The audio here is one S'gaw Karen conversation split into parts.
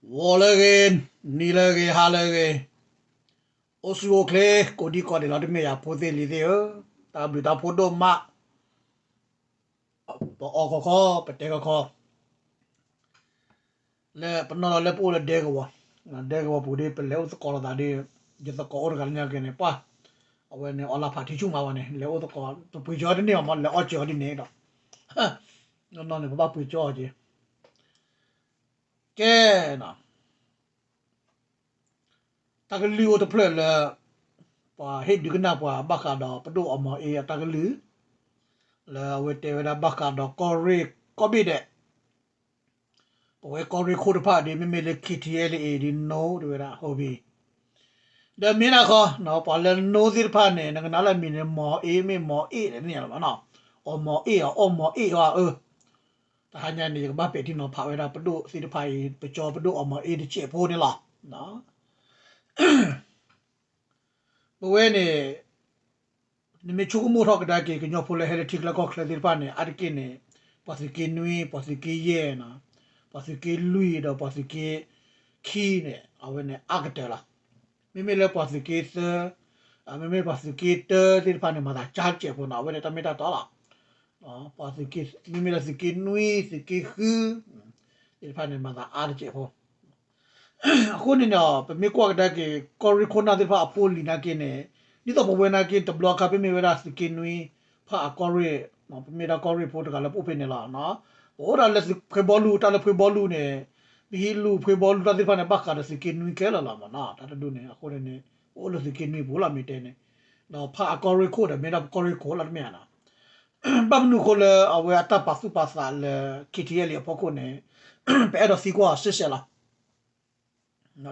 ဂီၤလၢအဂ့ၤ, နံၤလၢအဂ့ၤ, ဟါလၢအဂ့ၤ, အိၣ်ဆူၣ်အိၣ်ချ့ ကိးဒံကိးဒဲးလီၤ တမ့ၢ်ယၤဖိသ့ၣ်လံၤသ့ၣ်ဧၢ, တၢ်ဘျုးတၢ်ဖှိၣ်ဒိၣ်မး, ပအီၣ်ခီခီ ပတဲခီခီ လၢပနီၢ်ဒီးလၢပအိၣ်လၢဒဲကဝီၤ, ဒဲကဝီၤပူၤဒီး ပလဲၤအိၣ်သကိးလိာ်သးဒီး ယသကိးအိၣ်တဂၤလၢညါက့ၤန့ၣ် ပှၢ်, အဝဲန့ၣ် အီလၢဖးထံဆူၣ်မးဝဲန့ၣ် လဲၤအိၣ်သကိး ပပှ့ၤကၠီတန့ၢ်ဘၣ်မး လဲၤအီၣ်ကၠီဒ်န့ၣ်ဒီး နီၢ်နီၢ်န့ၣ် ပဘၣ်ပှ့ၤကၠီအီၤက့ၤ ကဲ, တၢ်ကလုၢ်အိၣ်တဖျၢၣ်လၢ ပှၤဟ့ၣ်ဒုးကနၣ်ပှၤဘၣ်ဃးဒီးပဒိၣ်အီမီၤအ့အတၢ်ကလုၢ်, လၢအဝဲတဲဝဲဒၣ်ဘၣ်ဃးဒီးကီၢ်ရ့ၣ်ကီၢ်ဘ့ၣ်ဒဲး, ပဝဲကီၢ်ရ့ၣ်ခိၣ်တဖၣ်ဒီး မ့မ့ၢ်လၢ ခ့ထံအဲလ်အ့ ဒီး နိ တဲဝဲဒၣ် ဟီဘံ ဒီးမ့ၢ်ဒၣ်ဃီ ပှၤလၢနိသ့ၣ်တဖၣ်န့ၣ် နကနၣ်လၢအမံၤန့ၣ် မီၤအ့မ့ၢ်မီၤအ့ၣ်န့ၣ်လီၤမးနီၤ, အီမီၤအ့ၣ်အီ အီမီၤအ့ၣ်အီအၢ, တဟါညါန့ၣ် ယကဘၣ်ပဲာ်ထံနီၤဖးဝဲဒၣ်ပဒိၣ်သ့ၣ်တဖၣ်အံၤ ပကၠီပဒိၣ်အီမီၤအ့ၣ်တစဲးဖိန့ၣ်လီၤ. ပဝဲန့ၣ် နမ့ၢ်ဆိကမိၣ်ထီၣ်ကဒါက့ၤ ကညီဖိလၢဟဲလၢထံချၢကီၢ်ချၢသ့ၣ်တဖၣ်န့ၣ် အါတက့ၢ်န့ၣ် ပှၤသုးက့နွံ, ပှၤသုးက့ယဲၢ်, ပှၤသုးက့လွံၢ်ဒီးပှၤသုးက့ခံန့ၣ် အဝဲန့ၣ်အါကတၢၢ်လီၤ. မ့မ့ၢ်လၢပှၤသုးက့သၢ, မ့မ့ၢ်ပှၤသုးက့တၢသ့ၣ်တဖၣ်န့ၣ် မၤသးကၢ်တစဲးဖိနီၤ, အဝဲန့ၣ်တၢ်မ့ၢ်တၢ်တီလီၤ. ပှၤသုးက့, မ့မ့ၢ်လၢသုးက့နွံ, သုးက့ဃု သ့ၣ်တဖၣ်န့ၣ် မၤသးအါတစဲးဖိ အဃိန့ၣ်န့ၣ် ပမ့ၢ်ကွၢ်ကဒါက့ၤ ကီၢ်ရ့ၣ်ခိၣ်နၢ်သ့ၣ်တဖၣ်အဖိအလံၤနာ်က့န့ၣ် ဒ်သိးပဝဲနာ်က့ တဘျီခါ ပမ့ၢ်ဝဲဒၣ်သုးက့နွံ ဖၣ်အကီၢ်ရ့ၣ်, ပမ့ၢ်ဒၣ်ကီၢ်ရ့ၣ်ဖိတဂၤလၢပအိၣ်ဖဲန့ၣ်လီၤ. ပအိၣ်ဒၣ်လၢဖှ့ဘီလူၤ, တၢ်လၢဖှ့ဘီလူၤန့ၣ် ပဟံးလူၤဖှ့ဘီလူၤတၢ်သ့ၣ်တဖၣ်န့ၣ် ဘၣ်ဃးဒီးသုးက့နွံခဲလၢာ်လီၤမးနီၤ. တၢ်တဒူၣ်န့ၣ် အဃိန့ၣ်န့ၣ် ပအိၣ်လၢသုးက့နွံပူၤလီၤမ့ၢ်တဲန့ၣ်, ဒီးဖၣ်အကီၢ်ရ့ၣ်ခိၣ်ဒီး မ့ၢ်ဒၣ်ပကီၢ်ရ့ၣ်ခိၣ်လီၤတမ့ၢ်ဧါနီၤ. ဘၣ်မနုၤအဃိလၢအဝဲအတၢ်ပာ်သူၣ်ပာ်သးလၢ ခ့ထံအဲလ်အ့ အဖီခိၣ်န့ၣ် ပအဲၣ်ဒိးသံကွၢ်အီၤစဲးစဲးလီၤ.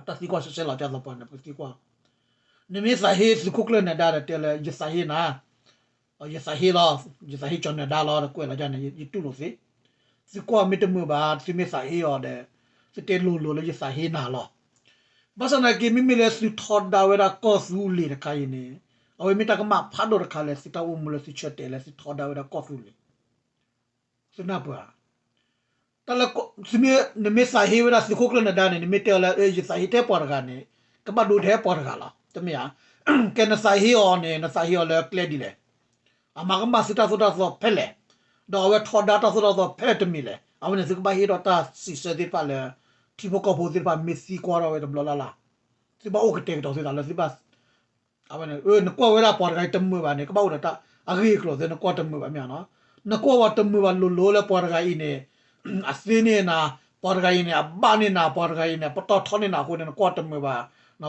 တၢ်သံကွၢ်စဲးစဲးလီၤ ဒ်သိးပှၤန့ၣ် ပကသံကွၢ်, နမ့ၢ်သးဟ့သုးခိၣ်ကျၢၢ်နၢၤဒါဒီး တဲလၢယသးဟ့နၤ, ယသးဟ့လီၤ, ယသးဟ့ကၠီနၢၤဒါလီၤ ဒီးကွဲးလီၤဒ်န့ၣ် ယတူၢ်လိာ်သ့, သုကွၢ်မ့ၢ်တမုာ်ဘၣ် သုမ့ၢ်သးဟ့အီၤဒီး သုတဲလိၤလိၤလၢယသးဟ့နၤလီၤ. ဘၣ်ဆၣ်သနာ်က့ မ့မ့ၢ်လၢသုထီဒါဝဲဒၣ်ကီၢ်သူလ့ၤတခါအံၤန့ၣ် အဝဲမ့ၢ်တၢ်ကမၣ်ဖးဒိၣ်တခါလၢသုတၢ်အိၣ်မူလၢသုဆၢတဲာ်လၢသုထီဒါဝဲဒၣ်ကီၢ်သူလ့ၤ သုနၢ်ပၢၢ်ဧါ. တၢ်လၢ နမ့ၢ်သးဟ့ဝဲဒၣ်သုးခိၣ်ကျၢၢ်နၢၤဒါန့ၣ် နမ့ၢ်တဲအီၤလၢ ယသးဟ့ထဲပှၤတဂၤန့ၣ် ကဘၣ်ဒိထဲပှၤတဂၤလီၤ တမ့ၢ်ဧါ. ကဲနသးဟ့အီၤန့ၣ် နသးဟ့အီၤလၢကျဲဒ်လဲၣ်, အမၤကမၣ်သုတၢ်သိၣ်တၢ်သီဖဲလဲၣ်, ဒီးအဝဲထီဒါတၢ်သိၣ်တၢ်သီဖဲလဲၣ်တမံၤလဲၣ်. အဝဲန့ၣ်သုကဘၣ်ဟ့ၣ်ဒီးတၢ်စံးဆၢသ့ၣ်တဖၣ်လၢ ထံဖိကီၢ်ဖိသ့ၣ်တဖၣ်မ့ၢ်သံကွၢ်ထီၣ်ဝဲတဘျီလၢ်လၢ်, သုဘၣ်အိၣ်ကတဲာ်ကတီၤသုသးလၢသုဘၣ် အဝဲန့ၣ် နကွၢ်ဝဲဒၣ်ပှၤတဂၤအံၤတမုာ်ဘၣ်န့ၣ် ကဘၣ်အိၣ်ဒီးတၢ်အဂ့ၢ်အကျိၤသ့ နကွၢ်တမုာ်ဘၣ်မ့ၢ်ဧါနီၤ. နကွၢ်ဝဲတမုာ်ဘၣ်လိၤလိၤလၢပှၤတဂၤအံၤန့ၣ် အသ့န့ၢ်နၤ, ပှၤတဂၤအံၤန့ၣ် အဘၣ်န့ၢ်နၤ, ပှၤတဂၤအံၤန့ၣ် ပတီၢ်ထီန့ၢ်နၤအဃိန့ၣ် နကွၢ်တမုာ်ဘၣ်,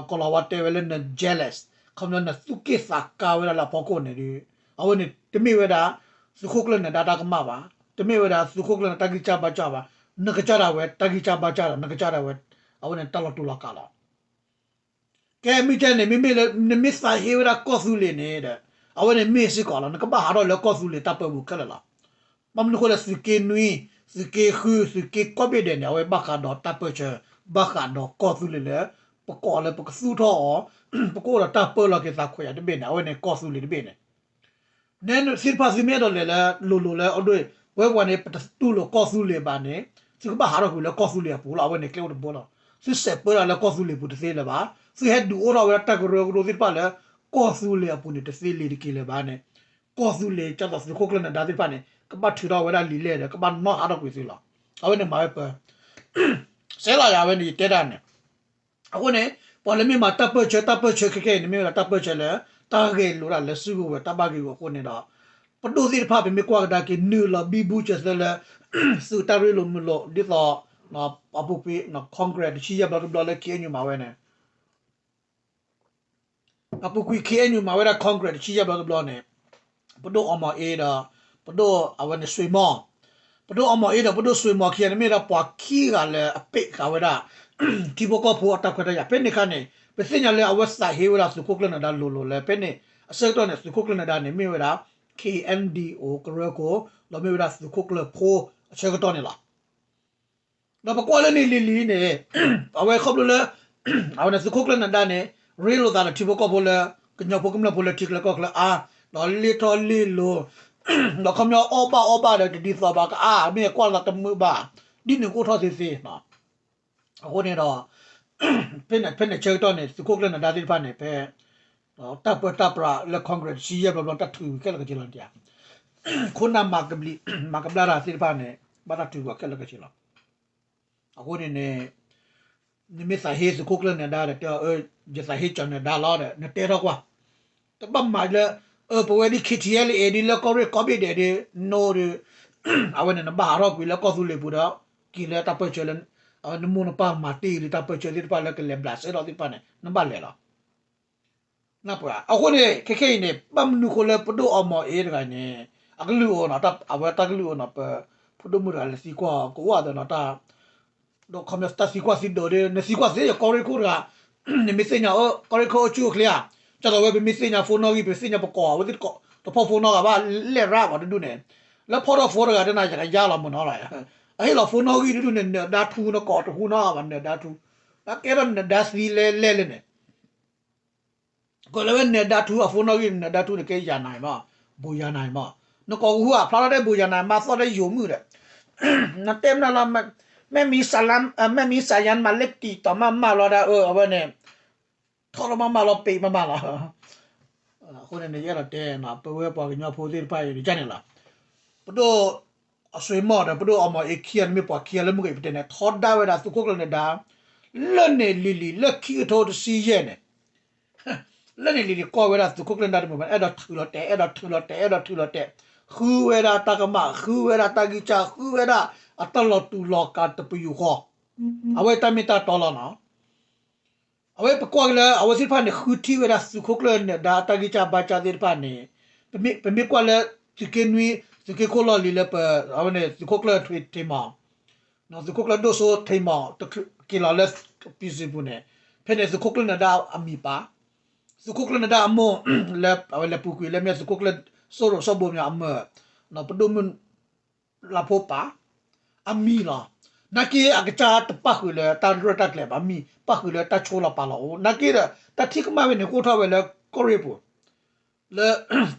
ကီၤလၤဝါတဲဝဲလၢန jealous, ခီဖျိနသူၣ်က့ၣ်သးကါဝဲဒၣ်လၢအဖီခိၣ်န့ၣ်ဒီး အဝဲန့ၣ်တမ့ၢ်ဝဲဒၣ် သုးခိၣ်ကျၢၢ်နၢၤဒါတၢ်ကမၣ်ဘၣ်, တမ့ၢ်ဝဲဒၣ်သုးခိၣ်ကျၢၢ်နၢၤဒါတၢ်ဂံၢ်စၢ်ဘါစၢ်ဘၣ်, နကစၢ်ဒၣ်ဝဲတၢ်ဂံၢ်စၢ်ဘါစၢ်ဒီး နကစၢ်ဒၣ်ဝဲ အဝဲန့ၣ်တၢ်လီၤတူာ်လီၤကာ်လီၤ. ကဲမ့ၢ်ကဲန့ၣ် မ့မ့ၢ်လၢ နမ့ၢ်သးဟ့ဝဲဒၣ်ကီၢ်သူလ့ၤန့ၣ်ဒီး အဝဲန့ၣ်မ့ၢ်စ့ၢ်ကီးလီၤ နကဘၣ်ဟးထီၣ်လၢကီၢ်သူလ့ၤတၢ်ပၢပူၤခဲလၢာ်လီၤ. ဘၣ်မနုၤအဃိလဲၣ် သုးက့နွံ, သုးက့ဃု, သုးက့ကီၢ်ဘ့ၣ်ဒဲးန့ၣ် အဝဲဘၣ်ဃးဒီးတၢ်ပၢဆှၢ, ဘၣ်ဃးဒီးကီၢ်သူလ့ၤလၢ ပကိးလၢပကသူၣ်ထီၣ်အီၤ, ပကအိၣ်ဒီးတၢ်ပၢလီၤက့ၤသးခွဲးယာ်တဘ့ၣ်န့ၣ် အဝဲန့ၣ်ကီၢ်သူလ့ၤတဘ့ၣ်န့ၣ် နဲသ့ၣ်တဖၣ်သုမ့ၢ်အဲၣ်ဒိးလဲၤလၢ လိၤလိၤလၢအဒိၣ်အံၤ ပဝဲပှၤန့ၣ် ပတတူၢ်လိာ်ကီၢ်သူလ့ၤဘၣ်န့ၣ် သုကဘၣ်ဟးထီၣ်ကွံာ်လၢကီၢ်သူလ့ၤအပူၤလီၤ. အဝဲန့ၣ်ကျဲအိၣ်တဘိလီၤ. သုစဲးပၢဒၣ်လၢကီၢ်သူလ့ၤပူၤတသ့လၢၤဘၣ်. သုဟဲဒုးအိၣ်ထီၣ်ဝဲဒၣ်တၢ်ကရၢကရိသ့ၣ်တဖၣ်လၢ ကီၢ်သူလ့ၤအပူၤန့ၣ် တသ့လၢၤတက့ၢ်လၢၤဘၣ်န့ၣ် ကီၢ်သူလ့ၤ ဒ်သိးသုးခိၣ်ကျၢၢ်နၢၤဒါသ့ၣ်တဖၣ်န့ၣ် ကဘၣ်ထုးထီၣ်ဝဲဒၣ်လံာ်လဲၢ်ဒီး ကဘၣ်နီၣ်ဟးထီၣ်ကွံာ်သုလီၤ. အဝဲန့ၣ်မၤဝဲပၢ စဲးလီၤယၤဝဲန့ၣ် ယတဲဒၣ်န့ၣ် အဃိန့ၣ် ပှၤလၢမ့ၢ်မၤတၢ်ပၢဆှၢ တၢ်ပၢဆှၢခဲခဲအံၤန့ၣ် မ့ၢ်ဝဲဒၣ်တၢ်ပၢဆှၢလၢ တၢ်ဂဲၤလိာ်ဒၣ်လၢစုကဝဲၤတၢ်ဘၣ်ဂ့ၢ်ဂီၢ်အဃိန့ၣ်ဒီး ပဒိၣ်သ့ၣ်တဖၣ် ပမ့ၢ်ကွၢ်ကဒါက့ၤ နုာ်လီၤဘံဘူစၢၤသၢလၢ သုးတၢ်ရ့လိာ်မုာ်လိာ် ဒ်သိး အပူၤကွံာ် Congress တဆံယဲၢ်ဘျီတဘျီလၢ ခ့ၣ်အဲၣ်ယူၣ် မၤဝဲန့ၣ် အပူၤကွံာ် ခ့ၣ်အဲၣ်ယူၣ် မၤဝဲဒၣ် Congress တဆံယဲၢ်ဘျီတဘျီန့ၣ် ပဒိၣ်အီမီၤအ့ဒီး ပဒိၣ်အဝဲန့ၣ် ဆွ့မီၤ ပဒိၣ်အီမီၤအ့ဒီး ပဒိၣ်ဆွ့မီၤခံဂၤန့ၣ် မ့ၢ်ဝဲဒၣ်ပှၤခံဂၤလၢအပ့းဃာ်ဝဲဒၣ် ထံဖိကီၢ်ဖိအတၢ်ခွဲးတၢ်ယာ် ဖဲန့ၣ်အခါန့ၣ် ပသ့ၣ်ညါလၢအဝဲသးဟ့ဝဲဒၣ်သုးခိၣ်ကျၢၢ်နၢၤဒါလိၤလိၤလၢ ဖဲန့ၣ် အဆၢကတီၢ်န့ၣ် သုးခိၣ်ကျၢၢ်နၢၤဒါန့ၣ် မ့ၢ်ဝဲဒၣ် ခ့ၣ်အဲၣ်ယူၣ် ကရၢခိၣ် ဒီးမ့ၢ်ဝဲဒၣ်သုးခိၣ်ကျၢၢ်ဖိအဆၢကတီၢ်န့ၣ်လီၤ. ဒီးပကွၢ်လၢန့ၣ်လံၤလံၤန့ၣ် အဝဲခီဖျိလၢ အဝဲန့ၣ်သုးခိၣ်ကျၢၢ်နၢၤဒါန့ၣ် ရ့လိာ်သးဒီးထံဖိကီၢ်ဖိလၢ ကညီဖိကမျၢၢ်ဖိလၢထံချၢကီၢ်ချၢအါ, ဒီးလ့ၣ်ထီၣ်လ့ၣ်လီၤ, ဒီးခီပညီအီၣ်ဘၣ်အီဘၣ်ဒီးတဒ်သိးဘၣ်ကအါ မ့ၢ်ကွၢ်လီၤတမုာ်ဘၣ်, ဒ်န့ၣ်ကအိၣ်ထီၣ်သ့သ့နီၤ. အဃိန့ၣ်ဒီး ဖဲန့ၣ် ဖဲန့ၣ်ဆၢကတီၢ်န့ၣ် သုးခိၣ်ကျၢၢ်နဒါသ့ၣ်တဖၣ်န့ၣ် ဖဲ တၢ်ပၢတၢ်ပြးလၢ Congress တဆံယဲၢ်ဘျီဘျီ တၢ်ထုးခဲလၢာ်ခဲဆ့လီၤဒံးဧါ. ခိၣ်နၢ်မၤကဘျံး မၤကဘျါတၢ်သ့ၣ်တဖၣ်န့ၣ် ဘၣ်တၢ်ထုးကွံာ်ခဲလၢာ်ခဲဆ့လီၤ. အဃိန့ၣ်န့ၣ် နမ့ၢ်သးဟ့သုးခိၣ်ကျၢၢ်နဒါဒီး တဲအီၤ အၢ ယသးဟ့ကၠီၤနဒါလီၤဒီး နတဲထီၣ်ကွၢ် တဘၣ်မၤလၢ အၢ ပဝဲဒ် K T L A ဒ်လၢကီၢ်ရ့ၣ်ကီၢ်ဘ့ၣ်ဒဲးဒ် no ဒီး အဝဲန့ၣ် နဘၣ်ဟးထီၣ်ကွံာ်လၢကီၢ်သူလ့ၤပူၤဒီး က့ၤလၢတၢ်ပၢၢ်ဆၢလၢ အဝဲနမိၢ်နပၢ်မၤတ့ၢ်လံတၢ်ပၢၢ်ဆၢသ့ၣ်တဖၣ်လၢကလဲၤဘျးစဲထီၣ်သ့ၣ်တဖၣ်န့ၣ် နဘၣ်လဲၤလီၤ. နၢ်ပၢၢ်ဧါ. အဃိန့ၣ် ခဲခဲအံၤန့ၣ် ဘၣ်မနုၤဃိလၢပဒိၣ်အီမီၤအ့တဂၤန့ၣ် အကလုၢ်အိၣ်နီၤ အဝဲတၢ်ကလုၢ်အိၣ်နီၤ ပဖိဒိၣ်မုၣ်တဂၤလၢသံကွၢ်အီၤ ကအိၣ်အသးနီၤ တၢ် ဒီးခီပညီတၢ်သံကွၢ်သံဒိးဒီး နသံကွၢ်သ့ယကီၢ်ရ့ၣ်ခိၣ်တဂၤ နမ့ၢ်သ့ၣ်ညါအီၤ ကီၢ်ရ့ၣ်ခိၣ်အိၣ်ဆူၣ်အိၣ်ချ့ဧါ. ကၢ်သိးဝဲပမ့ၢ်သ့ၣ်ညါဖိနီၣ်ဂံၢ် ပသ့ၣ်ညါပကိး အဝဲသ့ၣ်တကိး တဖီၣ်ဖိနီၣ်ဂၤဘၣ် လဲၣ်ရၣ်ပှၤတဒူၣ်န့ၣ် လၢဖီၣ်ထီၣ်ဖိတဂၤတနၤ ယကယါလီၤမုၢ်နီၤလီၤ. အဟ့ၣ်လီၤဖိနီၣ်ဂံၢ်တဒူၣ်န့ၣ် နၢၤဒါထူ နကိးတဟူနီတဂၤဘၣ် နၢၤဒါထူ နကဲထီၣ်နၢၤဒါသံလဲၣ်လဲၣ်လၢန့ၣ် ကလၢဝဲနၢၤဒါထူအဖိနီၣ်ဂံၢ် နၢၤဒါထူန့ၣ်ကဲယၤနၤမး ဘိးယၤနၤမး နကိးကဟူဧါ ဖျါထီၣ်တဲဘိးယၤနၤမး သီၣ်တဲယိၤမုၣ်ဒီး နတဲမနုၤလီၤ မ့ၢ်မံစးယါ မ့ၢ်မံစးယါနမၤလၢတံၢ်တီၤမးမးလီၤဒၣ်အၢ အဝဲန့ၣ် ထီၣ်လီၤမးမးလီၤ ပ့းမးမးလီၤ. အဃိန့ၣ် ယအဲၣ်ဒိးတဲ ပဝဲပှၤကညီဖိသ့ၣ်တဖၣ်အံၤန့ၣ် ကန့ၣ်လီၤ. ပဒိၣ်အဆွေမီၢ်ဒီး ပဒိၣ်အီမီၤအ့ခံဂၤန့ၣ်မ့ၢ်ပှၤခံဂၤလၢမုၢ်ဂ့ၤပတဲန့ၣ် ထီဒါဝဲဒၣ်သုးခိၣ်ကျၢၢ်နဒါ လၢန့ၣ်လံၤလံၤ လၢခံကထိတဆံယဲၢ်န့ၣ် လၢန့ၣ်လံၤလံၤ ကီၢ်ဝဲဒၣ်သုးခိၣ်ကျၢၢ်နဒါတမုာ်ဘၣ် အဲၣ်ဒိးထုးလီၤတဲာ် အဲၣ်ဒိးထုးလီၤတဲာ် အဲၣ်ဒိးထုးလီၤတဲာ် ဃုဝဲဒၣ်တၢ်ကမၣ် ဃုဝဲဒၣ်တၢ်ဂံၢ်စၢ် ဃုဝဲဒၣ်အတၢ်လီၤတူာ်လီၤကာ်တပယူာ်ဃီ အဝဲတၢ်မ့ၢ်တၢ်တီလီၤနီၤ. အဝဲပကွၢ်က့ၤလၢ အဝဲသ့ၣ်တဖၣ်န့ၣ် ဃုထံၣ်ဝဲဒၣ်သုးခိၣ်ကျၢၢ်နဒါတၢ်ဂံၢ်စၢ်ဘါစၢ်သ့ၣ်တဖၣ်န့ၣ် ပမ့ၢ်ကွၢ်လၢ သုးက့နွံ သုးက့ခိၣ်လီၢ်လံၤလၢပ အဝဲန့ၣ် သုးခိၣ်ကျၢၢ်ထွ့ထံမီၤ သုးခိၣ်ကျၢၢ်ဒိၣ်စိထံမီၤ က့ၤလီၤလၢ ပံစံပူၤန့ၣ် ဖဲန့ၣ်သုးခိၣ်ကျၢၢ်နဒါအမံၤပာ် သုးခိၣ်ကျၢၢ်နဒါအမိၢ် လၢအဝဲလဲၤပူၤကွံာ်လၢမ့ၢ်သုးခိၣ်ကျၢၢ်စိရိၤစီၤဘိမၠးအမၢၢ် ပဒိၣ်မုၣ် လၢဖိပၢ် အမံၤလီၤ. နာ်က့အကစၢ်တပၣ်ဃုာ်လၢတၢ်ရဲၣ်တၢ်ကျဲၤဘၣ် မံၤပၣ်ဃုာ်လၢတၢ်ဆိလီၤပာ်လီၤအိၣ် နာ်က့ဒီး တၢ်ထံၣ်ကမၣ်ဝဲန့ၣ် ကအိၣ်ထီၣ်ဝဲလၢကီၢ်ရ့ၣ်ပူၤ လၢ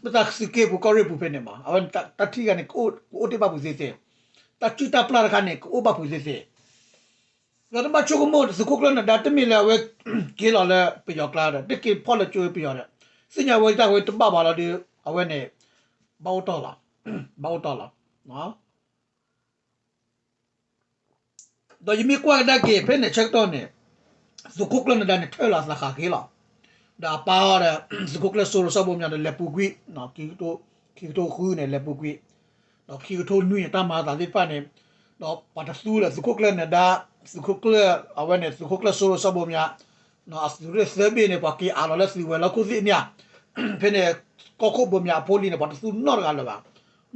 ပတၢ်သုးက့ပူၤကီၢ်ရ့ၣ်ပူၤဖဲန့ၣ်မး အဝဲတၢ်ထံၣ်ဂၤန့ၣ် ကအိၣ်တ့ၢ်ဘၣ်ပူၤသ့သ့ တၢ်စုၣ်တၢ်ပျၢ်တခါန့ၣ် ကအိၣ်ဘၣ်ပူၤသ့သ့ ဒီးတဘၣ်ဆိကမိၣ် သုးခိၣ်ကျၢၢ်နဒါတမ့ၢ်လၢအဝဲက့ၤလီၤလၢပယီၤကျါဒီး တက့ၤဖီၣ်လၢကၠိပယီၤဒီး သ့ၣ်ညါဝဲတၢ်ဝဲတဘၣ်ဘၣ်လီၤဒီး အဝဲန့ၣ် ဘၣ်အိၣ်တီၢ်လီၤ ဘၣ်အိၣ်တီၢ်လီၤ. ဒီးယမ့ၢ်ကွၢ်ကဒါက့ၤ ဖဲန့ၣ်ဆၢကတီၢ်န့ၣ် သုးခိၣ်ကျၢၢ်နဒါန့ၣ် ထၢၣ်လီၤသးဃးက့ၤလီၤ. ဒီးအပၢ်အီၤဒီး သုးခိၣ်ကျၢၢ်စိရိၤစီၤဘိမၠးဒီး လဲၤပူၤကွံာ် ခံကထိဃုန့ၣ် လဲၤပူၤကွံာ် ဒီးခံကထိနွံန့ၣ် တၢ်မၤအသးသ့ၣ်တဖၣ်န့ၣ် ဒီးပှၤတသူလၢသုးခိၣ်ကျၢၢ်နဒါ သုးခိၣ်ကျၢၢ် အဝဲန့ၣ် သုးခိၣ်ကျၢၢ်စိရိၤစီၤဘိမၠး အသုးရ့ၣ်သၢဘ့ၣ်န့ၣ် ပှၤက့ၤအးလီၤလၢသုးဝဲၤလီၢ်ခိၣ်သ့ၣ်န့ၣ် ဖဲန့ၣ် ကီၢ်ခိၣ်ဘိမၠးအဖိလံၤန့ၣ် ပှၤတသူနီတဂၤလၢၤဘၣ်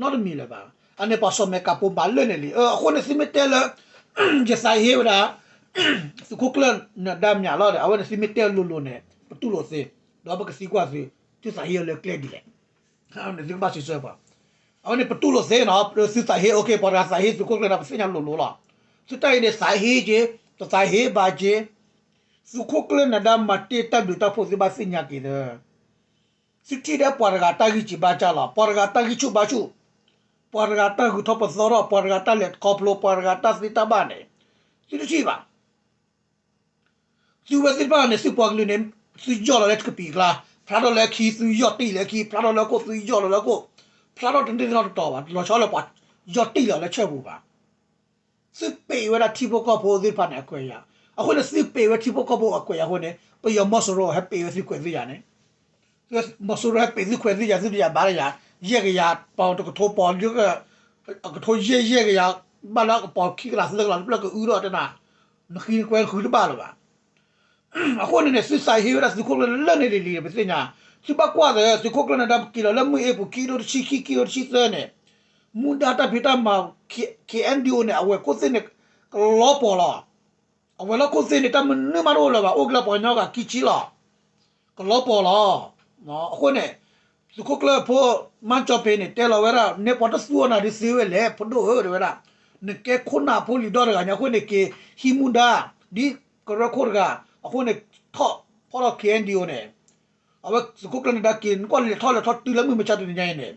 နီတမံၤလၢၤဘၣ်. အန့ၣ်ပှၤစီၤမဲာ်ကးပိဘၣ်လၢာ်န့ၣ်လံ. အဃိန့ၣ်သုမ့ၢ်တဲလၢ ယသးဟ့ဝဲဒၣ် သုးခိၣ်ကျၢၢ်နဒါမၠးလီၤဒီး အဝဲန့ၣ်သုမ့ၢ်တဲလိၤလိၤန့ၣ် ပတူၢ်လိာ်သ့, ဒီးပကသံကွၢ်သု, သုသးဟ့အီၤလၢကျဲဒ်လဲၣ်. သုကဘၣ်စံးဆၢပှၤ, အဝဲန့ၣ်ပတူၢ်လိာ်သ့နီၤ, သုသးဟ့ okay ပှၤတဂၤသးဟ့သုးခိၣ်ကျၢၢ်နဒါ ပသ့ၣ်ညါလိၤလိၤလီၤ. သုတၢ်အံၤန့ၣ် သးဟ့က့ၤ, တသးဟ့ဘၣ်က့ၤ, သုးခိၣ်ကျၢၢ်နဒါမၤတ့ၢ်တၢ်ဘျုးတၢ်ဖှိၣ် သုဘၣ်သ့ၣ်ညါက့ၤသၢ သုထံၣ်ဒၣ်ပှၤတဂၤတၢ်ဂံၢ်စၢ်ဘါစၢ်လီၤ, ပှၤတဂၤတၢ်ဂံၢ်ဆူၣ်ဘါဆူၣ်, ပှၤတဂၤတၢ်ဂုၤထီၣ်ပသီထီၣ်, ပှၤတဂၤတၢ်လဲၤခီဖျိ, ပှၤတဂၤတၢ်သ့တၢ်ဘၣ်န့ၣ်, သုတထံၣ်ဘၣ်. သုဝဲသ့ၣ်တဖၣ်န့ၣ် သုပှၤကလုာ်န့ၣ် သုယီၢ်လီၤလၢကပံာ်ကျါ, ဖျါထီၣ်လၢခံ သုယီၢ်တံၢ်လၢခံ, ဖျါထီၣ်လၢခိၣ် သုယီၢ်လီၤလၢခိၣ်, ဖျါထီၣ်တန့ၢ်နီတတီၤဘၣ်, လီၤဆီလၢပှၤယီၢ်တံၢ်လီၤလၢဆၢပူၤဘၣ်. သုပ့ၤဝဲဒၣ်ထံဖိကီၢ်ဖိသ့ၣ်တဖၣ်န့ၣ် အခွဲးယာ်, အဃိန့ၣ် သုပ့ၤဝဲထံဖိကီၢ်ဖိအခွဲးယာ်အဃိန့ၣ် ပယီၤမီၤစိရိၤဟဲပ့ၤဝဲသုခွဲးသုယာ်န့ၣ်, မီၤစိရိၤဟဲပ့ၤသုခွဲးသုယာ် သုတယာ်ဘၣ်တယာ်, ယဲၢ်ကယၤ ပှၤတကထိပီၤ အကထိယဲၢ်ယဲၢ်ကယၤ ဘၣ်လၢအကပီၤခံကလးသၢကလးတဖျၢၣ်ကအုထီၣ်တနၤ, နဃံနကွဲဃုတဘၣ်လၢၤဘၣ်. အဃိန့ၣ်န့ၣ် သုသးဟ့ဝဲဒၣ်သုးခိၣ်ကျၢၢ်လၢန့ၣ်လံၤလံၤ ပသ့ၣ်ညါ, သုဘၣ်ကွၢ်သ့ သုးခိၣ်ကျၢၢ်နဒါက့ၤလီၤလၢမုၢ်အ့ပူၤ ခံကထိတဆံခံ ခံကထိတဆံသၢန့ၣ်, မူဒါတၢ်ဖံးတၢ်မၤ K-, K N D O န့ၣ် အဝဲၢ်ခိၣ်သ့ၣ်န့ၣ် ကလီၤပှီၤလီၤ. အဝဲၢ်လီၢ်ခိၣ်သ့ၣ်န့ၣ် တၢ်မနုၤမးတအိၣ်လၢၤဘၣ်, အိၣ်က့ၤလၢပှၤကညီဂၤခံဆံလီၤ. ကလီၤပှီၤလီၤ. အဃိန့ၣ် သုးခိၣ်ကျၢၢ်ဖိ မၢ်ကၠီဖ့န့ၣ် တဲလီၤဝဲဒၣ် နဲပှၤတသူအီၤနၤဒုးသ့ဝဲလဲၣ် ဖိဒိၣ်ဧၢ တဲဝဲဒၣ်, နကဲခိၣ်နၢ်ဖိလံၤဒီတဂၤညါအဃိန့ၣ် က့ၤဟံးမူဒါ ဒ်ကရၢခိၣ်တဂၤ အဃိန့ၣ် ထီၣ်ဖီၣ်ထီၣ် K N D O န့ၣ်, အဝဲသုးခိၣ်ကျၢၢ်နဒါက့ၤ နကွၢ်လဲၤထီၣ်လဲၤထီၣ်တုၤလၢမုၢ်မဆါတနံၤညါအံၤန့ၣ်,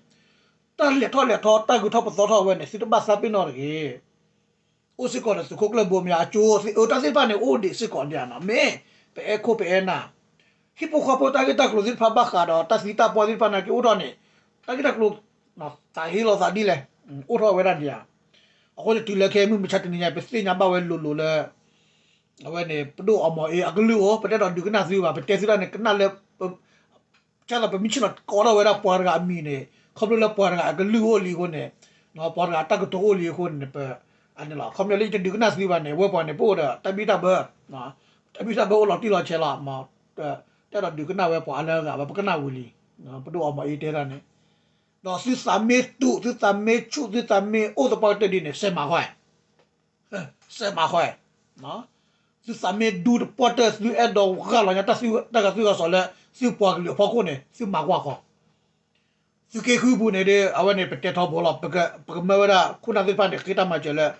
တၢ်လဲၤထီၣ်လဲၤထီၣ် တၢ်ဂုၤထီၣ်ပသီထီၣ်ဝဲန့ၣ် သုတဘၣ်သးပ့ၤနီၣ်တဂ့ၤ. အိၣ်စ့ၢ်ကီးဒီးသုးခိၣ်ကျၢၢ်ဘိမ့ၢ်အကၠိ အတၢ်သ့ၣ်တဖၣ်န့ၣ် အိၣ်ဒံးစ့ၢ်ကီးဒံးနီၤ မ့ၢ်ပအဲၣ်ခိၣ်ပအဲၣ်နၢ် ဟံၣ်ဖိဃီဖိတၢ်ဂ့ၢ်တၢ်ကျိၤသ့ၣ်တဖၣ်ဘၣ်ဃးဒီးတၢ်သံတၢ်ပှၢ်သ့ၣ်တဖၣ်နာ်က့အိၣ်ထီၣ်န့ၣ် တၢ်ဂ့ၢ်တၢ်ကျိၤ သးဟ့လီၤသးဒ်လဲၣ် အိၣ်ထီၣ်ဝဲဒၣ်ဒံးဧါ. အဃိန့ၣ်တုၤလၢခဲမုၢ်မဆါတနံၤညါ ပသ့ၣ်ညါဘၣ်ဝဲလိၤလိၤလၢ အဝဲန့ၣ် ပဒိၣ်အီမီၤအ့အကလုၢ်အိၣ် ပတအဲၣ်ဒိးဒုးကနၣ်သုဘၣ် ပတဲသုတၢ်န့ၣ် ကနၣ်လၢ ကသိးပမ့ၢ်ဆ့ၣ်နီၤကိးထီၣ်ဝဲဒၣ်ပှၤတဂၤအမံၤန့ၣ် ခီဖျိလၢပှၤတဂၤအကလုၢ်အိၣ်လံအဃိန့ၣ် ပှၤတဂၤအတၢ်ကတိၤအိၣ်လံအဃိန့ၣ် ပ အန့ၣ်လီၤ ခီပညီလၢယတဒုးကနၣ်သုဘၣ်န့ၣ် အဝဲပှၤန့ၣ် ပအိၣ်ဒီးတၢ်ဘံၣ်တၢ်ဘၢ တၢ်ဘံၣ်တၢ်ဘၢအိၣ်လီၤတံၢ်လီၤဆဲးလီၤ တအဲၣ်ဒိးဒုးကနၣ်ဝဲပှၤအါလၢအဂၤဘၣ် ပကနၣ်ဝံၤလံ ပဒိၣ်အီမီၤအ့တဲတၢ်န့ၣ် ဒီးသုသးမ့ၢ်တူာ် သုသးမ့ၢ်ဆူၣ် သုသးမ့ၢ်အိၣ်သပှၢ်ကတၢၢ်ဒ်န့ၣ် စဲးမၤဃီ စဲးမၤဃီ သုသးမ့ၢ်ဒူတပှၢ်တၢၢ် သုအဲၣ်ဒိးဂာ်လီၤညါတၢ်ဂၤသုဂၤစီၤလၢ သုပှၤကလုာ်အဖီခိၣ်န့ၣ် သုမၤကွၢ်ဃီ သုးက့ဃုပူၤန့ၣ်ဒီး အဝဲန့ၣ် ပတဲထီဘိလီၤ ပကမၢဝဲဒၣ်ခိၣ်နၢ်သ့ၣ်တဖၣ်န့ၣ် ဃ့တၢ်မၤစၢၤလၢ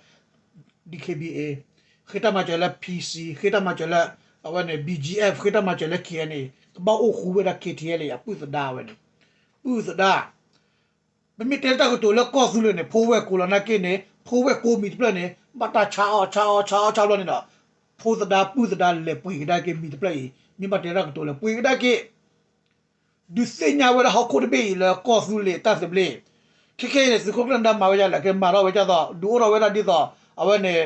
DKBA ဃ့တၢ်မၤစၢၤလၢ PC ဃ့တၢ်မၤစၢၤလၢ အဝဲန့ၣ် BGF ဃ့တၢ်မၤစၢၤလၢ KNA ကဘၣ်အိၣ်ဃူဝဲဒၣ် KTLA အပုၢ်သဒါဝဲန့ၣ် ပုၢ်သဒါ ပမ့ၢ်တဲလၢတၢ်ကတိၤလၢကီၢ်သူလ့ၤန့ၣ် ဖိဝဲၢ်ကိးလီၤနာ်က့န့ၣ် ဖိဝဲၢ်ကိးမံၤတဖျၢၣ်န့ၣ် ဘၣ်တၢ်ဆါအီၣ်ဆါအီၣ်ဆါအီၣ်ဆါဘျီန့ၣ်ဒီး ဖိသဒါပုၢ်သဒါလဲၤပှ့ၤကဒါက့ၤမံၤတဖျၢၣ်အံၤ မ့ၢ်ဘၣ်တဲတၢ်ကတိၤလဲၤပှ့ၤကဒါက့ၤ ဒုးသ့ၣ်ညါဝဲဒၣ်ဟီၣ်ခိၣ်တဘ့ၣ်အံၤလၢကီၢ်သူလ့ၤတၢ်သဘျ့ ခဲခဲအံၤန့ၣ် သုးခိၣ်ကျၢၢ်နၢ်မၤဝဲဒ်လဲၣ် ကမၤထီၣ်ဝဲဒ်သိး ဒုးအိၣ်ထီၣ်ဝဲဒၣ်ဒ်သိး အဝဲန့ၣ်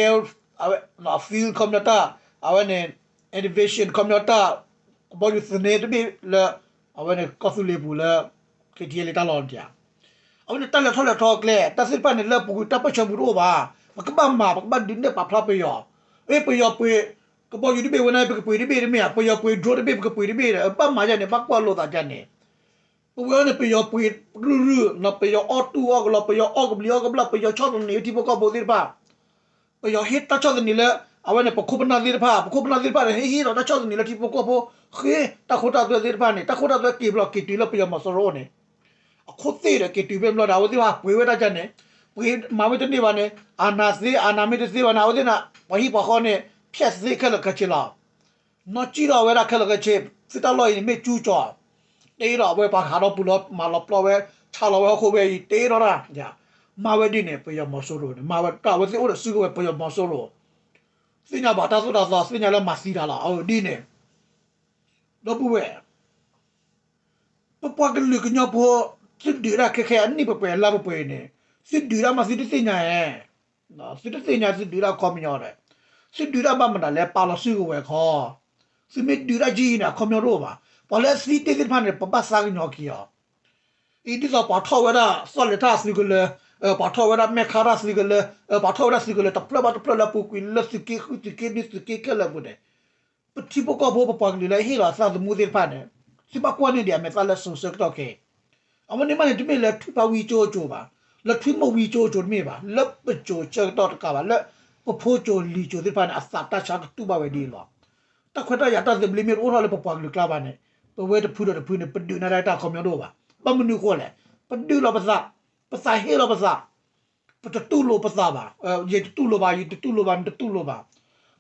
air အဝဲ field ခီပညီတၢ် အဝဲန့ၣ် aviation ခီပညီတၢ် ကဘီယူၤသန့တဘ့ၣ်လၢ အဝဲန့ၣ်ကီၢ်သူလ့ၤပူၤလၢ KTLA တၢ်လီၢ်တဧါ အဝဲန့ၣ်တၢ်လဲၤထီၣ်လဲၤထီကျဲ တၢ်သ့ၣ်တဖၣ်န့ၣ် လၢပူၤကွံာ်တၢ်ပၢၢ်ဆၢပူၤတအိၣ်ဘၣ် ပကဘၣ်မၤ ပကဘၣ်ဒုးနဲၣ်ပာ်ဖျါပယီၤ အ့ ပယီၤပှ့ၤ ကဘီယူၤတဘ့ၣ်ဝဲန့ၣ် ပကပှ့ၤတဘ့ၣ်တမ့ၢ်ဧါ ပယီၤပှ့ၤ drone တဘ့ၣ် ပကပှ့ၤတဘ့ၣ်ဒီး ဘၣ်မၤယါန့ၣ် ဘၣ်ကွၢ်လိာ်သးယါန့ၣ် ပဝဲန့ၣ် ပယီၤပှ့ၤရုၢ်ရုၢ် ပယီၤအီၣ်တူၢ်အီၣ်ကလီ ပယီၤအီၣ်ကဘျံးအီၣ်ကဘျၣ် ပယီၤဆီၣ်သနံးထံဖိကီၢ်ဖိသ့ၣ်တဖၣ် ပယီၤဟ့ၣ်တၢ်ဆီၣ်သနံးလၢ အဝဲန့ၣ် ပခိၣ်ပနၢ်သ့ၣ်တဖၣ် ပခိၣ်ပနၢ်သ့ၣ်တဖၣ်န့ၣ် ဟ့ၣ်ဟ့ၣ်ဒီးတၢ်ဆီၣ်သနံးလၢထံဖိကီၢ်ဖိ ဃ့တၢ်ခိတၢ်သွဲသ့ၣ်တဖၣ်န့ၣ် တၢ်ခိတၢ်သွဲက့ၤဘျီက့ၤတုၤလၢပယီၤမီၤစိရိၤန့ၣ် အခိၣ်သ့ၣ်ဒီးက့ၤတုၤဖဲဘျီဒီး အဝဲသ့ၣ်ဟးပှ့ၤဝဲဒၣ်ကန့ၣ် ပှ့ၤမၤဝဲတန့ၢ်ဘၣ်န့ၣ် အာဏာသ့ အာဏာမ့ၢ်တသ့ဘၣ်န့ၣ် အဝဲသ့ၣ်န့ၣ် ပှၤဟံၣ်ပှၤဃီန့ၣ် ဖျက်သ့ခဲလၢာ်ခဲဆ့လီၤ နီၢ်ကံၣ်ထီၣ်ဝဲဒၣ်ခဲလၢာ်ခဲဆ့ သုတၢ်လီၢ်အံၤန့ၣ်မ့ၢ်ကၠူကၠီၤ တ့ထီၣ်ဝဲပှၤဟးထီၣ်ပူၤလီၤ မၤလီၤပျီဝဲ ဆါလီၤဝဲဟီၣ်ခိၣ်ဝဲအံၤ တ့ထီၣ်တၢ် မၤဝဲဒ်န့ၣ် ပယီၤမီၤစိရိၤန့ၣ် မၤဝဲတၢ်ဝဲသ့ၣ်အိၣ်ဒီးစုကဝဲၤပယီၤမီၤစိရိၤ သ့ၣ်ညါဘၣ်တၢ်သိၣ်တၢ်သီ သ့ၣ်ညါလၢမၤသံတၢ်လီၤ အဒ်န့ၣ် ဒီပုၢ်ဝဲၢ် ပပှၤကလုာ်ကညီဖိ သုဒုးတၢ်ခဲခဲအနံၣ်ပှဲၤပှဲၤလါပှဲၤပှဲၤအံၤန့ၣ် သုဒုးတၢ်မးသုတသ့ၣ်ညါဧါ သုတသ့ၣ်ညါသုဒုးတၢ်ခီပညီဒီး သုဒုးတၢ်ဘၣ်မနုၤလဲၣ် ပာ်လီၤစုကဝဲၤခီ သုမ့ၢ်ဒုးတၢ်ကံအံၤန့ၣ် အခီပညီတအိၣ်ဘၣ် ပှၤလၢအသံတ့ၢ်သ့ၣ်တဖၣ်န့ၣ် ပဘၣ်သးကညီၤက့ၤအီၤ အံၤဒ်သိးပှၤထီၣ်ဝဲဒၣ်သီၣ်လဲၤထၣ်သုးကလၢၤ ပှၤထီၣ်ဝဲဒၣ်မဲၢ်ခါတၢ်သုးကလၢၤ ပှၤထီၣ်ဝဲဒၣ်သုးကလၢၤတဖျၢၣ်ဘၣ်တဖျၢၣ်လၢပူၤကွံာ်လၢသုးက့ဃုသုးက့နွံသုးက့ခဲလၢာ်ပူၤန့ၣ် ပထံဖိကီၢ်ဖိပပှၤကလုာ်လၢဟ့ၣ်လီၤသးသမူသ့ၣ်တဖၣ်န့ၣ် သုဘၣ်ကွၢ်န့ၢ်ဒံးအမဲာ်သၣ်လၢစိၤဆၢကတီၢ်ခဲအံၤ အဝဲန့ၣ်မးန့ၣ် တမ့ၢ်လၢထွံၣ်ဖးဝံကၠိကၠိဘၣ်, လၢထွံၣ်မိၢ်ဝံကၠိကၠိတမ့ၢ်ဘၣ်, လၢပစိၤဆၢကတီၢ်တကးဘၣ်, လၢပဖိကၠိလံၤကၠိသ့ၣ်တဖၣ်န့ၣ် အသးတၢ်ဆါကတူၢ်ဘၣ်ဝဲဒ်အံၤလီၤ. တၢ်ခွဲးတၢ်ယာ်တၢ်သဘျ့မ့ၢ်တအိၣ်ထီၣ်လၢပပှၤကလုာ်ကျါဘၣ်န့ၣ် ပဝဲတဖုဒီးတဖုန့ၣ် ပဒုးနၢ်တၢ်တၢ်ခီပညီတအိၣ်ဘၣ်. ဘၣ်မနုၤအဃိလဲၣ်, ပဒုးလီၤပသး, ပသးဟ့လီၤပသး, ပတတူၢ်လိာ်ပသးဘၣ်, ယတတူၢ်လိာ်ဘၣ်, ယတတူၢ်လိာ်ဘၣ်, နတတူၢ်လိာ်ဘၣ်.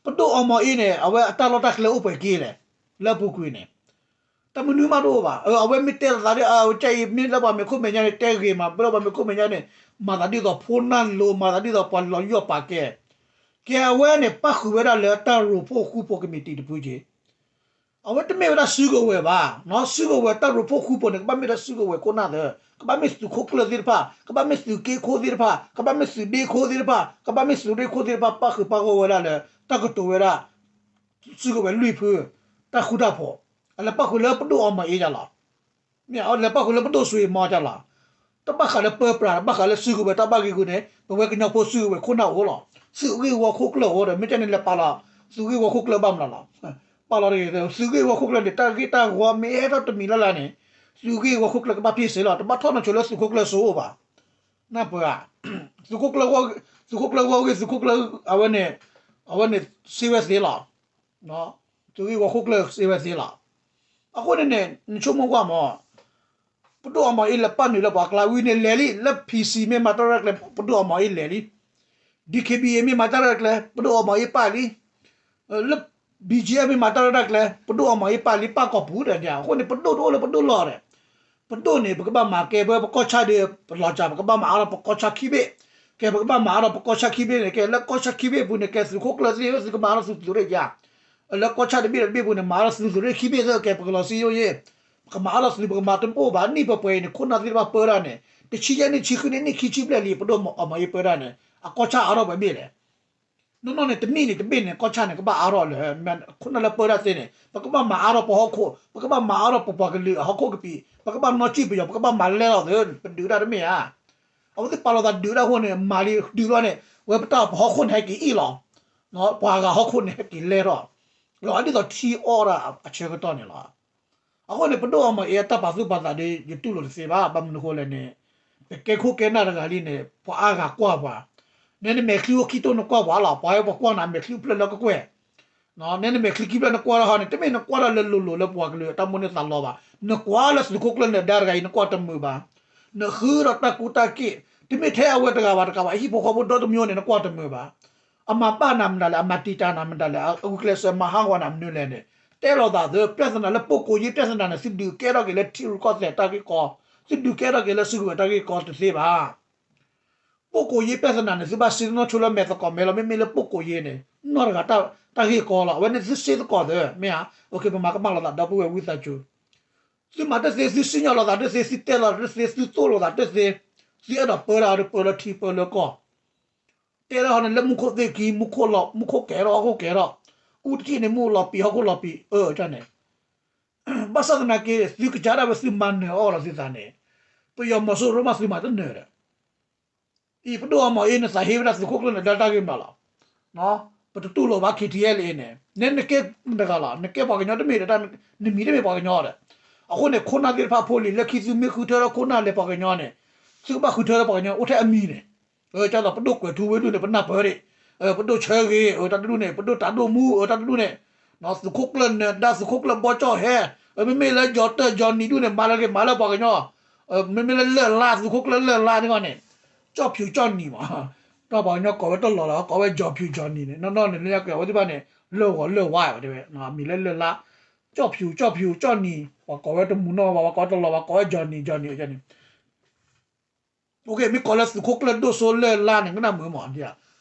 ပဒိၣ်အီမီၤအ့န့ၣ် အဝဲအတၢ်လီၢ်တၢ်ကျဲအိၣ်ပှဲၤက့လဲၣ်, လၢအပူၤကွံာ်န့ၣ် တၢ်မနုၤမးတအိၣ်ဘၣ်. အဝဲမ့ၢ်တဲလီၤသးဒီး အဝဲကဲအံၤမ့ၢ်လၢပှၤမ့ၢ်ခိၣ်မဲာ်ညါန့ၣ် တဲဂ့ၤမး, လၢပှၤမ့ၢ်ခိၣ်မဲာ်ညါန့ၣ် မၤသးဒ်သိးဖိနၢ်လိၤ, မၤသးဒ်သိးပှၤလီၤယီၢ်ပာ်ကဲ. ကဲအဝဲန့ၣ် ပၣ်ဃုာ်ဝဲဒၣ်လၢတၢ်ရိဖှိၣ်ဃူဖိကမံးတံာ်တဖုက့. အဝဲတမ့ၢ်ဝဲဒၣ်စုကဝဲၤဘၣ်. စုကဝဲၤတၢ်ရိဖှိၣ်ဃူဖိန့ၣ် ကဘၣ်မ့ၢ်ဒၣ်စုကဝဲၤခိၣ်နၢ်သၢ, ကဘၣ်မ့ၢ်သုးခိၣ်ကျၢၢ်သ့ၣ်တဖၣ်, ကဘၣ်မ့ၢ်သုးက့ခိၣ်သ့ၣ်တဖၣ်, ကဘၣ်မ့ၢ်သုးဒ့ခိၣ်သ့ၣ်တဖၣ်, ကဘၣ်မ့ၢ်သုးဒ့ခိၣ်သ့ၣ်တဖၣ် ပၣ်ဃုာ်ပၣ်ဂီၢ်ဝဲဒၣ်လၢ တၢ်ကတိၤဝဲဒၣ် စုကဝဲၤလွံၢ်ဖု တၢ်ဃူတၢ်ဖိး, အလဲၤပၣ်ဃုာ်လၢပဒိၣ်အီမီၤအ့ဒ်လီၤ. မ့ၢ်အလဲၤပၣ်ဃုာ်လၢပဒိၣ်စွ့မီၤဒ်လီၤ. တဘၣ်ဃးလၢပၢပြး, တဘၣ်ဃးလၢစုကဝဲၤတၢ်ဘၣ်ဂ့ၢ်ဂူာ်န့ၣ် ပဝဲကညီဖိစုကဝဲၤခိၣ်နၢ်အိၣ်လီၤ. သုးဂ့ၢ်ဝီခိၣ်ကျၢၢ်အိၣ်ဒီး မ့ၢ်ကဲန့ၣ်လဲၤပာ်လီၤ သုးဂ့ၢ်ဝီခိၣ်ကျၢၢ်ဘၣ်မနုၤလီၤ. ပာ်လီၤတဂ့ၤ, သုးဂ့ၢ်ဝီခိၣ်ကျၢၢ်န့ၣ် တၢ်ဂ့ၢ်တၢ်ဂီၤမ့ၢ်ဟဲထီၣ်တမံၤလၢ်လၢ်န့ၣ် သုးဂ့ၢ်ဝီခိၣ်ကျၢၢ်ကဘၣ်ဖ့စ့လီၤ. တဘၣ်ထီၣ်နီၢ်ဆိလၢသုးခိၣ်ကျၢၢ်စိအိၣ်ဘၣ်. နၢ်ပၢၢ်ဧါ. သုးခိၣ်ကျၢၢ်ဂီၢ်, သုးခိၣ်ကျၢၢ်ဂီၢ်ဂ့ၢ် သုးခိၣ်ကျၢၢ် အဝဲန့ၣ်, အဝဲန့ၣ်စ့ဝဲသ့လီၤ. သုးဂ့ၢ်ဝီခိၣ်ကျၢၢ်စ့ဝဲသ့လီၤ. အဃိန့ၣ်န့ၣ် နဆိကမိၣ်ကွၢ်မး, ပဒိၣ်အီမီၤအ့လဲၤပာ်နုာ်လၢပှၤကျါဝံၤန့ၣ်လဲၤလံ, လၢ PC မ့ၢ်မၤတၢ်ရဲၣ်ကျဲၤ ပဒိၣ်အီမီၤအ့လဲၤလံ, DKBA မ့ၢ်မၤတၢ်ရဲၣ်ကျဲၤ ပဒိၣ်အီမီၤအ့ပာ်လံ, လၢ BGF မ့ၢ်မၤတၢ်ရဲၣ်တၢ်ကျဲၤ ပဒိၣ်အီမီၤအ့ပာ်လံ ပာ်ကီၢ်ပူၤဒီး အဃိန့ၣ် ပဒိၣ်တအိၣ်လၢပဒိၣ်လီၢ်ဒီး ပဒိၣ်န့ၣ် ပကဘၣ်မၤကဲ ပဝဲပကီၢ်ဆၣ်ဒီး ပလီၤစၢ် ပကဘၣ်မၤအါထီၣ်ပကီၢ်ဆၣ်ခံဘ့ၣ် ကဲ ပကဘၣ်မၤအါထီၣ်ပကီၢ်ဆၣ်ခံဘ့ၣ်န့ၣ် ကဲလၢကီၢ်ဆၣ်ခံဘ့ၣ်အပူၤန့ၣ် ကဲသုးခိၣ်ကျၢၢ်သ့ၣ်ဧၢ သုကမၤအါထီၣ်သုးသုးရ့ၣ်ဧါ. လၢကီၢ်ဆၣ်တဘ့ၣ်ဒီးတဘ့ၣ်အပူၤန့ၣ် မၤအါထီၣ်သုးသုးရ့ၣ်ခံဘ့ၣ်သ့ ကဲပကလီၤစံယိယ့ၣ်, ပကမၤအါထီၣ်သုး ပကမၤတအိၣ်ဘၣ် နံၣ်ပှဲၤပှဲၤအံၤန့ၣ် ခိၣ်နၢ်သ့ၣ်တဖၣ်ပၢတၢ်န့ၣ် တဆံယဲၢ်နံၣ်ဆံဃုနံၣ် နံၣ်ခံဆံဘျဲၣ်လံ ပဒိၣ်အီၣ်မီၤအ့ပၢတၢ်န့ၣ် အကီၢ်ဆၣ်အါထီၣ်ပှဲၤဘ့ၣ်လဲၣ်. နီၢ်နီၢ်န့ၣ် တနံၣ်န့ၣ် တဘ့ၣ်န့ၣ် ကီၢ်ဆၣ်န့ၣ် ကဘၣ်အါထီၣ်လၢ ခိၣ်နၢ်လၢပၢတၢ်သ့န့ၣ် ပကဘၣ်မၤအါထီၣ်ပဟီၣ်ခိၣ်, ပကဘၣ်မၤအါထီၣ်ပပှၤကလုာ်အဟီၣ်ခိၣ်ကပံာ်, ပကဘၣ်နီၣ်စံၣ်ပယီၤ, ပကဘၣ်မၤလဲၢ်လီၤသ့, ပဒုးတၢ်တမ့ၢ်ဧါ. အဝဲသ့ၣ်ပာ်လီၤသးဒုးတၢ်အဃိန့ၣ် မၤလံဒုးလီၤန့ၣ် ဝဲပတၢ်ပဟီၣ်ခိၣ်န့ၣ် ဟဲက့ၤအ့ၣ်လီၤ, ပှၤဂၤဟီၣ်ခိၣ်န့ၣ် ဟဲက့ၤလဲၢ်ထီၣ်, လီၤဒ်သိးထံအီၣ်တၢ်အဆၢကတီၢ်န့ၣ်လီၤ. အဃိန့ၣ် ပဒိၣ်အီၣ်မီၤအ့အတၢ်ပာ်သူၣ်ပာ်သးဒီး ယတူၢ်လိာ်တသ့ဘၣ်, ဘၣ်မနုၤအဃိလဲၣ်န့ၣ် ပကဲခိၣ်ကဲနၢ်တဂၤလံန့ၣ် ပှၤအါဂၤကွၢ်ပှၤ, နဲနမဲာ်ချံအိၣ်ခံတိၢ်နကွၢ်ပှၤလီၤ, ပှၤဝဲပှၤကွၢ်နၤမဲာ်ချံအိၣ်ဖျၢၣ်လၢကကွဲၢ်, နဲနမဲာ်ချံခံဖျၢၣ်နကွၢ်ထီၣ်ဟီန့ၣ် တမ့ၢ်နကွၢ်ထီၣ်လၢလိၤလိၤလၢပှၤကလုာ်အတၢ်မိၣ်န့ၢ်သးလီဘၣ်, နကွၢ်လၢသုးခိၣ်ကျၢၢ်နဒါတဂၤအံၤ နကွၢ်တမုာ်ဘၣ်, နဃုဒီးတၢ်ကူတၢ်က့ၣ်, တမ့ၢ်ထဲအဝဲတဂၤဘၣ်တဂၤဘၣ်, ဟံၣ်ဖိဃီဖိဒီတမံၤန့ၣ် နကွၢ်တမုာ်ဘၣ်. အမၤဘၣ်နၤမတၤလဲၣ်, အမၤတံာ်တာ်နၤမတၤလဲၣ်, အဂုာ်ကျဲးစၢးမၤဟးဂီၤနၤမနုၤလဲၣ်န့ၣ်, တဲလိာ်သးသ့, ပြဿနာလၢ ပုဂ္ဂိုလ်ရေး ပြဿနာန့ၣ် သုဒုးကဲထီၣ်က့ၤလၢထံရူၢ်ကီၢ်သဲးတၢ်ဂ့ၢ်ကီ, သုဒုးကဲထီၣ်က့ၤလၢစုကဝဲၤတၢ်ဂ့ၢ်ကီတသ့ဘၣ်. ပုဂ္ဂိုလ်ရေး ပြဿနာန့ၣ် သုဘၣ်စံးနီၢ်ဆိလၢမဲာ်သကိးမဲာ်လီၤ, မ့မ့ၢ်လၢ ပုဂ္ဂိုလ်ရေး န့ၣ် နီၢ်တဂၤ တၢ်ဂ့ၢ်ကီလီၤ, အဝဲန့ၣ်သုစ့သကိးသ့, မ့ၢ်ဧါ, ပမၤကမၣ်လိာ်သးဒီပုၢ်ဝဲၢ်ဝံသးစူၤ, သုမၤတသ့, သုစံၣ်ညီၣ်လိာ်သးတသ့, သုတဲလီၤတသ့, သုသိၣ်လိာ်သးတသ့, သုအဲၣ်ဒိးပၢတၢ်ဒီးပၢလၢထံပၢလၢကီၢ်, တဲလၢဟီန့ၣ် လၢမူခိၣ်သ့ၣ်ခံ, မူခိၣ်လီၤ, မူခိၣ်ကဲထီၣ် ဟီၣ်ခိၣ်ကဲထီၣ်, အူတထံၣ်န့ၣ် မူလီၤပံာ် ဟီၣ်ခိၣ်လီၤပံာ်, အၢ န့ၣ်, ဘၣ်ဆၣ်သနာ်က့ သုကစၢ်ဒၣ်ဝဲသုမၤနၢၤအီၤလီၤသုသးန့ၣ်, ပယီၤမီၤစိရိၤမးသုမၤတနၢၤဒီး အံၤ ပဒိၣ်အီမီၤအ့ နသးဟ့ဝဲဒၣ်သုးခိၣ်ကျၢၢ်နဒါတၢ်ဂ့ၢ်မနုၤလီၤ, ပတတူၢ်လိာ်ဘၣ် KTLA န့ၣ်, နဲနကဲမတၤတဂၤလီၤ, နကဲပှၤကညီတမ့ၢ်ဒီး နမံၤတမ့ၢ်ပှၤကညီဒီး, အဃိန့ၣ် ခိၣ်နၢ်သ့ၣ်တဖၣ်ဖိလံၤ လၢခံသုမ့ၢ်ဃုထၢထီၣ်ခိၣ်နၢ်လၢပှၤကညီန့ၣ်, သုကဘၣ်ဃုထၢထီၣ်ပှၤကညီအိၣ်ထဲအမံၤန့ၣ်, ကၢ်သိးပဒိၣ်ကွဲးထူဝ့ၢ်ဒူၣ်န့ၣ် ပနၢ်ပၢၢ်ဒံး, ပဒိၣ်ဆၢဂ့ၤ တၢ်တဒူၣ်န့ၣ် ပဒိၣ်တၢ်ဒိၣ်မူ တၢ်တဒူၣ်န့ၣ်, သုးခိၣ်ကျၢၢ်နဒါ သုးခိၣ်ကျၢၢ်ဘီကၠီၣ်ဟဲ, မ့မ့ၢ်လၢ ကၠီၤတၢၢ် ကၠီၤနံၤ ဒူၣ်န့ၣ် မၤလၢက့ၤ မၤလၢပှၤကညီ, မ့မ့ၢ်လၢလၢၢ်လါ သုးခိၣ်ကျၢၢ်လၢၢ်လါန့ၣ်ဂီၢ်န့ၣ်, ကၠီၣ်ဖၠူးကၠီၣ်နံၤမး, ဒီးပှၤကညီကိးဝဲတလီၤလီၤ ကိးဝဲ ကၠီၤဖၠူးကၠီၤနံၤ န့ၣ်, နီၢ်နီၢ်န့ၣ် လၢညါကဲဝဲသ့ၣ်တဖၣ်န့ၣ် လၢၢ်ဂီၤလၢၢ်ဝါဝဲတဲဝဲ, မံၤလၢလၢၢ်လါ, ကၠီၣ်ဖၠူး ကၠီၣ်ဖၠူး ကၠီၣ်နံၤ ပှၤကိးဝဲတမုာ်နီၢ်ဘၣ်, ပှၤကိးတလီၤဘၣ် ကိးဝဲ ကၠီၤနံၤ ကၠီၤနံၤ ကၠီၤနံၤ မ့ၢ်ကိးလၢသုးခိၣ်ကျၢၢ်ဒိၣ်စိ လၢၢ်လါန့ၣ် ကနၣ်မုာ်မး,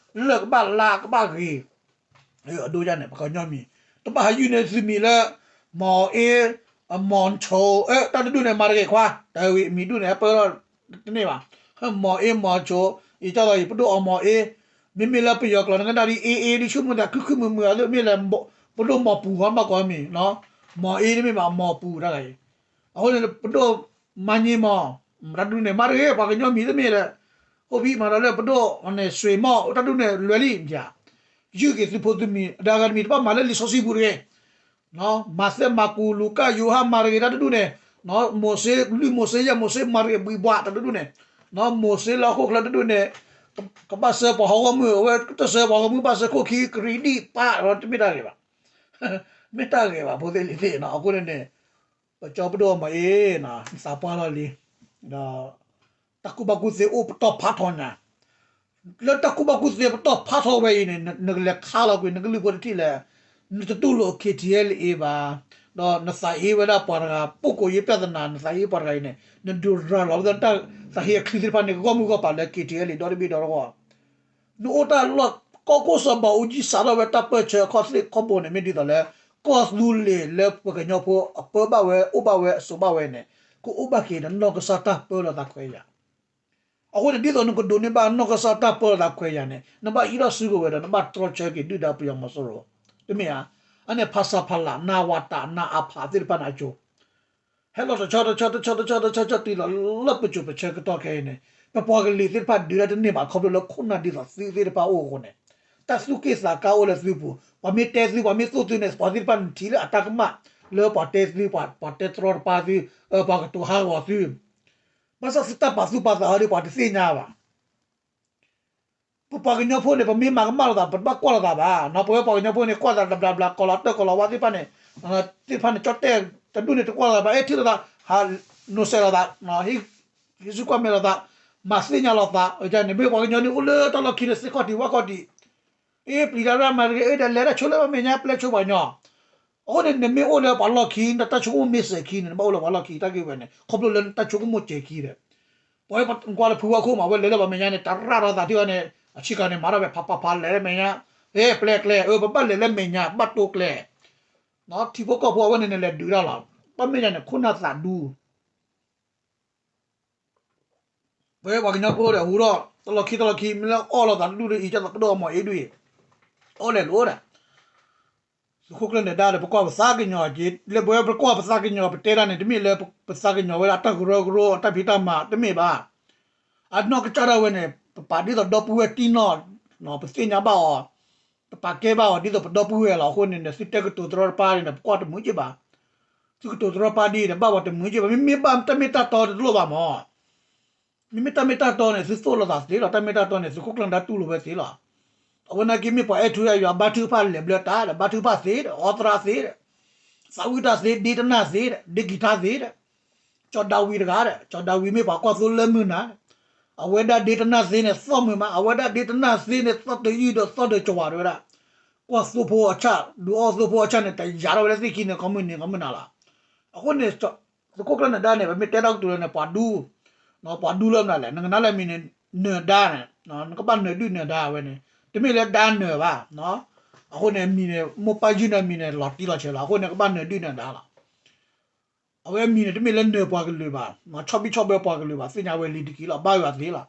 လၢၢ်ကဘၣ်လါကဘၣ်ဂ့ၤ, အဒိန့ၣ် ပှၤကညီမံၤ, တဘၣ်ဟးယုၢ်န့ၢ်သုမံၤလၢ မီၤအ့, မီၤဆိ, တၢ်တဒူၣ်န့ၣ် မၤတဂ့ၤခွါ, တၢ်ဝံၤမံၤဒူၣ်န့ၣ် ဟဲပၢလီၤတန့ၢ်ဘၣ်, မီၤအ့ မီၤဆိ, အံၤကၢ်သိးအံၤ ပဒိၣ်အီမီၤအ့, မ့မ့ၢ်လၢပယီၤကျိာ် နကနၣ်ဒ်အ့အ့ ဒ်ဆူၣ်မုၢ်သး ခုၣ်ခုၣ်မုာ်မုာ် အသ့ၣ်မ့ၢ်လဲၣ်, ပဒိၣ်မီၤပူၤ ဟီဘၣ်ကိးမံၤ, မီၤအ့ တမ့ၢ်ဘၣ် မီၤပူၤတၢ်ဂၤအံၤ, အဃိန့ၣ် ပဒိၣ်မၤညံမီၤ, တၢ်တဒူၣ်န့ၣ် မၤတဂ့ၤ ပှၤကညီမံၤတမ့ၢ်လဲၣ်, အိၣ်ဖံးမၤဒီးလၢပဒိၣ်န့ၣ် စွ့ၤမီၣ် တၢ်တဒူၣ်န့ၣ် လွဲၤလံ, ယုၢ်က့ၤသုးဖိသုးမံၤ ဒီးအဂၤတမံၤ တဘၣ်မၤလၢလံာ်စီဆှံပူၤတဂ့ၤ, မၤသဲမၤကူၤလူၤကၢ်ယိၤဟၣ် မၤတဂ့ၤ တၢ်တဒူၣ်န့ၣ်, မိၤၡ့ လွံၢ်မိၤၡ့ ယဲၢ်မိၤၡ့ မၤတဂ့ၤ ဘှံးဘှး တၢ်တဒူၣ်န့ၣ်, မိၤၡ့လၢဟီၣ်ခိၣ်ချၢတဒူၣ်န့ၣ်, ကဘၣ်စၢၤပှၤဟီၣ်ခိၣ်မုၢ်, အဝဲတစၢၤပှၤဟီၣ်ခိၣ်မုၢ် ဘၣ်စၢၤခိၣ်ခံ ကရံးဒံၣ်ပၢ် တမ့ၢ်တၢ်ဂ့ၤဘၣ်, မ့ၢ်တၢ်ဂ့ၤဘၣ် ဖိသ့ၣ်လံၤသ့ၣ်နီၤ, အဃိန့ၣ်န့ၣ် ပကၠီပဒိၣ်အီမီၤအ့ နသးပှၢ်လီၤလံ, ဒီး တၢ်ကူၣ်ဘၣ်ကူၣ်သ့အိၣ်ပတီၢ်ဖးထီညါ, လၢတၢ်ကူၣ်ဘၣ်ကူၣ်သ့ပတီၢ်ဖးထီဝဲအံၤန့ၣ် နကလဲၤခါလီၤကွံာ် နကလုၢ်ဖိတထံၣ်လဲၣ်, နတတူၢ်လိာ် KTLA ဘၣ်, ဒီးနသးဟ့ဝဲဒၣ်ပှၤတဂၤ ပုဂ္ဂိုလ်ရေးပြဿနာ နသးဟ့ပှၤတဂၤအံၤန့ၣ် နဒုးရၤလီၤဝဲဒၣ်တၢ်သးဟ့အချံသ့ၣ်တဖၣ်န့ၣ် ဂီၢ်မုၢ်ဂီၢ်ပၤလၢ KTLA ဒီတဘ့ၣ်ဒီတဂီၢ် နအိၣ်တၢ်လီၢ် ကီၢ်ခိၣ်စီၤဘၣ်အူကၠံစးထီၣ်ဝဲတၢ်ပၢၢ်ဆၢ အခီၣ်သ့ၣ်ခီၣ်ဘိန့ၣ် မ့ၢ်ဒ်သိးလၢ ကီၢ်သူလ့ၤလၢပှၤကညီဖိအပၢဘၣ်ဝဲ အိၣ်ဘၣ်ဝဲ အစိာ်ဘၣ်ဝဲန့ၣ် ကအိၣ်ဘၣ်က့ၤဒီးနီၢ်ကစၢ်တၢ်ပၢလီၤသးခွဲးယာ်. အဃိန့ၣ် ဒ်သိးနကဒိးန့ၢ်ဘၣ်နီၢ်ကစၢ်တၢ်ပၢလီၤသးခွဲးယာ်န့ၣ် နဘၣ်ဟံးထီၣ်စုကဝဲၤဒီး နဘၣ်တြီဆၢက့ၤဒုၣ်ဒါပယီၤမီၤစိရိၤ တမ့ၢ်ဧါ. အန့ၣ် ဖဆပလ နဝတ နအဖ သ့ၣ်တဖၣ်န့ၣ်အစိၤ ဟဲလီၤတဆီတဆီတဆီတဆီတဆီတဆီတုၤလီၤလၢပစိၤပဆၢကတီၢ်ခဲအံၤန့ၣ် ပပှၤကလုာ်သ့ၣ်တဖၣ်ဒုးတၢ်တန့ၢ်ဘၣ် ခီဖျိလၢခိၣ်နၢ်ဒ်သိးသုသ့ၣ်တဖၣ်အိၣ်အဃိန့ၣ် တၢ်သူၣ်က့ၣ်သးကါအိၣ်လၢသုပူၤ ပှၤမ့ၢ်တဲသု ပှၤမ့ၢ်သိၣ်သုန့ၣ် ပှၤသ့ၣ်တဖၣ်န့ၣ်ထံၣ်လၢအတၢ်ကမၣ် လၢပှၤတဲသု ပှၤတဲတြီတပါသု ပှၤကတိၤဟးဂီၤသု ဘၣ်ဆၣ်သုတၢ်ပာ်သူၣ်ပာ်သးအီၤဒီး ပှၤတသ့ၣ်ညါဘၣ် ပပှၤကညီဖိန့ၣ် ပမ့ၢ်မၤကမၣ်လိာ်သး ပတဘၣ်ကွၢ်လိာ်သးဘၣ်. ပဝဲပှၤကညီဖိန့ၣ် ကွၢ်သးတဘျးဘျး ကီၤလီၤတၢၢ်ကီၤလီၤဝါသ့ၣ်တဖၣ်န့ၣ် သ့ၣ်တဖၣ်န့ၣ် ကၠီၣ်တဲၣ်တဒူၣ်န့ၣ် တကွၢ်လိာ်သးဘၣ် အဲၣ်ထံၣ်လိာ်သး ဟးနိးစဲးလိာ်သး ဟံးစုကွၢ်မဲာ်လိာ်သး မၤသ့ၣ်ညါလိာ်သး န့ၣ် မ့ၢ်ပှၤကညီန့ၣ် အိၣ်လၢတၢ်လီၢ်ခံန့ၣ် သ့ၣ်ခီၣ်ထံးဝၣ်ခီၣ်ထံး အ့ ပျံၤတၢ်ရၢ်မၤတဂ့ၤ အ့ ဒီးလဲၤတၢ်ဆိလၢပမဲာ်ညါ ပျဲဆိပှၤကညီ အဃိန့ၣ် နမ့ၢ်အိၣ်လၢပှၤလီၢ်ခံ နတၢ်ဆိကမိၣ်မ့ၢ်စဲၤခံန့ၣ် နဘၣ်အိၣ်လၢပှၤလီၢ်ခံ တၢ်ဂ့ၢ်ဝဲန့ၣ် ခီဖျိလၢနတၢ်ဆိကမိၣ်စဲၤခံဒီး ပှၤကွၢ်လၢဖုဝါခိၣ်မး အဝဲလဲၤလၢပှၤမဲာ်ညါန့ၣ် တရၣ်ထီၣ်သးထံၣ်ဝဲန့ၣ် အဆံးကၤန့ၣ် မၤထီၣ်ဖဲဖးဖးဖးလဲၤလၢမဲာ်ညါ, ဟဲပျဲကျဲ အၢ ပဘၣ်လဲၤလၢမဲာ်ညါ ဘၣ်တိကျဲ, ထံဖိကီၢ်ဖိအဝဲန့ၣ်န့ၣ် လဲၤဒုးတၢ်လီၤ. ဘၣ်မ့ၢ်ယၤန့ၣ် ခိၣ်နၢ်သးဒူ ပဝဲပှၤကညီဖိဒီး ဟူထီၣ် တလီၢ်ခံတလီၢ်ခံ မ့ၢ်လၢအီၣ်လိာ်သးတဒူၣ်ဒီး အံၤ ကၢ်သးကဒီးအမီၤအ့ဒူၣ်အံၤ အီၣ်လဲၤလိာ်ဒီး သုးခိၣ်ကျၢၢ်နၢၤဒါဒီး ပကွၢ်ပသးကညီၤက့ၤ လၢပဝဲပကွၢ်ပသးကညီၤ ပတဲတၢ်န့ၣ် တမ့ၢ်လၢပသးကညီၤဝဲဒၣ်တၢ်ကရၢကရိ တၢ်ဖံးတၢ်မၤ တမ့ၢ်ဘၣ်. အနီၢ်ကစၢ်ဒၣ်ဝဲန့ၣ် ပပာ်ဒ်သိးဒီပုၢ်ဝဲၢ်တံၢ်နီၢ် ပသ့ၣ်ညါဘၣ်အီၤ, ပပာ်ကဲဘၣ်အီၤ ဒ်သိးပဒီပုၢ်ဝဲၢ်လီၤ. အဃိန့ၣ် သုတဲကတိၤတရီတပါန့ၣ် ပကွၢ်တမုာ်က့ဘၣ်. သုကတိၤတရီတပါဒ်န့ၣ် ဘၣ်ပှၤတမုာ်က့ဘၣ်. မ့မ့ၢ်ဘၣ်တၢ်မ့ၢ်တၢ်တီတလိၣ်ဘၣ်မး မ့မ့ၢ်တၢ်မ့ၢ်တၢ်တီန့ၣ် သုသိၣ်လိာ်သးသ့လီၤ. တၢ်မ့ၢ်တၢ်တီန့ၣ် သုးခိၣ်ကျၢၢ်နၢၤဒါတူၢ်လိာ်ဝဲသ့လီၤ. အဝဲနာ်က့မ့ၢ်ပှၤအဲၣ်ထူအဲၣ်ယွၤ ဘါထုကဖၣ်လဲၤဘျၢတၢ်ဒီး ဘါထုကဖၣ်သ့ဒီး အီသရၣ်သ့ဒီး သးဝံၣ်တၢ်သ့ ဒ့တနၢ်သ့ဒီး ဒ့ကံထါသ့ဒီး ကၠီၤဒၤဝံးတဂၤဒီး ကၠီၤဒၤဝံးမ့ၢ်ပှၤကွၢ်သိလၢမုၢ်နၤ အဝဲဒၣ်ဒ့တနၢ်သ့န့ၣ် သီၣ်မုာ်မး အဝဲဒၣ်ဒ့တနၢ်သ့န့ၣ် သီၣ်တယုၢ်ဒီးသီၣ်တကဝၤတဝဲဒၣ် ကွၢ်သိဖိအဆၣ် ဒုးအီၣ်သိဖိအဆၣ်န့ၣ် တယာ်ထီၣ်ဝဲလၢသ့ၣ်ခံန့ၣ် ကီမုၢ်နံၤကီမုၢ်နၤလီၤ. အဃိန့ၣ် သုးခိၣ်ကျၢၢ်နၢၤဒါန့ၣ် ပမ့ၢ်တဲတၢ်ကတိၤလၢန့ၣ် ပှၤဒူ ပှၤဒူလၢမနုၤလဲၣ် နကနၣ်လၢမံၤန့ၣ် နၢၤဒါန့ၣ် နကဘၣ်နၢၤဒုၣ်နၢၤဒါဝဲန့ၣ် တမ့ၢ်လၢဒါနၢၤဘၣ်. အဃိန့ၣ် အမံၤန့ၣ် မိၢ်ပၢ်ယုၢ်န့ၢ်အမံၤန့ၣ် လီၤတံၢ်လီၤဆဲးလီၤ. အဃိန့ၣ် ကဘၣ်နၢၤဒုၣ်နၢၤဒါလီၤ. အဝဲအမံၤန့ၣ် တမ့ၢ်လၢနၢၤပှၤကလုာ်ဘၣ်, ဆီၣ်ဘံၣ်ဆီၣ်ဘၢပှၤကလုာ်ဘၣ်, သ့ၣ်ညါဝဲလံတက့ၢ်လီၤ, ဘါယွၤသ့လီၤ.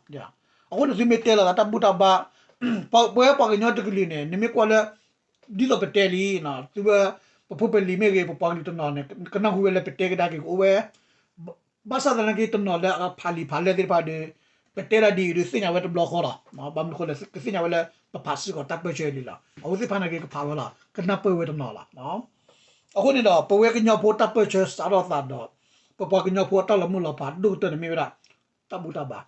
အဃိန့ၣ် သုမ့ၢ်တဲလီၤသးတၢ်ဘူၣ်တၢ်ဘါ, ပဝဲပှၤကညီတကလုာ်န့ၣ် နမ့ၢ်ကွၢ်လၢ ဒ်သိးပတဲလံ, သုဝဲ ပဖိပလံၤမ့ၢ်ဂ့ၤ, ပပှၤကလုာ်တနီၤန့ၣ် ကနၢ်ဟူဝဲလၢပတဲကဒါက့ၤကအိၣ်ဝဲ ဘၣ်ဆၣ်သနာ်က့ တနီၤလၢအဖးလံာ်ဖးလဲၢ်သ့ၣ်တဖၣ်ဒီး ပတဲဒၣ်ဒ်အံၤဒီး သ့ၣ်ညါဝဲတဘျီဃီလီၤ. ဘၣ်မနုၤဃိလဲၣ် ကသ့ၣ်ညါဝဲလၢ ပဖးစ့ၢ်ကီးတၢ်ပၢၢ်ဆၢလံလီၤ. အဝဲသ့ၣ်တဖၣ်နာ်က့ ကဖးဝဲလီၤ, ကနၢ်ပၢၢ်ဝဲတနီၤလီၤ. အဃိန့ၣ်ဒီး ပဝဲကညီဖိတၢ်ပၢၢ်ဆၢစးထီၣ်သးဒီး ပပှၤကညီဖိအတၢ်လီၤမုၢ်လီၤဖးဒိၣ်ကတၢၢ်န့ၣ်မ့ၢ်ဝဲဒၣ် တၢ်ဘူၣ်တၢ်ဘါ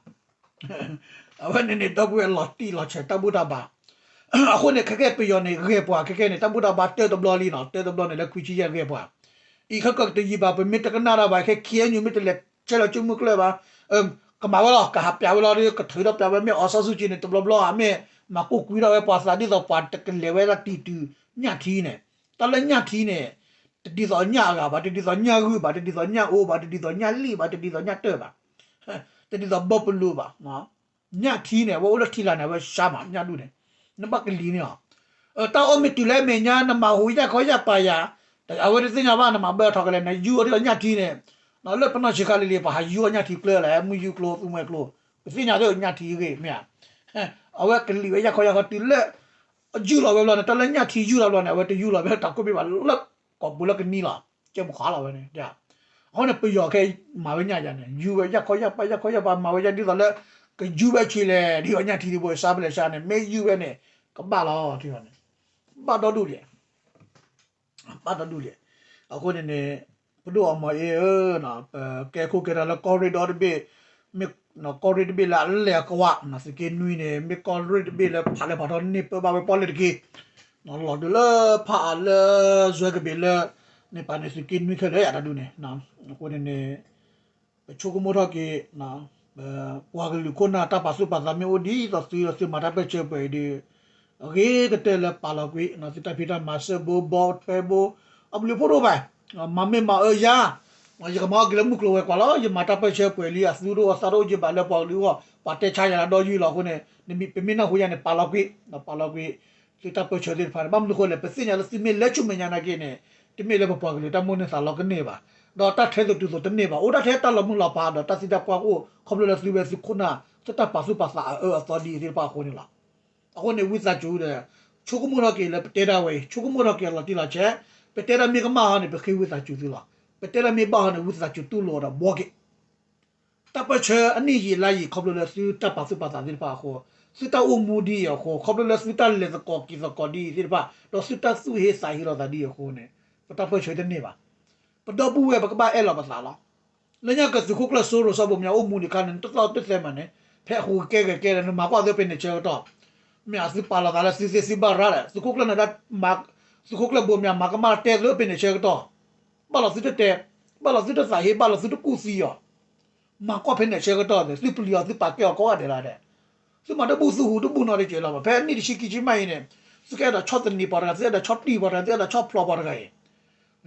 အဝဲန့ၣ်န့ၣ် ဒီပုၢ်ဝဲၢ်လီၤတံၢ်လီၤဆဲးတၢ်ဘူၣ်တၢ်ဘါ. အဃိန့ၣ် ခဲကဲပယီၤန့ၣ် ဂဲၤပှၤ ခဲကဲန့ၣ် တၢ်ဘူၣ်တၢ်ဘါတၢတဘျီလံနီၤ, တၢတဘျီန့ၣ်လၢခွံဆံယဲၢ်ဂဲၤပှၤ. အံၤခဲကတယံာ်ဘၣ် ပမ့ၢ်တကနၣ်တၢ်ဘၣ် ခဲ KNU မ့ၢ်တလဲၤဆဲးလီၤစုမုၢ်ကျၢၢ်ဘၣ်, ကမၤဝဲလီၤ ကဟးပျးဝဲလီၤဒီး ကထုးထီၣ်ပျးဝဲ မ့ၢ်အီစီဆှံကၠံန့ၣ် တဘျီဘျီဧါ မ့ၢ်မၤကိၢ်ကွံထီၣ်ဝဲပှၤသးဒ်သိးပှၤတကလဲၤဝဲဒၣ်တံၤတုၤညၣ်ထံန့ၣ်, တၢ်လၢညၣ်ထံန့ၣ် တဒ်သိးညၣ်အဂၤဘၣ်, တဒ်သိးညၣ်ဂုၢ်ဘၣ်, တဒ်သိးညၣ်အိဘၣ်, တဒ်သိးညၣ်လံၣ်ဘၣ်, တဒ်သိးညၣ်တၢၢ်ဘၣ်, တဒ်သိးဘီပလူးဘၣ်. ညၣ်ထံန့ၣ် အဝဲအိၣ်လၢထံလာ်န့ၣ် အဝဲဆါမး ညၣ်ဒူၣ်န့ၣ်, နဘၣ်ကလံၤန့ၣ်လီၤ. တၢ်အီၣ်မ့ၢ်တုၤလၢမဲာ်ညါ နမၤဟူးယၣ်ခီယၣ်ပာ်ယၤ, အဝဲတသ့ၣ်ညါဘၣ် နမၤဘၢအထီၣ်ကလဲာ် နယူအီၤဒ်သိးညၣ်ထံန့ၣ်, လၢပနီၢ်ဆံးခါလံၤလံၤ ပဟးယူအီၤညၣ်ထံကျၢလၢ မုၢ်ယူကျိ သူမှဲကျိ, ပသ့ၣ်ညါသ့ၣ်ညၣ်ထံအဂ့ၢ်မ့ၢ်ဧါ. အဝဲကလံၤဝဲယၣ်ခီယၣ်ခီတုၤလၢ ယူၢ်လီၤဝဲဘျီန့ၣ် တၢ်လၢညၣ်ထံယူၢ်လီၤဘျီန့ၣ် အဝဲတယူၢ်လီၤဝဲတၢ်ကိၢ်ဘ့ၣ်ဘၣ်လၢ ကီၢ်ပူၤလၢကနံလီၤ, ကဲမုၢ်ဃါလီၤဝဲန့ၣ်. အဃိန့ၣ် ပယီၤခဲမၤဝဲညၣ်ယၤန့ၣ် ယူၢ်ဝဲယၣ်ခီယၣ်ပာ် ယၣ်ခီယၣ်ပာ် မၤဝဲယၣ်ဒ်သိးလၢ ကယူၢ်ဝဲဆံးလဲၣ် ဒ်သိးညၣ်ထံဒ်ဘိစါဖဲလဲၣ်စါန့ၣ် မ့ၢ်ယူၢ်ဝဲန့ၣ် ကဘၣ်လီၤ ထံၣ်န့ၣ် ဘၣ်ဒီဒူၣ်လဲၣ် ဘၣ်ဒီဒူၣ်လဲၣ်. အဃိန့ၣ်န့ၣ် ပဒိၣ်အမီၤအ့ဧၢ, ပကဲခိၣ်ကဲတၢ်လၢကီၢ်ရ့ၣ်ဒီတဘ့ၣ်, မ့ၢ်ကီၢ်ရ့ၣ်တဘ့ၣ်လၢအလဲၤအကဝး သုးက့နွံန့ၣ် မ့ၢ်ကီၢ်ရ့ၣ်တဘ့ၣ်လၢဖးလဲၢ်ဖးထီန့ၢ်ပၢဘၣ်ဝဲပီၣ်လဲၣ်တက့ၢ်, လီၤဒုးလၢဖးအါလၢ စွဲကဘ့ၣ်လၢ န့ၣ်ပာ်န့ၣ်သုးက့နွံခဲလၢာ်ယၤတၢ်ဒုးန့ၣ်. အဃိန့ၣ်န့ၣ် ပဆိကမိၣ်ထီၣ်က့ၤ ပပှၤကလုာ်ခိၣ်နၢ်တၢ်ပာ်သူၣ်ပာ်သးမ့ၢ်အိၣ်ဒ်သိးသုဒီးသုမၤတၢ်ပၢၢ်ဆၢပှဲၤအံၤဒီး အဂ့ၤကတၢၢ်လၢပာ်လီၤကွံာ် သုတၢ်ဖံးတၢ်မၤစၢၢ်ဘိဘီထွဲဘိ အဘျုးဖှိၣ်ဒိၣ်ဘၣ်, မၤမ့ၢ်မၤအၢယၤ, ယကမၤအီၣ်က့ၤလၢမုၢ်ကျိၤဝဲၤကွာ်လီၤ, ယမၤတၢ်ပၢၢ်ဆၢပှဲၤလံ အသူၣ်ဒိၣ်အသးဒိၣ်ယဘၣ်လၢပှၤကလုာ်အဂီၢ် ပှၤတဲဆါယၤလၢဒီယုၢ်လီၤ. အဃိန့ၣ် ပမ့ၢ်နၢ်ဟူယၤန့ၣ် ပာ်လီၤကွံာ်, ပာ်လီၤကွံာ် သုတၢ်ပၢၢ်ဆၢသ့ၣ်တဖၣ်န့ၣ် ဘၣ်မနုၤဃိလဲၣ် ပသ့ၣ်ညါလၢသုမ့ၢ်လဲၤဆူမဲာ်ညါနာ်က့န့ၣ် တမ့ၢ်လၢပပှၤကလုာ်တၢ်မိၣ်န့ၢ်သးလီကန့ၢ်ဘၣ်, ဒီးတၢ်ထဲသိးတုၤသိးတန့ၢ်ဘၣ်, အိၣ်ဒၣ်ထဲတၢ်လီၤမုၢ်လီၤဖးဒီးတၢ်သံတၢ်ပှၢ်ကအိၣ် ခီဖျိလၢသုဝဲသုခိၣ်နၢ် သုတၢ်ပာ်သူၣ်ပာ်သးအအၢအသီဒ်အံၤသ့ၣ်တဖၣ်အဃိန့ၣ်လီၤ. အဃိန့ၣ် ဝံသးစူၤဒီး ဆိကမိၣ်ထီၣ်က့ၤလၢပတဲဒၣ်ဝဲအံၤ ဆိကမိၣ်ထီၣ်က့ၤအလီၤတံၢ်လီၤဆဲး, ပတဲဒၣ်မ့ၢ်ကမၣ်ဟီန့ၣ် ပဃ့ဝံသးစူၤသုလီၤ. ပတဲဒၣ်မ့ၢ်ဘၣ်ဟီန့ၣ် ဝံသးစူၤတူၢ်လိာ်ဒီးဘှီက့ၤ တၢ်ပၢၢ်ဆၢအနံၣ်ယံာ်လါယံာ် ခီဖျိလၢသုတၢ်ပာ်သူၣ်ပာ်သးသ့ၣ်တဖၣ်အဃိ, သုတၢ်အိၣ်မူဒ်အံၤအဃိ, ခီဖျိလၢသုတၢ်လဲၤသကိးက့ၤသကိးဒ်အံၤသ့ၣ်တဖၣ်, ဒီးသုတၢ်သူၣ်ဟ့သးဟ့လီၤသးဒ်အံၤအဃိန့ၣ်, ပတၢ်ပၢၢ်ဆၢတန့ၢ်ဘၣ်. ပဒီပုၢ်ဝဲၢ်ပကဘၣ်အဲၣ်လီၤပသးလီၤ. လၢညါကသုးခိၣ်ကျၢၢ်စိရိၤစီဘိမၠါအိၣ်မူဒံးခါန့ၣ် နတသီၣ်တသဲမးန့ၣ်, ဖဲအဃိကကဲဂဲၤကဲဒီး နမၤကွၢ်သုဖဲန့ၣ်ဆၢကတီၢ်, မ့ၢ်အသုပာ်လီၤသးလၢသုသ့သုဘၣ်ရၤဒီး သုးခိၣ်ကျၢၢ်နၢၤဒါမၤ, သုးခိၣ်ကျၢၢ်ဘိမၠါမၤကမၣ်တဲသုဖဲန့ၣ်ဆၢကတီၢ်, ဘၣ်လီၤသုတတဲ, ဘၣ်လီၤသုတသးဟ့ ဘၣ်လီၤသုတကူၣ်သံအီၤ မၤကွၢ်ဖဲန့ၣ်ဆၢကတီၢ်န့ၣ် သုပျံၤအီၤသုပာ်ကဲအီၤကိးဂၤဒဲးလီၤဒီး, သုမၤတဘူၣ်သုဟူးတဘူၣ်နီတကဲးလီၤ. ဖဲနံၣ်တဆံခံဆံမးအံၤန့ၣ် သုကအဲၣ်ဒိးဆီၣ်သနံးပှၤတဂၤ, သုအဲၣ်ဒိးဆီၣ်တံၢ်ပှၤတဂၤ, သုအဲၣ်ဒိးဆီၣ်ဖျိးပှၤတဂၤအံၤ,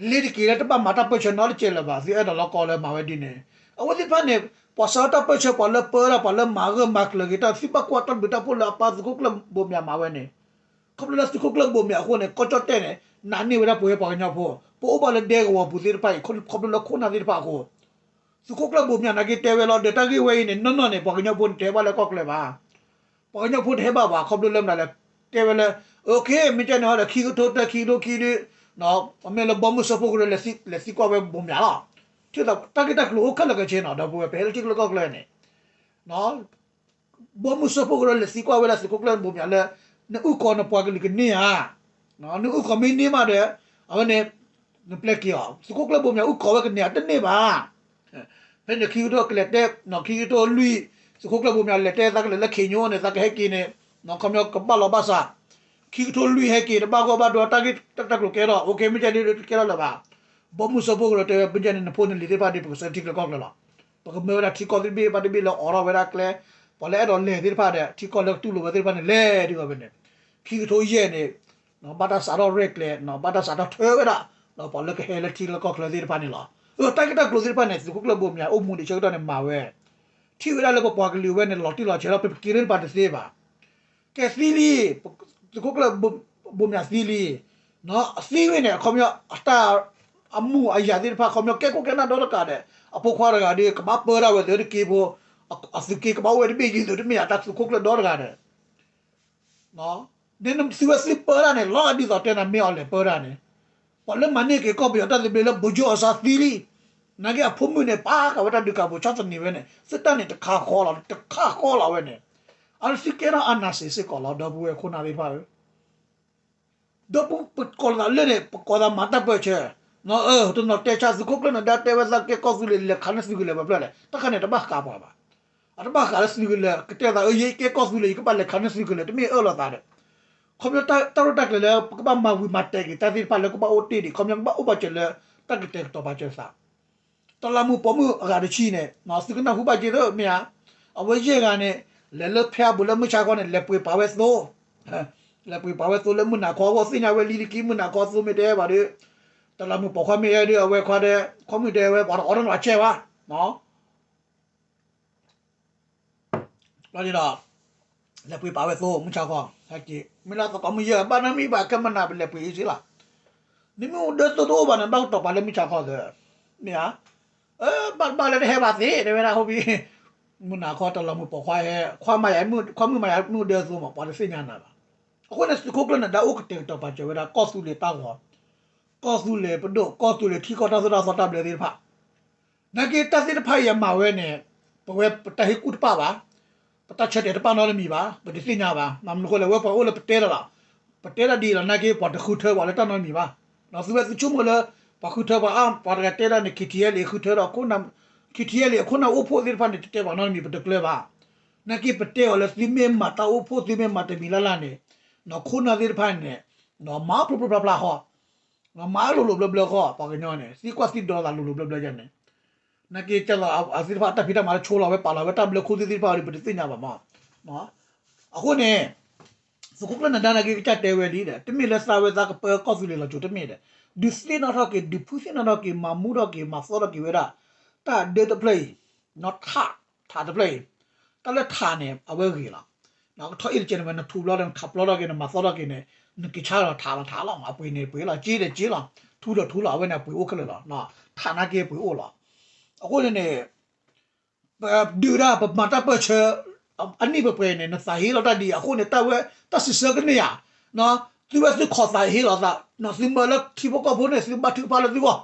လ့ၤတက့ၤလၢတဘၣ်မၤတၢ်ပၢၢ်ဆၢနီတကဲးလၢၤဘၣ်. သုအဲၣ်ဒိးလီၤကီလၢမၤဝဲဒ်န့ၣ်, အဝဲသ့ၣ်တဖၣ်န့ၣ် ပှၤစးထီၣ်တၢ်ပၢၢ်ဆၢ ပှၤလၢပၢတၢ် ပှၤလၢမၤဂၢၢ်မၤကျၢၤက့ၤတၢ် သုဘၣ်ကွၢ်တၢ်ဘျုးတၢ်ဖှိၣ်လၢအပၢ်သုးခိၣ်ကျၢၢ်ဘိမၠးမၤဝဲန့ၣ်, ခီဖျိလၢသုးခိၣ်ကျၢၢ်ဘိမၠးအဃိန့ၣ် ကီၢ်ကၠီၣ်တဲၣ်န့ၣ် နာ်န့ၢ်ဝဲဒၣ်ပဝဲပှၤကညီဖိ ပအိၣ်ဘၣ်လၢဒဲကဝီၤပူၤသ့ၣ်တဖၣ်အံၤ ခီဖျိလၢခိၣ်နၢ်သ့ၣ်တဖၣ်အဃိ သုးခိၣ်ကျၢၢ်ဘိမၠးနာ်က့တဲဝဲလီၤ ဒီးတၢ်ဂ့ၢ်ဝဲအံၤန့ၣ် နီၢ်နီၢ်န့ၣ် ပှၤကညီဖိန့ၣ် တဟဲဘၣ်လၢကီၢ်ချၢဘၣ်. ပှၤကညီဖိတဟဲဘၣ်ဘၣ် ခီဖျိလၢမနုၤလဲၣ် တဲဝဲလၢ OK မ့ၢ်ကဲန့ၣ်ဟီဒီး ခံကထိတၢ ခံကထိခံဒု မ့ၢ်လၢဘီမုၢ်စၢဖှိၣ်ကရၢ လဲၤသံကွၢ်ဝဲဘိမၠးလီၤ. ထံၣ်သးတၢ်ဂ့ၢ်တၢ်ကျိၤအိၣ်ခဲလၢာ်ခဲဆ့နီၤ ဒီပုၢ်ဝဲၢ် ပဟဲလၢထံချၢကီၢ်ချၢန့ၣ် ဘီမုၢ်စၢဖှိၣ်ကရၢ လဲၤသံကွၢ်ဝဲဒၣ်သုးခိၣ်ကျၢၢ်ဘိမၠးလၢ နအုၣ်ကီၤနပှၤကလုာ်ကန့ၢ်ဧါ. နအုၣ်ကီၤမ့ၢ်န့ၢ်မးဒီး အဝဲန့ၣ် နပျဲက့ၤအီၤ သုးခိၣ်ကျၢၢ်ဘိမၠးအုၣ်ကီၤဝဲကန့ၢ်ဧါ တန့ၢ်ဘၣ်. ဖဲန့ၣ်ခံကထိကလဲၤတဲ ခံကထိလွံၢ် သုးခိၣ်ကျၢၢ်ဘိမၠးလဲၤတဲသးကလဲၤလၢခ့ညိန့ၣ် သးကဟဲက့ၤန့ၣ် ခီပညီကဘၣ်လီၤဘၣ်စး ခံကထိလွံၢ်ဟဲက့ၤတဘၣ်ဂီၢ်ဘၣ်ဒိ တၢ်ဂ့ၢ်တၢ်ကျိၤကဲထီၣ် OK မ့ၢ်ကဲဒ်တကဲထီၣ်လၢၤဘၣ်. ဘီမုၢ်စၢဖှိၣ်ကရၢတဲဝဲ မ့ၢ်ကဲန့ၣ် နဖိနလံၤသ့ၣ်တဖၣ်ဒီး ပကဆှၢထံချၢကီၢ်ချၢလီၤ. ပကမၢဝဲဒၣ်ထံကီၢ်သ့ၣ်တဘ့ၣ်ဘၣ်တဘ့ၣ်လၢအိးထီၣ်ဝဲဒၣ်ကျဲ ပှၤလၢအဲၣ်ဒိးလဲၤသ့ၣ်တဖၣ်ဒီး ထံကီၢ်လၢကတူၢ်လိာ်ဝဲသ့ၣ်တဖၣ်န့ၣ် လဲၤဒ်သိးဝဲန့ၣ် ခံကထိယဲၢ်န့ၣ် ဘၣ်တၢ်စးထီၣ်ရဲၣ်ကျဲၤ ဘၣ်တၢ်စးထီၣ်ထၢဝဲဒၣ် ပှၤလၢကဟဲလၢထံလၢကီၢ်ချၢသ့ၣ်တဖၣ်န့ၣ်လီၤ. တၢ်ဂ့ၢ်တၢ်ကျိၤသ့ၣ်တဖၣ်န့ၣ် သုးခိၣ်ကျၢၢ်ဘိမၠးအိၣ်မူဒံးဆၢကတီၢ်န့ၣ်မၤဝဲ ထံၣ်ဝဲဒၣ်လၢပပှၤကလုာ်ဝဲန့ၣ် လီၤတံၢ်လီၤဆဲးလီၤ ပက့ၤလၢပှၤတသ့ဘၣ်. ကဲသံလံ သုးခိၣ်ကျၢၢ်ဘိမၠးသံလံ သံဝဲန့ၣ် အခီပညီ အတၢ် အမူးအယၤသ့ၣ်တဖၣ် ခီပညီကဲခိၣ်ကဲနၢ်ဒီတကးဒီး အဖိခွါတဂၤဒီး ကဘၣ်ပၢတၢ်ဝဲသုးတက့ဖိ အသုးက့ကဘၣ်အိၣ်ဝဲတဘ့ၣ်ယံၤသုးတမ့ၢ်ဧါ တၢ်သုးခိၣ်ကျၢၢ်ဒီတဂၤဒီး သုဝဲသုပၢတၢ်န့ၣ် လီၤဒ်သိးတဲနၤမ့ၢ်အီၤလဲၤပၢတၢ်န့ၣ် ပှၤလၢမၤန့ၢ်က့ၤကီၢ်ပယီၤတၢ်သဘျ့လၢ ဗိုလ်ချုပ်အောင်ဆန်း သံလံ နာ်က့အဖိမုၣ်န့ၣ် ပာ်ဃာ်ဝဲတၢ်ဒုးကၤပူၤ ဆီၣ်သနံးဝဲန့ၣ် သုတၢ်န့ၣ်တခါဃီလီၤ တခါဃီလီၤဝဲန့ၣ် အသုကဲထီၣ်အါနၢ်စ့ၢ်စ့ၢ်ကီးလီၤ ဒီပုၢ်ဝဲၢ်ခိၣ်နၢ်သ့ၣ်တဖၣ်ဧၢ ဒီပုၢ်ပကိးလီၤသးလၢန့ၣ် ပကိးသးမၤတၢ်ပၢၢ်ဆၢ တနီၤတဲဆါသုးခိၣ်ကျၢၢ်နဒါတဲဝဲသးကဲကီၢ်သူလ့ၤ လဲၤခးန့ၢ်သုးကလၢၤပှဲၤဖျၢၣ်လဲၣ် တၢ်ခါန့ၣ်တဘၣ်ဃးပှၤဘၣ် အတဘၣ်ဃးလၢသုးကလၢၤ ကတဲသးအၢ ယကဲကီၢ်သူလ့ၤ ယကဘၣ်လဲၤခးန့ၢ်သုးကလၢၤ တမ့ၢ်အၢၣ်လီၤသးဒီး ခီပညီတၢ်ရဲၣ်တၢ်ကျဲၤလၢ ပကဘၣ်မၤဝံၤမၤတဲာ်က့ၤတၢ်သ့ၣ်တဖၣ်လၢကဘၣ်အိၣ်တ့ၢ်ဒံး ခီပညီကဘၣ်အိၣ်ဘၣ်စၢၤလၢ တၢ်ကတဲာ်ကတီၤပာ်စၢၤသး တလးမူးပိာ်မုၣ်အဂၤတဆံန့ၣ် သုကနၢ်ဟူဘၣ်က့ၤသ့မ့ၢ်ဧါ အဝဲယဲၢ်ဂၤန့ၣ် လဲၤလၢဖဲအဘူးလၢမုၢ်ဆါခီန့ၣ် လဲၤပှ့ၤပာ်ဝဲသိ လဲၤပှ့ၤပာ်ဝဲသိလၢမုၢ်နၤခီအဂီၢ် သ့ၣ်ညါဝဲလံတက့ၢ် မုၢ်နၤခီသိမ့ၢ်တဲဘၣ်ဒီး တလးမူးပိာ်ခွါမ့ၢ်အဲၣ်ဒီး အဝဲခွါဒီး ခွါမုၣ်တဲဝဲ ပှၤတအိးထီၣ်နီၢ်ဆဲးဘၣ် လီၤဒီး လဲၤပှ့ၤပာ်ဝဲသိမုၢ်ဆါခီ ဟဲက့ၤ မ့ၢ်လၢသကိးမုၢ်ယဲၢ် ဘၣ်နီတမံၤဘၣ် ခဲမုၢ်နၤပလဲၤပှ့ၤအံၤစ့လီၤ နမ့ၢ်အိၣ်ဒၢသိတအိၣ်ဘၣ်န့ၣ် ဘၣ်ကတီၤပာ်လၢမုၢ်ဆါခီသၢ မ့ၢ်ဧါ ဘၣ်ဘၣ်လၢတဟဲဘၣ်သ့ တဲဝဲဒၣ်ဟိဘံ မုၢ်နၤခီတလးမူးပိာ်ခွါဟဲ ခွါမၤယၤ ခွါမုၣ်မၤယၤမ့ၢ်အိၣ်ဒၢသိမး ပှၤတသ့ၣ်ညါနၤဘၣ် အဃိန့ၣ် သုးခိၣ်ကျၢၢ်နဒါအိၣ်ကတဲာ်ကတီၤပာ်စၢၤဝဲဒၣ် ကီၢ်သူလ့ၤတၢ်ဂီၤ ကီၢ်သူလ့ၤပဒိၣ် ကီၢ်သူလ့ၤထံကီၢ်တၢ်သိၣ်တၢ်သီတၢ်ဘျၢသ့ၣ်တဖၣ် နာ်က့တၢ်သ့ၣ်တဖၣ်အံၤအမၤဝဲန့ၣ် ပဝဲပတၢ်ဟ့ၣ်ကူၣ်တပာ်ဘၣ် ပတၢ်ဆၢတဲာ်တပာ်နီတမံၤဘၣ် ပတသ့ၣ်ညါဘၣ် မနုၤဃိလဲၣ် ဝဲပှၤအိၣ်လၢပတဲလီၤလီၤ ပတဲတၢ်ဒ်အံၤလီၤ နာ်က့ပှၤတဃုထၢပှၤလၢတၢ်နီတမံၤဘၣ် သုဝဲသုဆိကမိၣ်လၢ ပှၤဃုထၢပှၤအါ ပှၤတဂၤတဲဒၣ်န့ၣ် KTLA ဃုထၢဒီး KTLA အခိၣ်နၢ်အိၣ်ဖှိၣ်သ့ၣ်တဖၣ်န့ၣ် တတဲပှၤနီတမံၤ ပတကျၢၤဘၣ် နာ်က့ပတဲအီၤလၢသုမ့ၢ်မၤတၢ်အိၣ်ဖှိၣ် သုမ့ၢ်မၤတမံၤလၢ်လၢ်န့ၣ် ခိၣ်နၢ်သ့ၣ်တဖၣ်န့ၣ် မၤဖျိဖျိဖျါဖျါဃီ မၤလိၤလိၤဘျၢဘျၢဃီ ပှၤကညီန့ၣ် သံကွၢ်သံဒိးသးလိၤလိၤဘျၢဘျၢယဲန့ၣ် နာ်က့ကဲလီၤ အဝဲသ့ၣ်တဖၣ်တၢ်ဖံးတၢ်မၤလၢဆိလီၤဝဲပာ်လီၤဝဲတၢ်ဘျၢခိၣ်သ့ၣ်သ့ၣ်တဖၣ်ဒီး ပတသ့ၣ်ညါဘၣ်မး အဃိန့ၣ် သုးခိၣ်ကျၢၢ်နဒါနာ်က့ကစၢ်တဲဝဲလံဒီး တမ့ၢ်လၢသးဝဲသးကပၢကီၢ်သူလ့ၤလီၤစိၤတမ့ၢ်ဒီး ဒုးသ့ၣ်နီၣ်ထီၣ်က့ၤ ဒုးဖုသ့ၣ်နီၣ်ထီၣ်က့ၤ မၤမူထီၣ်က့ၤ မၤသီထီၣ်က့ၤဝဲဒၣ် တၢ်ဒၢတဖျၢၣ်အံၤ ထး ထးတဖျၢၣ်အံၤ တၢ်လၢထးန့ၣ် အဝဲဂ့ၤလီၤ ကထီၣ်အ့ၣ်တကဲန့ၣ်ဝဲ နထူးဘျီဒီး နခးပျီထီၣ်က့ၤ နမၤသီထီၣ်က့ၤန့ၣ် နက့ၤဆါလီၤထးလီၤထးလီၤ အပှ့ၤန့ၣ်ပှ့ၤလီၤ က့န့ၣ်က့လီၤ ထူဒီးထူလီၤ အဝဲန့ၣ်အပှ့ၤအိၣ်ခဲလၢာ်လီၤ ထးနာ်က့ပှ့ၤအိၣ်လီၤ အဃိန့ၣ်န့ၣ် ဒုးဒၣ်ပမၤတၢ်ပၢၢ်ဆၢ အနံၣ်ပှဲၤပှဲၤန့ၣ် နသးဟ့လီၤတၢ်ဒ်အံၤ အဃိန့ၣ် တၢ်ဝဲ တၢ်စံးဆၢကန့ၢ်ဧါ သုဝဲသုခီၣ်သးဟ့လီၤသး သုမၢလၢထံဖိကီၢ်ဖိန့ၣ် သုဘါထုကဖၣ်လၢသုဂီၢ်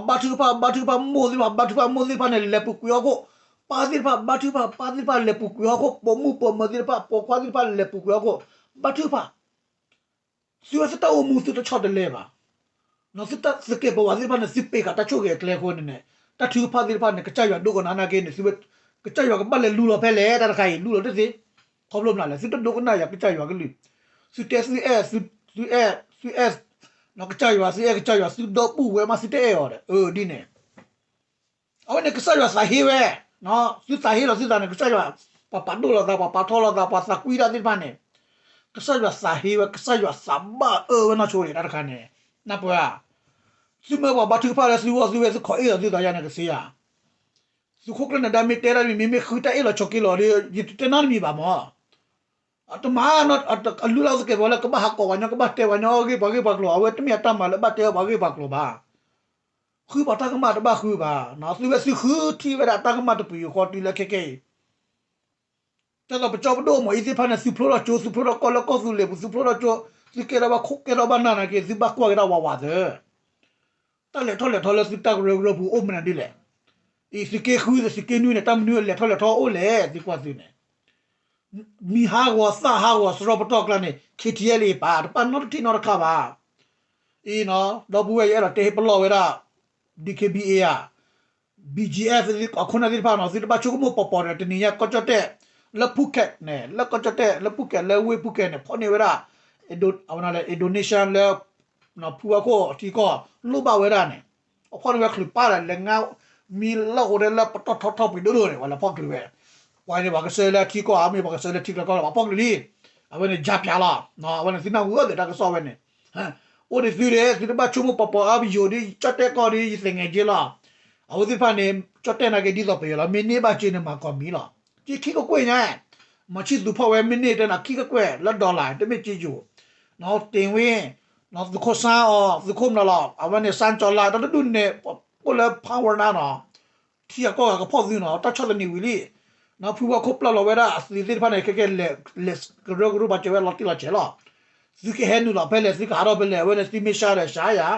ဘါထုကဖၣ် ဘါထုကဖၣ်မိၢ်သ့ၣ်တဖၣ် ဘါထုကဖၣ်မိၢ်သ့ၣ်တဖၣ်န့ၣ် လဲၤပူၤကွံာ်ဟီၣ်ခိၣ် ပၢ်သ့ၣ်တဖၣ် ဘါထုကဖၣ် ပၢ်သ့ၣ်တဖၣ်လဲၤပူၤကွံာ်ဟီၣ်ခိၣ် ပိာ်မုၣ်ပိာ်မၢၤသ့ၣ်တဖၣ် ပိာ်ခွါသ့ၣ်တဖၣ်လဲၤပူၤကွံာ်ဟီၣ်ခိၣ် ဘါထုကဖၣ် သုဝဲသုတၢ်အိၣ်မူသုတဆီတလဲဘၣ် သုတၢ်သုးက့ၤပဝးသ့ၣ်တဖၣ်န့ၣ် သုပ့ၤဃာ်တၢ်ဆိၣ်ဂ့ၤအကျဲအဃိန့ၣ်န့ၣ် တၢ်ထုကဖၣ်သ့ၣ်တဖၣ်န့ၣ် ကစၢ်ယွၤဒိကနၣ်နာ်က့န့ၣ် သုဝဲ ကစၢ်ယွၤကဘၣ်လဲၤလူလီၤဖဲလဲၣ် တၢ်တခါအံၤ လူလီၤတသ့ ခီဖျိမနုၤလဲၣ် သုတဒိကနၣ်ယွၤကစၢ်ယွၤကလုၢ် သုတဲသုအဲၣ် သု သုအဲၣ် သုအဲၣ် ကစၢ်ယွၤ သုအဲၣ်ကစၢ်ယွၤ သုဒီပုၢ်ဝဲၢ်မး သုတအဲၣ်အီၤဒီး အၢ ဒ်န့ၣ် အဝဲန့ၣ်ကစၢ်ယွၤသးဟ့ဝဲ သုသးဟ့လီၤသုသးန့ၣ် ကစၢ်ယွၤ ပှၤပာ်ဒိၣ်လီၤသး ပှၤပာ်ထီၣ်လီၤသး ပှၤသးကွံတၢ်သ့ၣ်တဖၣ်န့ၣ် ကစၢ်ယွၤသးဟ့ဝဲ ကစၢ်ယွၤသးဘၣ်အၢဝဲနီၢ်ဆိန့ၣ် တၢ်တခါန့ၣ် နၢ်ပၢၢ်ဧါ သုမၢပှၤဘါထုကဖၣ်လၢသုဂီၢ်သုဝဲ သုခီၣ်အ့ၣ်လီၤသုသးယါန့ၣ်ကသ့ဧါ သုးခိၣ်ကျၢၢ်နၢၤဒါမ့ၢ်တဲဒၣ်တမံၤ မ့မ့ၢ်ဃုတၢ်အ့ၣ်လိာ်ဆိးက့လိာ်ဒီး ယတတဲနီတမံၤဘၣ်မၢ်. တမၤနီၤ အလုၢ်အလၢ်သကဲးပဝဲလၢကဘၣ်ဟးကိးပှၤညီ ကဘၣ်တဲပှၤညီအဂ့ၢ်ပှၤဂ့ၢ်ပှၤကျိၤ အဝဲတမ့ၢ်အတၢ်မၤလၢဘၣ်တဲပှၤဂ့ၢ်ပှၤကျိၤဘၣ်. ဃုပှၤတၢ်ကမၣ်တဘၣ်ဃုဘၣ်. သုဝဲသုဃုထံၣ်ဝဲဒၣ်တၢ်ကမၣ်တပယူာ်ဃီတုၤလၢခဲကနံၣ်အံၤ ဒ်သိးပကၠီပဒိၣ်အမီၤအံၤသ့ၣ်တဖၣ်န့ၣ် သုဖျိထီၣ်ကၠိ သုဖျိထီၣ်ကီၢ်လၢကီၢ်သူလ့ၤပူၤ သုဖျိထီၣ်ကၠိ သုကဲထီၣ်ဘၣ်ခိၣ်ကဲထီၣ်ဘၣ်နၢ်နာ်က့ သုဘၣ်ကွၢ်က့ၤဒၣ်ဝးဝးသၢ တၢ်လဲၤထီၣ်လဲၤထီလၢသုတၢ်ကရၢကရိပူၤအိၣ်မနုၤဒ်လဲၣ်. အံၤသုးက့ဃုဒီးသုးက့နွံန့ၣ် တၢ်မနုၤလဲၤထီၣ်လဲၤထီအိၣ်လဲၣ် သုကွၢ်သုန့ၣ် မံၤဟးဂီၤသၣ်ဟးဂီၤစရီပတီၢ်ကျါန့ၣ် ခံထံၣ်လံပာ် တပာ်နီတထံၣ်နီတခါဘၣ်. အံၤနီၤ ဒီပုၢ်ဝဲၢ်ယအဲၣ်ဒိးတဲဟ့ၣ်ပလီၢ်ဝဲဒၣ် DKBA ဧါ BGF အခိၣ်နၢ်သ့ၣ်တဖၣ်နီၤ သုတဘၣ်ဆိကမိၣ်ပီၤပီၤဒီး တနံၤညါကီၢ်ကၠီၣ်တဲၣ် လၢဖူကဲးန့ၣ် လၢကီၢ်ကၠီၣ်တဲၣ် လၢဖူကဲးန့ၣ် ဖီၣ်န့ၢ်ဝဲဒၣ် အဝဲန့ၣ် Indonesia လၢ ဖုဝါခိၣ်ထံကီၢ်လိၣ်ဘၣ်ဝဲဒၣ်န့ၣ် အဖီၣ်န့ၢ်ဝဲချုးပၢ်ဒီး လဲၤငါ မံလၢအိၣ်ထဲလၢပတီၢ်ထီထီၣ်ပှ့ၤဒိၣ်ဒိၣ်န့ၣ် ဝဲလဲၤဖီၣ်ချုးဝဲ ပှၤန့ၣ် ပှၤကဆှၢလၢထံကီၢ်ဧါ မ့ၢ်ပှၤကဆှၢလၢထံကျါကီၢ်လီၤ ပှၤဖီၣ်ချုးလံ. အဝဲန့ၣ် ယါပၠးလီၤ အဝဲန့ၣ်သုနၢ်ဟူအၢၣ်လၢတၢ်ကစီၣ်ဝဲန့ၣ် အိၣ်ဒံးသုဒီး သုတဘၣ်ဆိကမိၣ်ပီၤပီၤအါပယိာ်ဒီး ကၠီၣ်တဲၣ်ကီၢ်ဒီး ယသ့ၣ်ငဲၤက့လီၤ. အဝဲသ့ၣ်တဖၣ်န့ၣ် ကၠီၣ်တဲၣ်နာ်က့ဒ်သိးပယီၤလီၤ မ့ၢ်န့ၢ်ဘၣ်စ့န့ၣ် မၤကီၢ်မံလီၤ. က့ခံကကွဲၢ်ညါ မၤဆံၣ်သူဖီၣ်ဝဲမ့ၢ်န့ၢ်တဲနၤ ခံကကွဲၢ်လၢ dollar တမ့ၢ်က့ယိာ် တ့ၢ်ဝ့ သုးခိၣ်စါအီၤ သုးခိၣ်မနုၤလီၤ အဝဲန့ၣ် စါကၠီလါ တၢ်တဒူၣ်န့ၣ် အိၣ်လၢ power နၤနီၤ ထံအကီၢ်ဂၤကဖီၣ်သုနီၤ တၢ်ဆီၣ်သနံးဝံၤလံ. ဖုဝါခိၣ်ပျၢ်လီၤဝဲဒၣ်အသုးသ့ၣ်တဖၣ်န့ၣ် ခဲကဲလဲၤ လဲၤကရၢကရိပှၤစၢၤဝဲလီၤတံၢ်လီၤဆဲးလီၤ. သုကဟဲနုာ်လီၤဖဲလဲၣ် သုကဟးထီၣ်ဖဲလဲၣ် အဝဲန့ၣ်သုမ့ၢ်ဆါဒီးဆါယၤ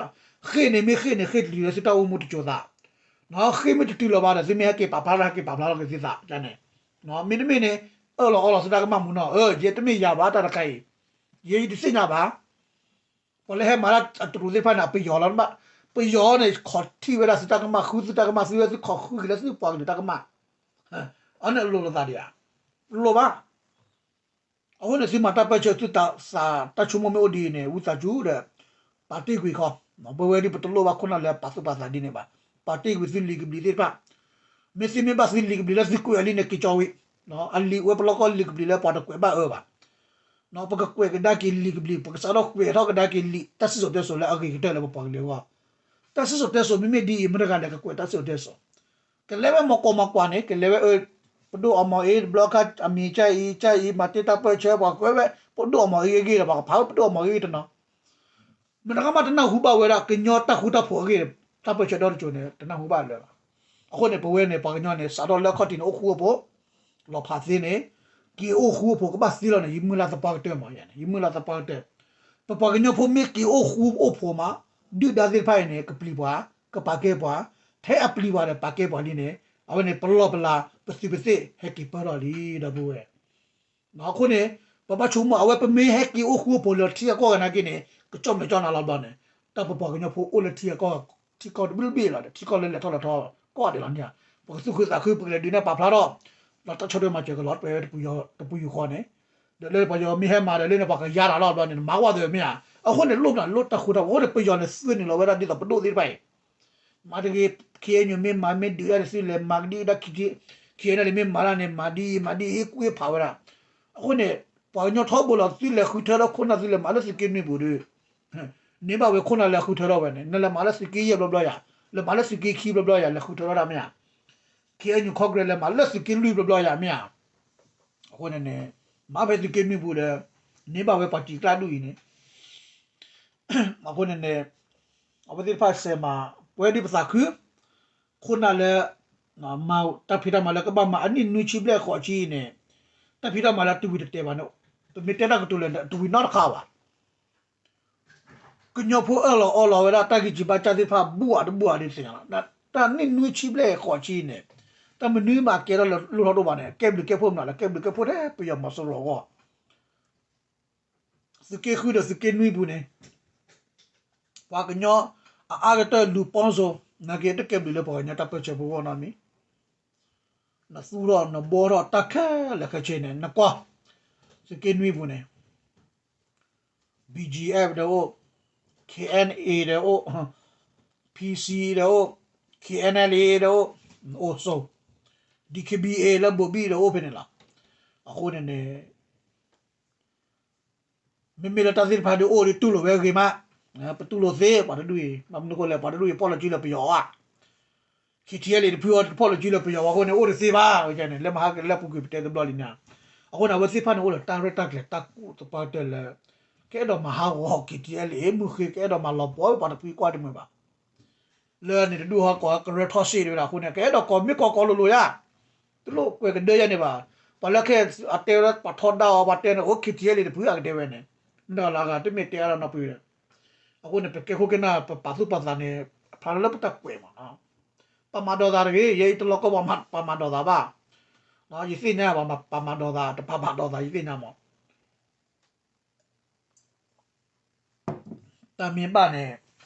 ဃ့ၢ်န့ၣ်မ့ၢ်ဃ့ၢ်န့ၣ် ဃ့ၢ်တတုၤလၢသုတၢ်အိၣ်မူတစိၤသး ဃ့ၢ်မ့ၢ်တတုၤလီၤဘၣ်ဒီး သုမ့ၢ်ဟဲက့ၤပာ်ဖျါထီၣ် ဟဲက့ၤပာ်ဖျါထီၣ်က့ၤသုသးန့ၣ် မ့တမ့ၢ်န့ၣ် အၢၣ်လီၤအီလီၤသုတၢ်ကမၣ်မူနီၤ အၢ ယဲတမ့ၢ်ယၤဘၣ်တၢ်တခါအံၤ ယဲယတသ့ၣ်ညါဘၣ် ပှၤလၢဟဲမၤတၢ်အတရူးသ့ၣ်တဖၣ်န့ၣ် ပယီၤလီၤ ပယီၤန့ၣ် ခီၣ်ထံၣ်ဝဲဒၣ်သုတၢ်ကမၣ် ဃုသုတၢ်ကမၣ်သုဝဲသုခီၣ်ဃုက့ၤလၢသုပှၤကလုာ်တၢ်ကမၣ် အန့ၣ်အလိၤလိာ်သးဒံးဧါ လိၣ်ဘၣ် အဃိန့ၣ် သုမၤတၢ်ပၢၢ်ဆၢသုသးတၢ်ဆိကမိၣ်မ့ၢ်အိၣ်ဒ်အံၤန့ၣ် ဝံသးစူၤဒီး ပာ်တ့ၢ်ကွံာ်ခီ ပဝဲဒ်ပတလိၣ်ဘၣ်ခိၣ်နၢ်လၢပာ်သူၣ်ပာ်သးဒ်န့ၣ်ဘၣ် ပာ်တ့ၢ်ကွံာ်သုလံာ်ကဘျံးသ့ၣ်တဖၣ် မ့ၢ်သုမ့ၢ်ဘၣ်သုလံာ်ကဘျံးလၢသုကွဲးအီၤလံန့ၣ် က့ၤကၠီဝံၤ အလံာ်အိၣ်ဝဲပလီၢ်ကီၢ်လံာ်ကဘျံးလၢပှၤတကွဲးဘၣ်အၢဘၣ် ပကကွဲးကဒါက့ၤလံာ်ကဘျံး ပကစးထီၣ်ကွဲးထီၣ်ကဒါက့ၤလံာ် တၢ်စံၣ်စိၤတဲစိၤလၢအဂ့ၤကတၢၢ်လၢပပှၤကလုာ်အဂီၢ် တၢ်စံၣ်စိၤတဲစိၤမ့မ့ၢ်ဒ်အံၤ မတၤတဂၤလဲၤကကွဲးတၢ်စံၣ်စိၤတဲစိၤ ကလဲၤဝဲမီၤကီးမီၤကွၢ်န့ၣ် ကလဲၤဝဲအၢ ပဒိၣ်အီမီၤအ့ တဘျီခါ အမံၤကၢ်အံၤ ကၢ်အံၤ မၤတ့ၢ်တၢ်ပၢၢ်ဆၢ ပှၤကွဲးဝဲ ပဒိၣ်အီမီၤအ့ဂ့ၤဂ့ၤဒီး ပှၤကဖးဝဲပဒိၣ်အီမီၤအ့ဂ့ၤဂ့ၤတနီၤ မတၤကမၣ်တနၢ်ဟူဘၣ်ဝဲဒၣ် ကညီတၢ်ဃူတၢ်ဖိးအဂ့ၢ် တၢ်ပၢၢ်ဆၢဒီတစိၤန့ၣ် တနၢ်ဟူဘၣ်လၢၤဘၣ်. အဃိန့ၣ် ပဝဲန့ၣ် ပှၤကညီန့ၣ် စးထီၣ်လၢခီၣ်ထံးန့ၣ် အိၣ်ဃူအိၣ်ဖိး လီၤဖးသ့န့ၣ် က့ၤအိၣ်ဃူအိၣ်ဖိးကဘၣ်သ့လီၤန့ၣ် ယမုၢ်လၢ်သပှၢ်ကတၢၢ်မး ယမုၢ်လၢ်သပှၢ်ကတၢၢ် ပပှၤကညီဖိမ့ၢ်က့ၤအိၣ်ဃူအိၣ်ဖိးမး ဒုၣ်ဒါသ့ၣ်တဖၣ်အံၤန့ၣ် ကပျံၤပှၤ ကပာ်ကဲပှၤ ထဲအပျံၤပှၤဒီးပာ်ကဲပှၤလံန့ၣ် အဝဲန့ၣ် ပလီၢ်ပလၤ ပသုးပသ့ၣ် ဟဲက့ၤပၢၢ်ထီၣ်လံ ဒီပုၢ်ဝဲၢ် အဃိန့ၣ် ပဘၣ်ဆိကမိၣ် အဝဲပမ့ၢ်ဟဲက့ၤအိၣ်ဃူအိၣ်ဖိးလၢထံအကီၢ်ဂၤနာ်က့န့ၣ် ကကၠီၣ်မဲာ်ကၠီၣ်နါလီၤဘျီန့ၣ် တၢ်ပပှၤကညီဖိအိၣ်လၢထံအကီၢ် ထံကီၢ်တဘ့ၣ်တဘ့ၣ်လီၤ ထံကီၢ်လၢလဲၤထီၣ်လဲၤထီ ကီၢ်ဒဲးလီၤန့ၣ် ပကသူၣ်ခုသးခု ပကလဲၤဒုးနဲၣ်ပာ်ဖျါထီၣ် ဒီးတၢ်ဆီၣ်ထွဲမၤစၢၤကလီၤ ပဝဲတပူၤဃီန့ၣ် ဒီးလၢပှၤကညီမ့ၢ်ဟဲမၤဒီးလၢန့ၣ် ပှၤကယါတၢ်လီၤဘျီန့ၣ် မၤဝဲသ့မ့ၢ်ဧါ အဃိန့ၣ် လိၣ်ဘၣ်လိၣ်တၢ်ဃူတၢ်ဖိး အဃိန့ၣ် ပယီၤန့ၣ် သုးန့ၣ်လီၤဝဲဒၣ်ဒ်သိးပဒိၣ်သ့ၣ်တဖၣ်အံၤ မၤတဂ့ၤ KNU မ့ၢ်မၤမ့ၢ်ဒုးဒၣ်န့ၣ် သုလဲၤမၤကဒံကဒါ KNLA မ့ၢ်မၤဒၣ်န့ၣ် မၤဒ်အံၤ မၤဒ်အံၤ ကွ့ဖးဝဲဒၣ်. အဃိန့ၣ် ပှၤကညီထီဘိလီၤ သုလဲၤဃုထၢထီၣ်ခိၣ်နၢ် သုလဲၤမၤလၢသုးက့နွံပူၤဒီး န့ၢ်ဘၣ်ဝဲခိၣ်နၢ်လၢဃုထၢထီၣ်ဝဲန့ၣ် နလဲၤမၤလၢသုးက့ယဲၢ်ဘျီဘျီယၤ လဲၤမၤလၢသုးက့ခံဘျီဘျီယၤ လဲၤဃုထၢထီၣ်ဒၣ်မ့ၢ်ဧါ KNU Congress လဲၤမၤလၢသုးက့လွံၢ်ဘျီဘျီယၤမ့ၢ်ဧါ အဃိန့ၣ်န့ၣ် မၤဖဲသုးက့နွံပူၤဒီး န့ၢ်ဘၣ်ဝဲပှၤတံၤကျါဒူၣ်အံၤန့ၣ် အဃိန့ၣ်န့ၣ် အဝဲသ့ၣ်တဖၣ်စဲးမၤ ပဝဲဒ်ပသးခု ခိၣ်နၢ်လၢ မၤတၢ်ဖံးတၢ်မၤလၢကဘၣ်မၤအနံၣ်နွံဆံဘျဲၣ်ဃိးဆံအံၤန့ၣ် တၢ်ဖံးတၢ်မၤလၢတဝံၤတတဲာ်ဘၣ်န့ၣ် ပမ့ၢ်တဲတၢ်ကတိၤလဲၣ်န့ၣ် တဝံၤနီတခါဘၣ်. ကညီဖိအၢၣ်လီၤအီလီၤဝဲဒၣ်တၢ်ဂံၢ်စၢ်ဘါစၢ်သ့ၣ်တဖၣ် ဘူၣ်အတဘူၣ်အဒ်သ့ၣ်ညါလီၤ. တၢ်နံၣ်နွံဆံဘျဲၣ်ဃိးဆံအံၤန့ၣ် တၢ်မနုၤမးကဲထီၣ်လၢလိၣ်ထီၣ်ဒိၣ်ဘၣ်န့ၣ် ကဲဘျုးကဲဖှိၣ်မနုၤလဲၣ် ကဲဘျုးကဲဖှိၣ်ထဲပယီၤမီၤစိရိၤအဂီၢ် သုးက့ဃုဒီးသုးက့နွံပူၤန့ၣ် ပှၤကညီအအါကတၢၢ်လူၤပီစိၤ နာ်က့တကဲဘျုးလၢပှၤကညီတၢ်ပၢၢ်ဆၢဖိအဂီၢ်နီတမံၤ နသူၣ်ထီၣ်နဘှီထီၣ်တၢ်ခဲလၢာ်ခဲဆ့န့ၣ် နကွၢ် သုးက့နွံပူၤန့ၣ် BGF ဒီးအိၣ် KNA ဒီးအိၣ် PC ဒီးအိၣ် KNLA ဒီးအိၣ် အိၣ်ဆိ DKBA လၢဘိးဘံၣ်ဒီးအိၣ်ဖဲန့ၣ်လီၤ. အဃိန့ၣ်န့ၣ် မ့မ့ၢ်လၢတၢ်သ့ၣ်တဖၣ်ဒုးအိၣ်ဒုးတူၢ်လိာ်ဝဲဂ့ၤမး, ပတူၢ်လိာ်သ့ပှၤတဒူၣ်အံၤ, ဘၣ်မနုၤဃိလဲၣ် ပှၤတဒူၣ်အံၤ ပီၣ်လီၤစုလၢပယီၤအီၤ, ခံထံၣ်အဲလံတဖုအီၤတဖီၣ်လၢကၠုလၢပယီၤဝဲအဃိန့ၣ် အိၣ်တသ့ဘၣ်ဝဲန့ၣ် လၢမဟါကလၢပူၤကွံာ်ပတဲတဘျီလံန့ၣ်, အဃိန့ၣ် အဝဲသ့ၣ်တဖၣ်န့ၣ် အိၣ်ဒီးတၢ်ရဲၣ်တၢ်ကျဲၤတၢ်ကူၣ်သပှၢ်ကတၢၢ်လၢ ကအဲၣ်ဒိးမၤဟးဂီၤ ခံထံၣ်အဲလံ မုၢ်ဃ့ကအဲၣ်ဒိးမၤလီၤပှီၢ်ပှၤတဖုကွၢ်တမုာ်ဘၣ် လၢန့ၣ်တဒူၣ်ဟီၣ်ကီၢ်ကရၢထီၣ်စ့ၣ်တဝဲဒၣ်အဃိန့ၣ် ကအဲၣ်ဒိးကိးမ့ၢ်ကိးကိးလိၤလိၤယါ, တလိၣ်ကွဲးကဒၢယါန့ၣ်ဘၣ်, ပှၤလၢခဲအတဲဝဲလၢပှၤထီဒါအီၤ ပှၤတဲန့ၣ် အိၣ် ခံထံၣ်အဲလံတဖုအကတဲဝဲန့ၣ်, နလၢဂၤတမ့ၢ်တဲအါလီၤနီတဖု, အဃိန့ၣ် ပကဲခိၣ်ကနၣ် ပပာ်သူၣ်ပာ်သးန့ၣ် အဖျါလၢပတၢ်ကွဲးမးနီၤ, ပာ်မၤဒိးသးတဂ့ၤ, ယဲအံၤတလီၤကီၢ်ပှၤပာ်မၤဒိးသးဘၣ်, ယသ့ၣ်ညါပှၤပာ်မၤဒိးသး တပာ်မၤဒိးသး ယသ့ၣ်ညါမး တၢ်မ့ၢ်ဘၣ်န့ၣ်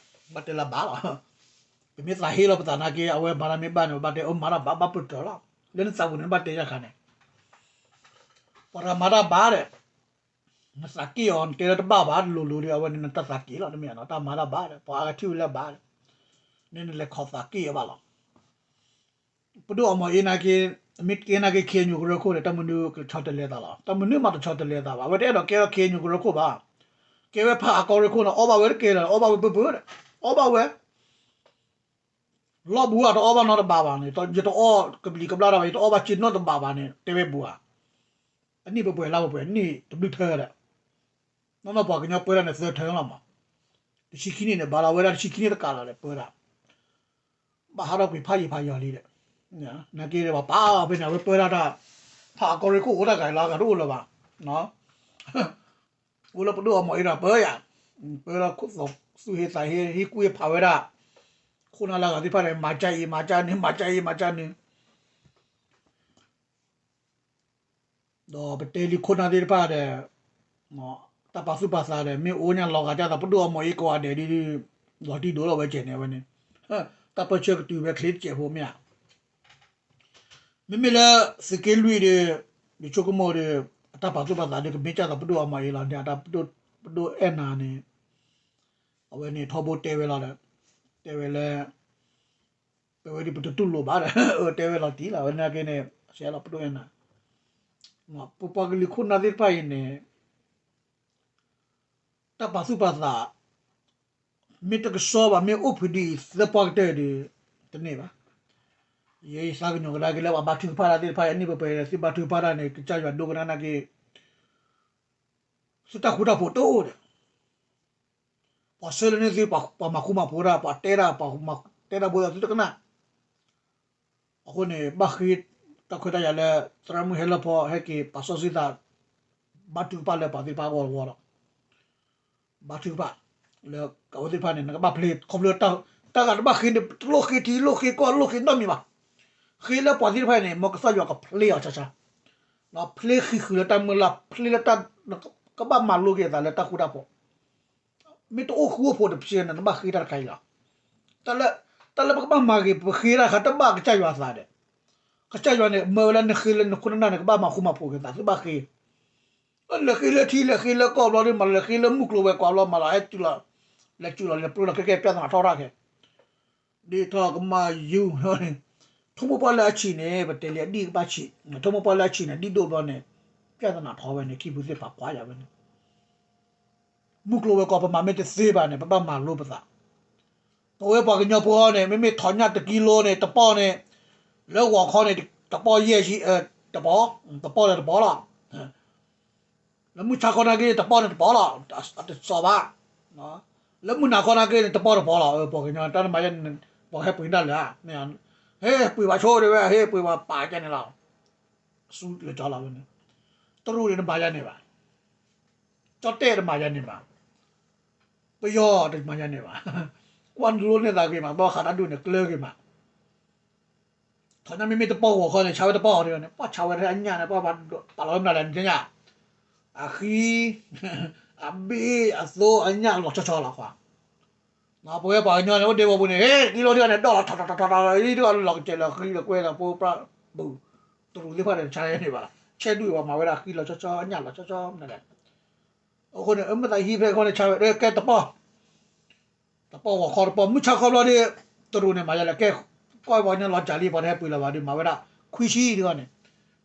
ဘၣ်တဲလၢဘၣ်လီၤ. ပမ့ၢ်သးဟ့လီၤပသးနာ်က့ အဝဲမၤတၢ်မ့ၢ်ဘၣ်န့ၣ် ဘၣ်တဲအမၤတၢ်ဘၣ် ဘၣ်ပၢၢ်တၢၢ်လီၤ. လၢနသးပူၤန့ၣ် နဘၣ်တဲယါခါန့ၣ် ပှၤတဂၤမၤတၢ်ဘၣ်ဒီး နသးက့ၣ်အီၤ နတဲလၢတဘၣ်ဘၣ် တလိၤလိၤဒီး အဝဲန့ၣ်နတၢ်သးက့ၣ်လီၤ. တမ့ၢ်နီၤ တၢ်မၤတၢ်ဘၣ်ဒီး ပှၤအါဂၤထံၣ်ဝဲလၢဘၣ်ဒီး နနလဲၤခိးသးက့ၣ်အီၤဘၣ်လီၤ. ပဒိၣ်အီမီၤအ့နာ်က့ မ့ၢ်ကဲနာ်က့ ခ့ၣ်အဲၣ်ယူၣ်ကရၢခိၣ်ဒီး တၢ်မနုၤကဆီတလဲသးလီၤ. တၢ်မနုၤမးတဆီတလဲသးဘၣ်. အဝဲတအဲၣ်ဒိးကဲထီၣ် ခ့ၣ်အဲၣ်ယူၣ်ကရၢခိၣ်ဘၣ်. ကဲဝဲဖးအကီၢ်ရ့ၣ်ခိၣ်န့ၣ် အီၣ်ဘၣ်ဝဲတကဲလၢၤ အီၣ်ဘၣ်ဝဲပၢၢ်ပၢၢ်ဒီး အီၣ်ဘၣ်ဝဲ လီၢ်ဘူးဧါ တအီၣ်ဘၣ်နီတဘးဘၣ်န့ၣ် ယတအီၣ်ကဘျံးကဘျၣ်တၢ်ဘၣ် ယတအီၣ်ဘၣ်စ့နီတဘးဘၣ်န့ၣ် တဲဝဲဘူးဧါ. အနံၣ်ပှဲၤပှဲၤလါပှဲၤပှဲၤ နံၣ်တဘျုးထၢဒီး နီၢ်နီၢ်ပှၤကညီပၢတၢ်န့ၣ် သၢထၢလီၤမး. တဆံခံနံၣ်န့ၣ် ဘၣ်လီၤဝဲဒၣ်တဆံခံနံၣ်တကးလီၤဒီးပၢတၢ် ဘၣ်ဟးထီၣ်ကွံာ်ဖးယံာ်ဖးယီၤလံဒီး နာ်က့ဒီးပှၤပာ်အီၤဖဲန့ၣ် အဝဲပၢတၢ်တၢ် ဖးအကီၢ်ရ့ၣ်ခိၣ်အိၣ်တၢ်ဂၤလီၤ အဂၤတအိၣ်လၢၤဘၣ်. အိၣ်လၢပဒိၣ်အီမီၤအ့ဒီးပၢယၤ ပၢလီၤခိၣ်သးသူၣ်ဟ့သးဟ့ ဟ့ၣ်ကူၣ်ဟ့ၣ်ဖးဝဲဒၣ် ခိၣ်နၢ်လၢအဂၤသ့ၣ်တဖၣ်န့ၣ် မၤကၢ်အံၤ မၤကၢ်နုၤ မၤကၢ်အံၤ မၤကၢ်နုၤ ဒီးပတဲလံခိၣ်နၢ်သ့ၣ်တဖၣ်ဒီး တၢ်ပာ်သူၣ်ပာ်သးဒီး မ့ၢ်အိၣ်ညါလီၤဂာ်ဒ်သိးပဒိၣ်အီမီၤအ့ကိးဂၤဒဲးဒီး လီၤတံၢ်ဒိၣ်လီၤဝဲကဲးန့ၣ် အဝဲန့ၣ် တၢ်ပၢဆှၢကတုၤဝဲချ့တစဲးဖိမ့ၢ်ဧါ. မ့မ့ၢ်လၢသုးက့လွံၢ်ဒီး ယဆိကမိၣ်ဒီး အတၢ်ပာ်သူၣ်ပာ်သးဒီး ကမ့ၢ်ဒ်သိးပဒိၣ်အီမီၤအ့လီၤန့ၣ် အတၢ်ပဒိၣ်အဲၣ်နၤန့ၣ် အဝဲန့ၣ်ထီဘိတဲဝဲလီၤဒီး တဲဝဲလၢ ပဝဲဒၣ်ပတတူၢ်လိာ်ဘၣ်ဒီး အတဲဝဲလီၤတံၢ်လီၤ အဝဲနာ်က့န့ၣ် ဆဲးလီၤပဒိၣ်အဲၣ်နၤ ပပှၤကလုာ်ခိၣ်နၢ်သ့ၣ်တဖၣ်အံၤန့ၣ် တၢ်ပာ်သူၣ်ပာ်သး မ့ၢ်တကဆှီဘၣ် မ့ၢ်အိၣ်ဖုးဒ်အံၤ သၢပှၢ်ကတၢၢ်ဒီး တန့ၢ်ဘၣ်. ယဲယသးကညီၤကဒါက့ၤလၢပှၤဘါထုကဖၣ်တၢ်သ့ၣ်တဖၣ် အနံၣ်ပှဲၤပှဲၤဒီး သုဘါထုကဖၣ်တၢ်န့ၣ် ကစၢ်ယွၤဒိကနၣ်နာ်က့ သုတၢ်ဃူတၢ်ဖိးတအိၣ်ဒီး ပှၤဆှၢလၢန့ၢ်သု ပှၤမၤဃူမၤဖိးတၢ် ပှၤတဲတၢ် ပှၤတဲတၢ်ဘိသးသုတကနၣ် အဃိန့ၣ် ဘၣ်ဃ့တၢ်ခွဲးတၢ်ယာ်လၢ သရၣ်မုၣ်ဟဲလီၤဖီ ဟဲက့ၤပာ်စီဆှံသး ဘါထုကဖၣ်လၢပှၤသ့ၣ်တဖၣ်အဂီၢ်အဂီၢ်ဒီး ဘါထုကဖၣ် လၢအဝဲသ့ၣ်တဖၣ်န့ၣ် နကဘၣ်ဖျ့ ခီဖျိတၢ်ဂၤတဘၣ်ဃ့န့ၣ် တလိၣ်ဃ့ထံလိၣ်ဃ့ကီၢ်လိၣ်ဃ့နီတမံၤဘၣ်. ဃ့လၢပှၤသ့ၣ်တဖၣ်န့ၣ် မ်ကစၢ်ယွၤကဖျ့အီၤဆါဆါ ဖျ့ဃံးဃုာ်လၢတၢ်မုၢ်လၢ် ဖျ့လၢတၢ် ကဘၣ်မၤလိက့ၤအသးလၢတၢ်ဃူတၢ်ဖိး မ့ၢ်တအိၣ်ဃူအိၣ်ဖိးတပစ့န့ၣ် နဘၣ်ဃ့တၢ်တခါအံၤလီၤ. တၢ်လၢ တၢ်လၢပကဘၣ်မၤဂ့ၤ ပဃ့တၢ်တခါ တဘၣ်ကစၢ်ယွၤအသးဒီး ကစၢ်ယွၤန့ၣ် မၢဝဲလၢနဃ့လၢနခိၣ်နနၢ်န့ၣ် ကဘၣ်မၤဃူမၤဖိးက့ၤသး သုဘၣ်ဃ့ လဲၤဃ့လၢထံ လဲၤဃ့လၢကီၢ်ဘျီဒ်မး လဲၤဃ့လၢမုၢ်ကျိၤဝဲၤကွာ်ဘျီမးလီၤ ဟဲတုၤလီၤ လဲၤစုလီၤ လဲၤပျၢလီၤ ခဲကဲ ပြဿနာ ထီၣ်ရၣ်ခဲ ဒ်ထီၣ်ကမၤယူၤန့ၣ် ထိၣ်မိၢ်ပှၢ်လၢအဆံးန့ၣ် ပတဲလံအဒံၣ်ကဘၣ်ဆံး ထိၣ်မိၢ်ပှၢ်လၢအဆံးန့ၣ် ဒံၣ်ဒိၣ်ဘျီန့ၣ် ပြဿနာထီၣ်ဝဲန့ၣ် ခံဖုသ့ၣ်ဖးကွၢ်ယၤဝဲန့ၣ် မုၢ်ကျိၤဝဲၤကွာ် ပမၤမ့ၢ်တသ့ဘၣ်န့ၣ် ပဘၣ်မၤလိပသး ပဝဲပှၤကညီဖိန့ၣ် မ့မ့ၢ်ထီၣ်ညၣ်တကံလိန့ၣ် တပီၢ်န့ၣ် လၢဂီၤခီန့ၣ် တပီၢ်ယဲၢ်ဆံ တပီၢ် တပီၢ်လၢတပီၢ်လီၤ. လၢမုၢ်ဆါခီနာ်က့န့ၣ် တပီၢ်န့ၣ်တပီၢ်လီၤ. တစီၤဘၣ် လၢမုၢ်နၤခီနာ်က့န့ၣ် တပီၢ်တပီၢ်လီၤ. ပှၤကညီတၢ်နမၤယဲန့ၣ် ပှၤဟဲပှ့ၤဒၣ်လဲာ်ဧါ မ့ၢ် ဟဲပှ့ၤဘၣ်ဆိဒ်ဝဲ ဟဲပှ့ၤဘၣ်ပာ်ကဲန့ၣ်လီၤ. ဆူလၢကၠီလီၤဝဲန့ၣ် တရူးန့ၣ်တမၤယဲန့ၣ်ဘၣ် ကၠီၣ်တဲၣ်တမၤယဲန့ၣ်ဘၣ် ပယီၤတမၤယဲန့ၣ်ဘၣ် ကွၢ်လိန့ၢ်သးဂ့ၤမး ဘၣ်ဃးတၢ်ဒူၣ်န့ၣ် ကျၢၤဂ့ၤမး ထီၣ်ညၣ်မ့မ့ၢ်တပီၢ်ဂီၤခီန့ၣ် ဆါဝဲတပီၢ်အီၤဒ်န့ၣ် ပှၤဆါဝဲတၢ်အညၣ်န့ၣ် ပှၤပာ်လီၤဝဲမနုၤလဲၣ် နသ့ၣ်ညါ အဃံ အဘ့ၣ် အသိ အညၣ်လီၤဆီဆီလီၤကွၢ် ပဝဲပှၤကညီန့ၣ် အိၣ်ဒဲးဝီၤပူၤန့ၣ် ဟ့ၣ် ကံလိဒ်န့ၣ် ဒီၣ်လီၤထီထီထီထီ ဒ်လီၤကစဲးလီၤဃံလီၤကွဲလီၤဖိပြၢ်ပူၤ တရူးသ့ၣ်တဖၣ်န့ၣ် ဆါယဲန့ၣ်ဘၣ် ဆဲးဒူၣ်အံၤပှၤမၤဝဲဒၣ်ဃံလီၤဆီဆီ အညၣ်လီၤဆီဆီမနုၤလဲၣ် အဃိန့ၣ် အမ့ၢ်သးဟံးဖဲအဃိန့ၣ် ဆါဝဲ ကဲတပီၢ် တပီၢ်ဂီၤခီတပီၢ် မုၢ်ဆါခီဘျီဒီး တရူးန့ၣ် မၤယဲလဲၣ် ကဲ ကွၢ်ပှၤကညီလီၤစၢ်လံ ပှၤတဟဲပှ့ၤလၢၤဘၣ်ဒီး မၤဝဲဒၣ် ခွံဆံဒ်အံၤန့ၣ်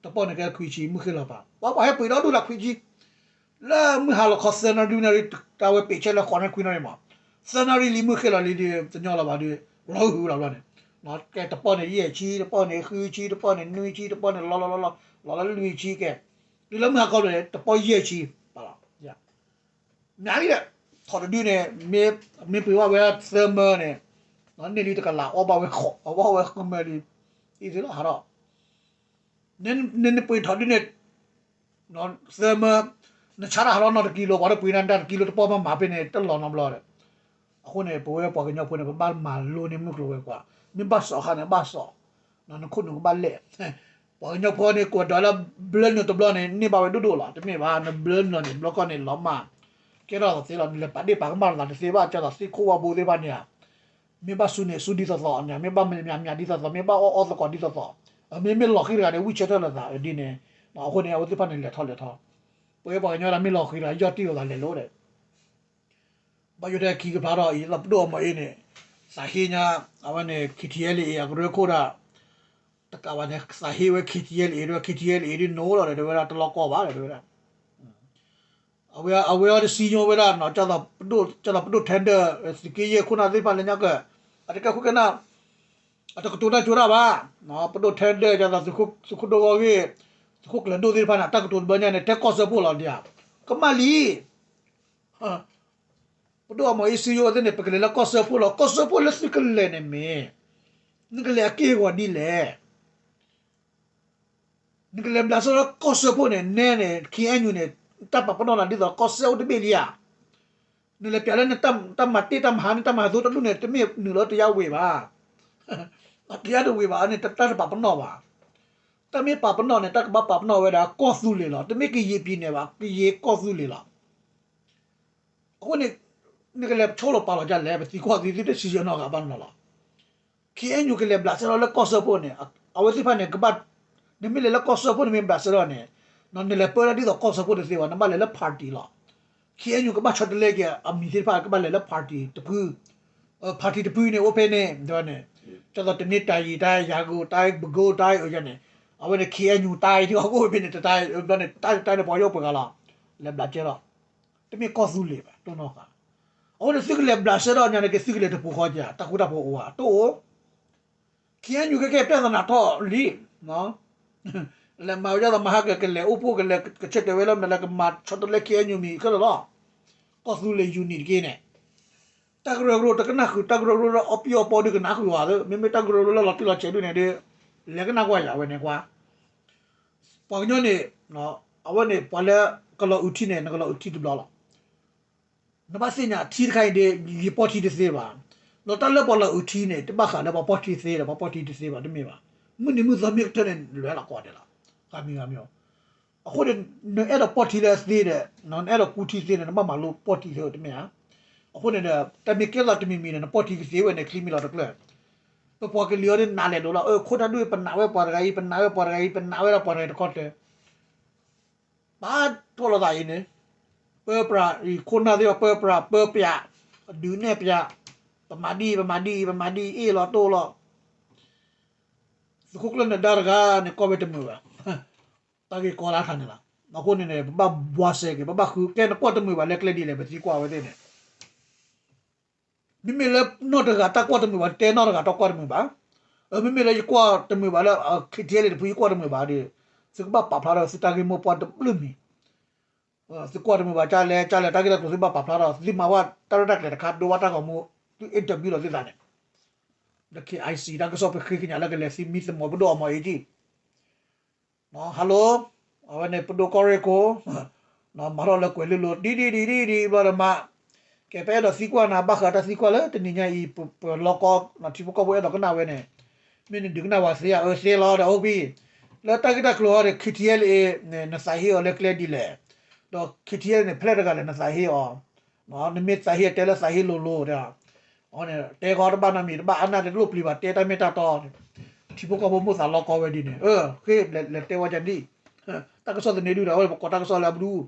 တပီၢ်န့ၣ်ကဲခွံဆံ မုၢ်ဃ့လီၤပာ် ပှၤပှၤဟဲပှ့ၤဒီဒူၣ်ဒီးခွံဆံ လၢမုၢ်ဟါလီၤခီသၢနၣ်ရံၣ် တၢ်ဝဲပ့ၤဆဲးလၢဃိးနၣ်ရံၣ်ခွံနၣ်ရံၣ်မး သၢနၣ်ရံၣ်လံ မုၢ်ဃ့လီၤလံဒီး တညီလီၤဘၣ်ဒီး လီၤဟုၣ်လီၤဘျီန့ၣ် ကဲတပီၢ်န့ၣ်ယဲၢ်ဆံ, တပီၢ်န့ၣ်ဃုဆံ, တပီၢ်န့ၣ်နွံဆံ, တပီၢ်န့ၣ်လီၤလီၤလီၤလီၤ လီၤလၢလွံၢ်ဆံကဲ, တုၤလၢမုၢ်ဟါခီန့ၣ် တပီၢ်ယဲၢ်ဆံ, မ့ၢ်ဒ်လဲၣ်, ထီၣ်တဒုန့ၣ် မ့ၢ်ပှ့ၤဘၣ်ဝဲသၢမၢန့ၣ်, န့ၢ်လံတကလး အီၣ်ဘၣ်ဝဲဃီ, အီၣ်ဘၣ်ဝဲဃုမၢလံ, အံၤသ့လီၤဟးထီၣ်, နပှ့ၤထီၣ်ဒုန့ၣ် သၢမၢ, နဆါတၢ်ဟးထီၣ်နီတကံလိၤ ပှၤတပှ့ၤနၤတၢ်တကံလိၤ တပီၢ်မၤမၤဖဲန့ၣ် တလီၤနီတဘျီဒီး, အဃိန့ၣ် ပဝဲပှၤကညီဖိန့ၣ် ပဘၣ်မၤလိန့ၢ်မုၢ်ကျိၤဝဲၤကွာ်, မ့ၢ်ဘၣ်စီၣ်အခါန့ၣ်ဘၣ်စီၣ်, နခိၣ်နူာ်ကဘၣ်လဲၢ်, ပှၤကညီဖိန့ၣ် ကိးဒီးလၢဘျၢနုာ်တဘျီန့ၣ် န့ၢ်ဘၣ်ဝဲဒိၣ်ဒိၣ်လီၤ, တမ့ၢ်ဘၣ် နဘျၢနုာ်န့ၣ် ဘျီကီၢ်န့ၣ်လီၤမၢ်, ကဲထီၣ်သးသ့လီၤ, နလဲၤပာ်ဒ့ၣ်ပာ်ကမၣ်လိာ်သးတသ့ဘၣ်, ကၢ်သိးသ့ၣ်ခိၣ်ဝါဘိသ့ၣ်တဖၣ်န့ၣ်ဧါ မ့ၢ်ဘၣ်စူၤန့ၣ် စူၤဒ်သိးသိး, မ့ၢ်ဘၣ်မၤမၤဒ်သိးသိး, မ့ၢ်ဘၣ်အီၣ်အီသကိးဒ်သိးသိး, မ့မ့ၢ်လီၤဃံတဂၤန့ၣ် ဝံၢ်ဆၢထၢၣ်လိာ်သးဒ်န့ၣ်, အဃိန့ၣ် အဝဲသ့ၣ်တဖၣ်န့ၣ် လဲၤထီၣ်လဲၤထီ, ပဝဲပှၤကညီဒၣ်မ့ၢ်လီၤဃံတဂၤ ယီၢ်တံၢ်လိာ်သးလဲၤလိၤဒီး, ဘၣ်ယိၣ်ထဲခံကဖျါထီၣ်အံၤ လၢပဒိၣ်အမီၤအ့န့ၣ်, သးဟ့ညါ, အဝဲန့ၣ် KTLA အကရၢခိၣ်ဒၣ်, တကးဘၣ်န့ၣ် သးဟ့ဝဲ KTLA ဒၣ်ဝဲ KTLA ဒ်နိလီၤဒီး တဲဝဲဒၣ်တလီၢ်ကီၢ်ဘၣ်ဒီး တဲဝဲဒၣ် အဝဲအီၤတစံညိဝဲဒၣ်နီၤ, ကၢ်သိးပဒိၣ် tender သုးက့ယဲၢ်ခိၣ်နၢ်သ့ၣ်တဖၣ်လၢညါကၢၢ်, အတကဲခိၣ်ကဲနၢ်, အတကတိၤတၢ်ကၠိတၢ်ဘၣ်, ပဒိၣ် tender ကၢ်သိးသုးခိၣ်ဒိၣ်ဂီၢ်ဂ့ၢ်, သုးခိၣ်ကျၢၤဒိၣ်သ့ၣ်တဖၣ်န့ၣ် တၢ်ကတိၤတဘျီညါန့ၣ် တဲကီၢ်စၢဖှိၣ်လီၤဒံးဧါ, ကမၣ်လံ ပဒိၣ်အမီၤအ့စံယိဝဲသ့ၣ်န့ၣ် ပကလဲၤလၢကီၢ်စၢဖှိၣ်လီၤ, ကီၢ်စၢဖှိၣ်လၢသုကလဲၤန့ၣ်မ့ၢ်, နကလဲၤအက့ၢ်အဂီၤဒ်လဲၣ် နကလဲၤဘျးစဲလီၤကီၢ်စၢဖှိၣ်န့ၣ် နဲန့ၣ် KNU န့ၣ် တၢ်ပာ်ပနီၣ်နၤဒ်သိးကီၢ်စဲအိၣ်တဘ့ၣ်လံဧါ, နလဲၤပျးလၢနတၢ်မၤတ့ၢ်တၢ်မၤဟါန့ၣ် တၢ်မၤဟးသိတဒူၣ်န့ၣ် တမ့ၢ်နုာ်လီၤတယါဝ့ၤဘၣ်, တယါတဝ့ၤဘၣ်န့ၣ် တၢ်တပာ်ပနီၣ်ဘၣ်, တၢ်မ့ၢ်ပာ်ပနီၣ်န့ၣ် တၢ်ကဘၣ်ပာ်ပနီၣ်ဝဲဒၣ်ကီၢ်သူလ့ၤလီၤ, တမ့ၢ်ကယံာ်ပံၤန့ၣ်ဘၣ်, ကယံာ်ကီၢ်သူလ့ၤလီၤ အဃိန့ၣ် နကလဲၤဆိလီၤပာ်လီၤဒ်လဲၣ်, ပသံကွၢ်သုသုတစံးဆၢနီတဂၤဘၣ်နီၤလီၤ, KNU ကလဲၤဘျးစဲထီၣ်လၢကီၢ်စၢဖှိၣ်န့ၣ်, အဝဲသ့ၣ်တဖၣ်န့ၣ် ကဘၣ်, နမ့ၢ်လဲၤလၢကီၢ်စၢဖှိၣ် နမ့ၢ်ဘျးစဲထီၣ်န့ၣ်, နလဲၤပၢဒၣ်ဒ်သိးကီၢ်စၢဖှိၣ်တသ့ဘၣ်, နဘၣ်လဲၤလၢ party လီၤ, KNU ကဘၣ်ဆီတလဲက့ၤအမံၤသ့ၣ်တဖၣ် ကဘၣ်လဲၤလၢ party တဖု, party တဖုန့ၣ် အိၣ်ဖဲန့ၣ်, ဒီးန့ၣ်, ကၢ်သိးတန့ၤတၢ်ယံၤတၢ်ယၤဂိၢ်တၢ်ပကိတၢ်အၢယၤန့ၣ်, အဝဲန့ၣ် KNU တၢ်အံၤဒ်အအိၣ်ဖဲန့ၣ် တၢ်အံၤဘျီန့ၣ် တၢ်တၢ်န့ၣ်ပှၤယီၢ်ပှဲၤဂၤလီၤ, လဲၤဘျးစဲထီၣ် တမ့ၢ်ကီၢ်သူလ့ၤဘၣ် တိၢ်နီၣ်ဃာ်, အဃိန့ၣ် သုကလဲၤဘျးစဲထီၣ်ညါန့ၣ်က့ၤ သုကလဲၤတပူၤဃီက့ၤ တၢ်ဃူတၢ်ဖိးအိၣ်ဧါ တအိၣ်, KNU ကကဲပြဿနာထီၣ်လံ, လဲၤမၤဝဲဒ်သိးမဟါကကလဲၤအိၣ်ဖှိၣ်ကလဲၤကဆၢတဲာ်ဝဲလၢမနုၤလဲၣ် ကမၤဆီတလဲ KNU မံၤခဲလၢာ်လီၤ, ကီၢ်သူလ့ၤ unit တက့ၢ်န့ၣ်, တၢ်ကရၢကရိတကနၣ်ဃုာ် တၢ်ကရၢကရိလၢအီၣ်ပံၣ်အီပီဒုးကနၣ်ဃုာ်ဝဲ, မ့မ့ၢ်တၢ်ကရၢကရိလၢလီၤတံၢ်လီၤဆဲးဒုးန့ၣ်ဒီး, လဲၤကနၣ်ကွၢ်ယၤဝဲန့ၣ်ကွၢ် ပှၤကညီန့ၣ်, အဝဲန့ၣ် ပှၤလၢကလီၤအုးထံန့ၣ် နကလီၤအုးထံတဘျီလီၤ, နဘၣ်သ့ၣ်ညါထံတခါအံၤဒီး ယပီၢ်ထံတသ့ဘၣ်, ဒီးတၢ်လၢပှၤလီၤအုးထံန့ၣ် တဘၣ်ဃးလၢပှၤပီၢ်ထံသ့ဒီး ပှၤပီၢ်ထံတသ့ဘၣ် တမ့ၢ်ဘၣ်, မုၢ်နံၤမုၢ်သီမ့ၢ်ကတၢၢ်န့ၣ် လဲၤလီၤကိးဂၤဒဲးလီၤ, ဂၤမံၤဂၤမံၤ, အဃိန့ၣ် နအဲၣ်ဒိးပီၢ်ထံလၢသ့ဒီး နအဲၣ်ဒိးကူထံသ့န့ၣ် နဘၣ်မၤလိပီၢ်ထံသ့တမ့ၢ်ဧါ, အဃိန့ၣ်ဒီး တၢ်မ့ၢ်ကဲသိးတမံၤမံၤန့ၣ် နပီၢ်ထံကသ့ဝဲန့ၣ် ချံမ့ၢ်လီၤတကျၢၢ် ပပှၤကလုာ်အီၤဒ်နးလဲၤဒိးလီၤ, အခိၣ်တၢ်ဒုး ပနာ်ဝဲပှၤတဂၤအံၤ ပနာ်ဝဲပှၤတဂၤအံၤ ပနာ်ဝဲဒၣ်ပှၤတဂၤအံၤတခီတၢၢ်, ပာ်ထီၣ်လိာ်သးအံၤန့ၣ်, ပၢပြးအံၤ ခိၣ်နၢ်သ့ၣ်တဖၣ် ပၢပြး ပၢပျး, ဒုးနဲၣ်ပျး, ပမၤဒ်အံၤ ပမၤဒ်အံၤ ပမၤဒ်အံၤ အ့ၣ်လီၤတိၢ်လီၤ, သုးခိၣ်ကျၢၢ်နၢၤဒါတဂၤန့ၣ် ကွၢ်ဝဲတမုာ်ဘၣ်, တၢ်ဂ့ၢ်ကီလၢအခါန့ၣ်လီၤ, အဃိန့ၣ်န့ၣ် ပဘၣ်ဘှါစဲက့ၤ ပဘၣ်ဃု ကဲနကွၢ်တမုာ်ဘၣ်လၢကျဲဒ်လဲၣ် ပသံကွၢ်ဝဲသ့ၣ်န့ၣ် မ့မ့ၢ်လၢနီၢ်တဂၤတၢ်ကွၢ်တမုာ်ဘၣ် တဲနီၢ်တဂၤတၢ်ကွၢ်တမုာ်ဘၣ်, မ့မ့ၢ်လၢယကွၢ်တမုာ်ဘၣ်လၢ KTLA တဖုယကွၢ်တမုာ်ဘၣ်ဒီး, သုကဘၣ်ပာ်ဖျါထီၣ်သုတၢ်ဂ့ၢ်မိၢ်ပှၢ်တဘျုးမံၤ, သုကွၢ်တမုာ်ဘၣ်ကလဲၣ် ကလဲၣ် တၢ်ဂ့ၢ်တၢ်ကျိၤသုဘၣ်ပာ်ဖျါထီၣ် သုမၤဝဲတၢ်ရဲၣ်တၢ်ကျဲၤတခါ ဒိဝဲတၢ်ဂီၤမူ, သု interview လီၤသုသးန့ၣ်, ဒီး KIC တၢ်ကစီၣ်ပဃ့ကညးလၢကလဲၤသံမံသမိးပဒိၣ်အမီၤအ့ကံ Hello, အဝဲန့ၣ်ပဒိၣ်ကီၢ်ရ့ၣ်ခိၣ်, မၤထီၣ်လၢကွဲၤလ့လိၤ ဒ်ဒ်ဒ်ဒ်ဒ်ဘျီဒီးမး, ကဲပအဲၣ်ဒိးသံကွၢ်နၤ ဘၣ်ဃးတၢ်သံကွၢ်လၢတနံၤညါအံၤ ပလီၢ်ကီၢ် ထံဖိကီၢ်ဖိအဲၣ်ဒိးကနၣ်ဝဲန့ၣ်, မ့ၢ်နဒုးကနၣ်ဝဲသ့ဧါ အၢသ့လီၤဒီးအိၣ်ဖဲ, လၢတၢ်ဂ့ၢ်တၢ်ကျိၤဟီဒီး KTLA န့ၣ် နသးဟ့အီၤလၢကျဲဒ်လဲၣ်, ဒီး KTLA န့ၣ် ဖျဲၣ်တဂၤလဲၣ်နသးဟ့အီၤ နမ့ၢ်သးဟ့အတဲလၢသးဟ့လိၤလိၤဒီး, တဲဃီတဘၣ်နီတမံၤ တဘၣ်အါနၢ်တလိၣ်ပျံၤဘၣ် တဲတၢ်မ့ၢ်တၢ်တီန့ၣ်, ထံဖိကီၢ်ဖိမိၢ်သးလီကီဝဲဒ်န့ၣ်, ဃ့လဲၤတဲဝဲဒ်န့ၣ်, တၢ်ကစီၣ်သန့ဒုဒီး အဝဲပကိးတၢ်ကစီၣ်လၢအဘျုး,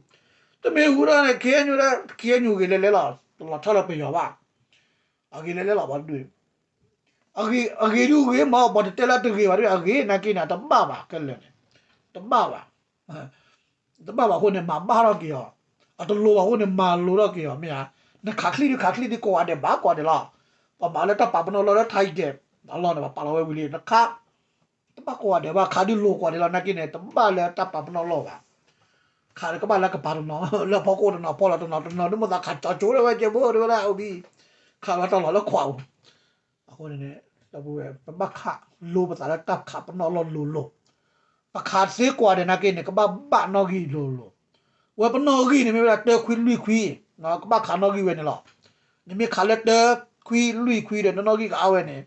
တမ့ၢ်ဟူဒီး KNU လၢ KNU ဂ့ၤလဲၤလဲၤလီၤ တလီၤဆီလၢပယီၤဘၣ်, အဂ့ၤလဲၤလဲၤလီၤဘၣ်ဒု အဂ့ၤဒုဂ့ၤမး ပှၤတတဲလၢတဂ့ၤဘၣ်ဒု အဂ့ၤနာ်က့န့ၣ် တဘၣ်ဘၣ်ခဲလၢာ်န့ၣ်, တဘၣ်ဘၣ် တဘၣ်ဘၣ်အဃိန့ၣ် မၤဘၣ်ထီၣ်က့ၤအီၤ, အတလိၤဘၣ်အဃိန့ၣ် မၤလိထီၣ်က့ၤအီၤ မ့ၢ်ဧါ, နခးချံဒုခးချံဒုကိးဂၤဒဲးဘၣ်ကိးဂၤဒဲးလီၤ, ပှၤမၤလၢတၢ်ပာ်ပနီၣ်လီၤလၢထါအံၤကဲ အလီၢ်န့ၣ် ပပာ်လီၤဝဲဝံၤလံ နခး တဘၣ်ကိးဂၤဒဲးဘၣ် ခးဒုးလိၤကိးဂၤဒဲးလီၤ နာ်က့န့ၣ် တဘၣ်လၢတၢ်ပာ်ပနီၣ်လီၢ်ဘၣ်. ခးကဘၣ်လၢကပၤတနီၤ လၢဖီခိၣ်တနီၤ ဖီလီၤတနီၤ တနီၤဒုးမိၣ်သးခးကၠီကၠိဝဲကဲဘိဒ်ဝဲဒၣ်အိၣ်ဘံ ခးလီၤတၢ်လီၢ်လၢခွးပူၤ အဃိန့ၣ် ဒီပုၢ်ဝဲၢ် ပဘၣ်ခးလိပသးလၢတၢ်ခးပနီၣ်လီၢ်လိၤလိၤ ပခးသ့ကိးဂၤဒဲးနာ်က့န့ၣ် ကဘၣ်ဘၣ်နီၣ်ဂံၢ်လိၤလိၤ, ဝဲပနီၣ်ဂံၢ်န့ၣ်မ့ၢ်ဝဲဒၣ်တၢခွံလွံၢ်ခွံ, ကဘၣ်ခးနီၣ်ဂံၢ်ဝဲန့ၣ်လီၤ. နမ့ၢ်ခးလၢတၢခွံလွံၢ်ခွံဒီး နီၣ်နီၣ်ဂံၢ်ကအါဝဲန့ၣ်,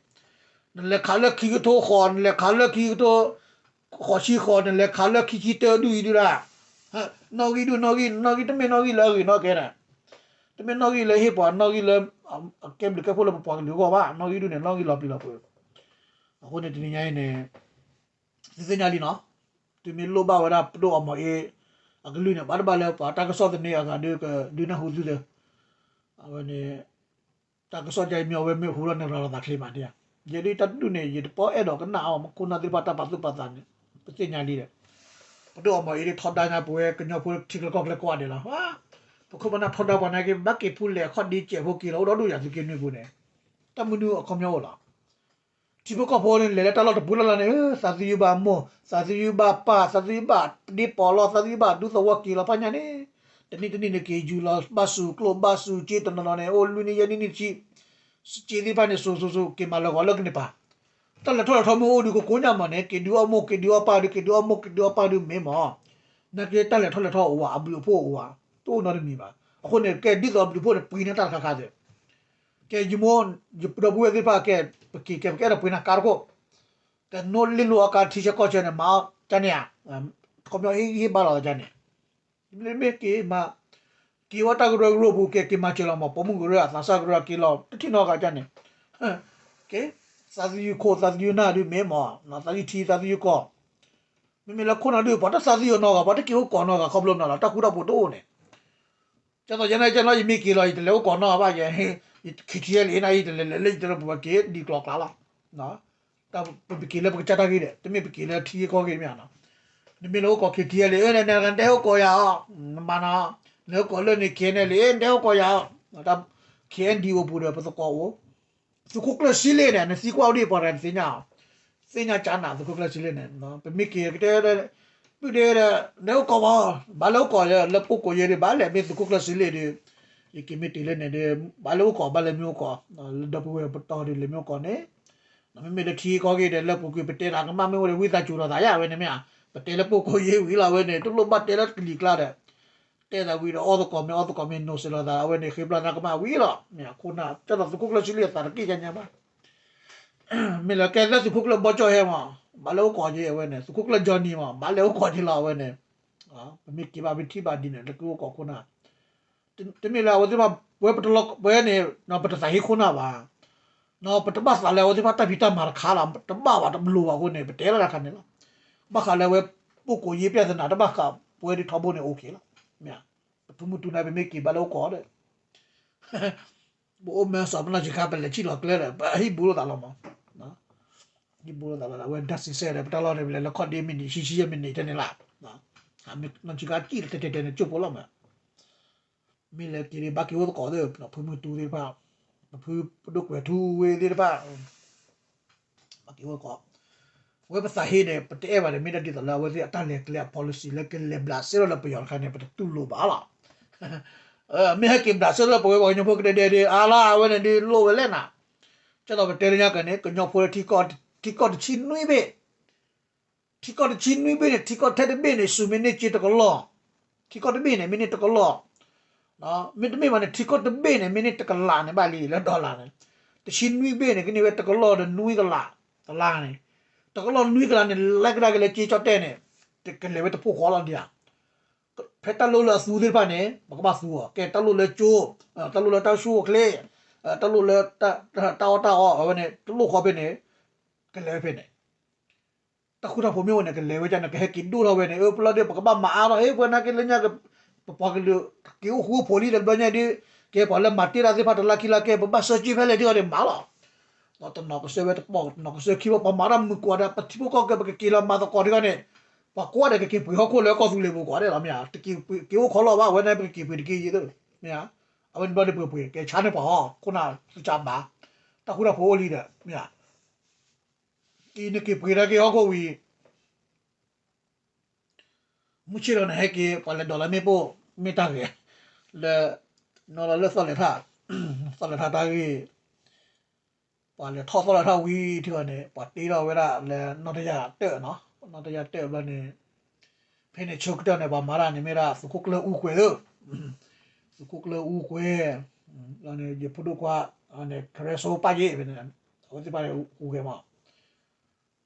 နလဲၤခးလၢခံကထိဃိး, နလဲၤခးလၢခံကထိဃိးဆံဃိး, နလဲၤခးလၢခံဆံတၢဒုၣ်အံၤဒုၣ်ဒၣ်, နီၣ်ဂံၢ်ဒုၣ်နီၣ်ဂံၢ်, နီၣ်ဂံၢ်တမ့ၢ်နီၣ်ဂံၢ်လၢအဂ့ၤနီၣ်ကဲန့ၣ်, တမ့ၢ်နီၣ်ဂံၢ်လၢဟ့ၣ်ပှၤ, နီၣ်ဂံၢ်လၢ အကဲဘျုးကဲဖှိၣ်လၢပပှၤကလုာ်အဂီၢ်ဘၣ်, နီၣ်ဂံၢ်ဒုၣ်န့ၣ် နီၣ်ဂံၢ်လီၤပျံၤလီၤဖုး. အဃိန့ၣ်တနံၤညါအံၤန့ၣ် သုသ့ၣ်ညါလံနီၤ, သုမ့ၢ်လိၣ်ဘၣ်ဝဲဒၣ်ပဒိၣ်အီမီၤအ့ အကလုၢ်န့ၣ် ဘၣ်တဘၣ်လၢပှၤတၢ်ကစီၣ်သန့အဂၤဒုးကဒုးနၢ်ဟူသုသ့, အဝဲန့ၣ် တၢ်ကစီၣ်ဒ်အံၤမ့ၢ်အဝဲမ့ၢ်ဟူထီၣ်န့ၣ် ရၤလီၤသးချ့မးဒ်ဧါ, ယဲဒ်တၢ်တဒူၣ်န့ၣ် ယတပီအဲၣ်ဒိးကနၣ်အီၤ မ့ၢ်ခိၣ်နၢ်သ့ၣ်တဖၣ်တၢ်ပာ်သူၣ်ပာ်သးန့ၣ် ပသ့ၣ်ညါလံဒီး, ပဒိၣ်အီမီၤအ့ဒ်ထီဒါညါပဝဲကညီဖိထံကီၢ်ကီၢ်ချၢကိးဂၤဒဲးလီၤ, ပခိၣ်ပနၢ်ထီဒါပှၤနာ်က့ ဘၣ်က့ၤဖူလဲၣ်အခီၣ်ဒ့စဲးဖိက့ၤလီၤ အိၣ်ဒီးဒိၣ်ယၤသုက့နွံပူၤန့ၣ်, တၢ်မနုၤအခီပညီအိၣ်လီၤ. ထံဖိကီၢ်ဖိန့ၣ် လဲၤလၢတၢ်လီၢ်တပူၤလၢ်လၢ်န့ၣ် သးသယုၢ်ဘၣ်မိၢ်, သးသယုၢ်ဘၣ်ပၢ်, သးသယုၢ်ဘၣ်ဒ့ပီးလီၤ, သးသယုၢ်ဘၣ်ဒူသဝီက့ၤလီၤဖးညါန့ၣ်, တနံၣ်တနံၣ်န့ၣ် က့ၤယူၤလီၤဘၣ်စူၤကျိၣ်ဘၣ်စူၤစ့တနီၤနီၤန့ၣ် အိၣ်လွံၢ်နံၣ်ယဲၢ်နံၣ်နံၣ်ဆံ, စ့သ့ၣ်တဖၣ်န့ၣ် စူၤစူၤစူၤ က့ၤမၤလၢဂီၤလၢကန့ၢ်ပၤ တၢ်လဲၤထီၣ်လဲၤထီမ့ၢ်အိၣ်ဒုး ကကိးညါမးန့ၣ် က့ၤဒုးအီၣ်မိၢ် က့ၤဒုးအီၣ်ပၢ်ဒုး က့ၤဒုးအီၣ်မိၢ် က့ၤဒုးအီၣ်ပၢ်ဒုးမ့ၢ်မး, နာ်က့တၢ်လဲၤထီၣ်လဲၤထီအိၣ်ဝဲ အဘျုးအဖှိၣ်အိၣ်ဝဲ, တအိၣ်နီတမံၤဘၣ်. အဃိန့ၣ် ကဲဒ်သိးအဘျုးအဖှိၣ်န့ၣ် ပှ့ၤန့ၢ်တၢ်တခါခါသ့, ကဲယမိၢ် ယဒီပုၢ်ဝဲၢ်သ့ၣ်တဖၣ်ကဲ ပက့ၤကဲပကအဲၣ်ဒိးပှ့ၤနၤကါတခိၣ်, ကနိၣ်လ့ၣ်လိာ်အကါထံဆၢကီၢ်ဆၢန့ၣ် မၤအီၣ်ကန့ၣ်ဧါ, ခီပညီဟ့ၣ်ဂံၢ်ဟ့ၣ်ဘါလီၤကန့ၣ် မ့ၢ်က့ၤမး, က့ၤဝဲတၢ်ကရၢကရိပူၤ ကဲက့ၤမၤစၢၤလီၤမး ပိာ်မုၣ်ကရၢ အသးစၢ်ကရၢက့ၤလီၤ တထံၣ်နီတဂၤကန့ၣ်, ကဲ, သးသယုၢ်ခိၣ် သးသယုၢ်နၢ်ဒုးမ့ၢ်မး, သးသယုၢ်ထံ သးသယုၢ်ကီၢ်, မ့မ့ၢ်လၢခိၣ်နၢ်ဒုး ပှၤတသးသယုၢ်နီတဂၤ ပှၤတက့ၤအိၣ်ကီးနီတဂၤ ခီဖျိနီၤလီၤ တၢ်ဃူတၢ်ဖိးတအိၣ်န့ၣ် ကဲသိးယဲန့ၣ်ကဲနီၤ ယမ့ၢ်က့ၤလီၤ ယတလဲၤအိၣ်ကီးနီဘၣ်ယဲ, ခံထံၣ်လံ အ့ၣ်နၤအံၤ တလဲၤလဲၤလၢယတရၢပူၤ ပက့ၤဒ်ကျီကျါလီၤ, ပက့ၤလၢပကစၢ်တၢ်ဂ့ၢ်ဒီး တမ့ၢ်ပက့ၤလၢထံဂ့ၢ်ကီၢ်ဂ့ၢ်မ့ၢ်ဧါနီၤ, နမ့ၢ်လဲၤအိၣ်ကီး ခံထံၣ်လံ အ့ၣ်နတဲအိၣ်ကီးယၤအီၤ, နမၤနီၤ, လဲၤအိၣ်ကီးလၢန့ၣ် ခံထံၣ်လံ အ့ၣ်နတဲအိၣ်ကီးယၤအီၤ, တၢ် ခံထံၣ်လံ အိၣ်ပူၤဒီးပသကိးအိၣ် သုးခိၣ်ကျၢၢ်စံလ့ၣ်န့ၣ် နသံကွၢ်အိၣ်ဒံးပှၤတဂၤနသ့ၣ်ညါ, သ့ၣ်ညါကၢနၤ သုးခိၣ်ကျၢၢ်စံလ့ၣ်န့ၣ်, ပမ့ၢ်က့ၤကတဲ, ပုၢ်ဒ့ဒီး လဲၤအိၣ်ကီးဘၣ်, ဘၣ်လဲၤအိၣ်ကီးလၢပအိၣ်ကီးယဲဒုး ဘၣ်လဲၣ်မ့ၢ်သုးခိၣ်ကျၢၢ်စံလ့ၣ်ဒုး, ယက့ၤမ့ၢ်တုၤလၢန့ၣ်ဒီး ဘၣ်လဲၤအိၣ်ကီး ဘၣ်လဲၤမ့ၢ်အိၣ်ကီး, လၢဒီပုၢ်ဝဲၢ်ပတီၢ်ဒုးလဲၤမ့ၢ်အိၣ်ကီးန့ၣ်, မ့မ့ၢ်လၢထံကီၢ်ဂ့ၢ်ဒီး လၢပူၤကွံာ်ပတဲတၢ်ကမၣ်မ့ၢ်အိၣ်ဒီး ဝံသးစူၤလီၤသးယါဝဲန့ၣ်မ့ၢ်ဧါ, ပတဲလၢပအိၣ်ကီးယဲဝံၤလီၤဝဲန့ၣ် တလိၣ်ဘၣ်တဲလၢကလံၤကျါဒီး တဲသးဝံၤဒီး အီၣ်သကိးမ့ၢ်အီၣ်သကိးမ့ၢ် နိးစ့လီၤသး အဝဲန့ၣ် ဃ့ပျၢ်သးကမၣ်ဝံၤလီၤ. မ့ၢ်အခိၣ်နၢ် ကၢ်သိးသုးခိၣ်ကျၢၢ်စံလ့ၣ်အသးတက့ၢ်ညါညါဘၣ်. မ့ၢ်လၢကဲလၢသုးခိၣ်ကျၢၢ်ဘီကၠီၣ်ဟဲမး ဘၣ်လဲၤအိၣ်ကီးက့ၤအဝဲန့ၣ် သုးခိၣ်ကျၢၢ်ကၠီနံၤမး ဘၣ်လဲၤအိၣ်ကီးက့ၤလီၤအဝဲန့ၣ်. ပမ့ၢ်က့ၤဘၣ်ပထံၣ်ဘၣ်ဒ်န့ၣ် လၢကအိၣ်ကီးခိၣ်နၢ် တမ့ၢ်လၢအဝဲသ့ၣ်တဖၣ် ပဝဲပတလီၤ ပဝဲန့ၣ် ပတသးဟ့ခိၣ်နၢ်ဘၣ်. ပတဘၣ်သးလၢအဝဲသ့ၣ်တဖၣ်တၢ်ဖံးတၢ်မၤတခါလီၤ. တဘၣ်ဘၣ်တဘျီဘၣ်အဃိန့ၣ် ပတဲလၢတၢ်ခါန့ၣ်လီၤ. ဘၣ်ဃးလၢအဝဲ ပအိၣ်ကီးယဲၢ်ပြဿနာ တဘၣ်ဃးပဝဲဒ်ထီဘိန့ၣ် အိၣ်က့ၤလီၤ. မ့ၢ် ပဖုမုၢ်တူန့ၣ် ပမ့ၢ်က့ၤဘၣ်လၢအိၣ်ကီးဒီး ပအိၣ်မဲာ်စီၤပနီၢ်ဆံးခါ ပလဲၤထံၣ်လီၤကျဲဒီး ပဟံၣ်ဘူးလိာ်သးလီၤမး. ဟံၣ်ဘူးလိာ်သးလီၤ အဝဲဒၣ်စံးဆၢဒီး ပတၢ်လီၢ်န့ၣ် ပလဲၤလၢခီၣ်ဒ့မံးနံး ဆံဆံယဲၢ်မံးနံးထဲန့ၣ်လီၤ. နီၢ်ဆံးခါကံၣ်တတဲတဲန့ၣ် ကၠိၢ်ဖိလီၤမး. မ့ၢ်လၢက့ၤဒ်ဘၣ်က့ၤအိၣ်သကိးသ့ၣ် ဖုမုၢ်တူသ့ၣ်တဖၣ် ပဖုပဒိၣ်ကွဲၤထူဝ့သ့ၣ်တဖၣ် ဘၣ်က့ၤအိၣ်သကိး ပဝဲပသးဟ့န့ၣ် ပတအဲၣ်ဘၣ်ဒီး မ့ၢ်ဒၣ်ဒ်သိးလၢအဝဲသ့ၣ်အတၢ်လဲၤကျဲအ policy လၢကလဲၤဘျးစဲလီၤလၢပယီၤတခါန့ၣ် ပတတူၢ်လိာ်ဘၣ်လီၤ. မ့ၢ်ဟဲက့ၤဘျးစဲလီၤလၢပဝဲပှၤကညီဖိကဒဲဒဲဒီး အါလီၤ အဝဲန့ၣ်ဒ်လိၣ်ဝဲလဲၣ်နၤ. ကဲသိးပတဲလၢညါက့ၤန့ၣ် ကညီဖိလၢ ထံကီၢ်တဆံနွံဘ့ၣ် ထံကီၢ်တဆံနွံဘ့ၣ်န့ၣ် ထံကီၢ်ထဲတဘ့ၣ်န့ၣ် စူၤမ့ၢ်န့ၢ်က့တကလီၢ်, ထံကီၢ်တဘ့ၣ်န့ၣ် မ့ၢ်န့ၢ်တကလီၢ်, မ့တမ့ၢ်ဘၣ်န့ၣ် ထံကီၢ်တဘ့ၣ်န့ၣ် မ့ၢ်န့ၢ်တကလးန့ၣ်ဘၣ်လံ လၢ dollar န့ၣ်, တဆံနွံဘ့ၣ်န့ၣ် ကန့ၢ်ဝဲတကလီၢ်ဒီးနွံကလး, တလါန့ၣ်, တကလီၢ်နွံကလးန့ၣ် လဲၤကဒါက့ၤလၢက့ကၠီၣ်တဲၣ်န့ၣ် ကလဲၤဝဲတဖှိၣ်ဃီလီၤဒံးဧါ. ဖဲတၢ်လိၣ်လၢအသူသ့ၣ်တဖၣ်န့ၣ် ပကဘၣ်သူအီၤ, ကဲတၢ်လိၣ်လၢကၠိ, တၢ်လိၣ်လၢတၢ်ဆူၣ်အိၣ်ချ့, တၢ်လိၣ်လၢ တၢ်အီၣ်တၢ်အီ အဝဲန့ၣ် တလိၣ်ဃီဖဲန့ၣ် ကလဲၤဝဲဖဲန့ၣ် တၢ်ဃူတၢ်ဖိးမ့ၢ်အိၣ်န့ၣ် ကလဲၤဝဲဒ်န့ၣ် ကဟဲက့ၤဒိၣ်ထီၣ်ဝဲန့ၣ် အၢ ပလီၢ်ဒ့ၣ် ပကဘၣ်မၤအါထီၣ် ဟ့ၣ် ပဝဲနာ်က့လၢညါ ပပှၤကလုာ် က့ၤအိၣ်ဃူအိၣ်ဖိးလံတဘျီညါဒ် ကဲပှၤလၢမၤတ့ၢ်တၢ်သ့ၣ်တဖၣ်တလါခံလါကဲ ပဘၣ်ဆၢက့ၤဖဲလဲၣ်ထံၣ်အီၤန့ၣ်မၤလီၤ. တနီၤကစၢၢ်ဝဲတပီၢ် တနီၤကစၢၢ်ခံပီၢ် ပှၤမၤတၢ်မုာ်ကွၢ်ဒီး ပထံဖိကီၢ်ဖိ ပကက့ၤလီၤမၤသကိးထံၣ်အီၤန့ၣ် ပှၤကိးဂၤဒဲးကက့ၤပှ့ၤဟီၣ်ခိၣ်လၢကီၢ်သူလ့ၤပူၤကိးဂၤဒဲးလီၤ မ့ၢ်ဧါ. တက့ၤအိၣ်ခီလီၤဘၣ် အဝဲန့ၣ် ပကက့ၤပှ့ၤတက့ၢ်ယဲၢ် မ့ၢ်ဧါ. အဝဲန့ၣ်ဘျီဒ်ပှ့ၤပှ့ၤ ကဲဆါန့ၢ်ပှၤဟီၣ်ခိၣ်နၢ်သုကၢ်ဘၣ် တၢ်ဃူတၢ်ဖိးအိၣ်လံဒီး မ့ၢ်ဧါ. အံၤနက့ၤပှ့ၤတၢ်က့ၤဟီၣ်ခိၣ်ဝံၤ မုၢ်ဆ့ၣ်ဒီးနဟဲက့ၤ ပှၤလဲၤဒိးလၢမ့ၣ်ပိၢ် မ့ၢ်တၢ်ဂဲၤ လၢ နီၢ်လီၤလၢသီၣ်လဲၤထၣ် သီၣ်လဲၤထၣ်တၢ်ဂ့ၢ် ပှၤလဲၤထီၣ်သီၣ်လဲၤထၣ်ဝံၤထံဂီၤန့ၣ် ပှၤတ့ထီၣ်ဝဲဒၣ်လၢနီၢ်တယၢ်တၢၣ်နီၤ နီၢ်တယၢ်တၢၣ်ဘျီန့ၣ် ဖဲန့ၣ်ဆၢကတီၢ်န့ၣ် ပှၤမၤတၢ်န့ၣ်မ့ၢ်ဒၣ်သုးခိၣ်ကျၢၢ်အူကွဲၤဧၢ သုးခိၣ်ကျၢၢ်အူကွဲၤ လီၤန့ၣ် ယဖိဒိၣ်ခွါ န့ၣ် ခရဲစိပၢ်ယ့ၣ်ဖဲန့ၣ် အဝဲသ့ၣ်တဖၣ်န့ၣ်ဟူးဂဲၤမး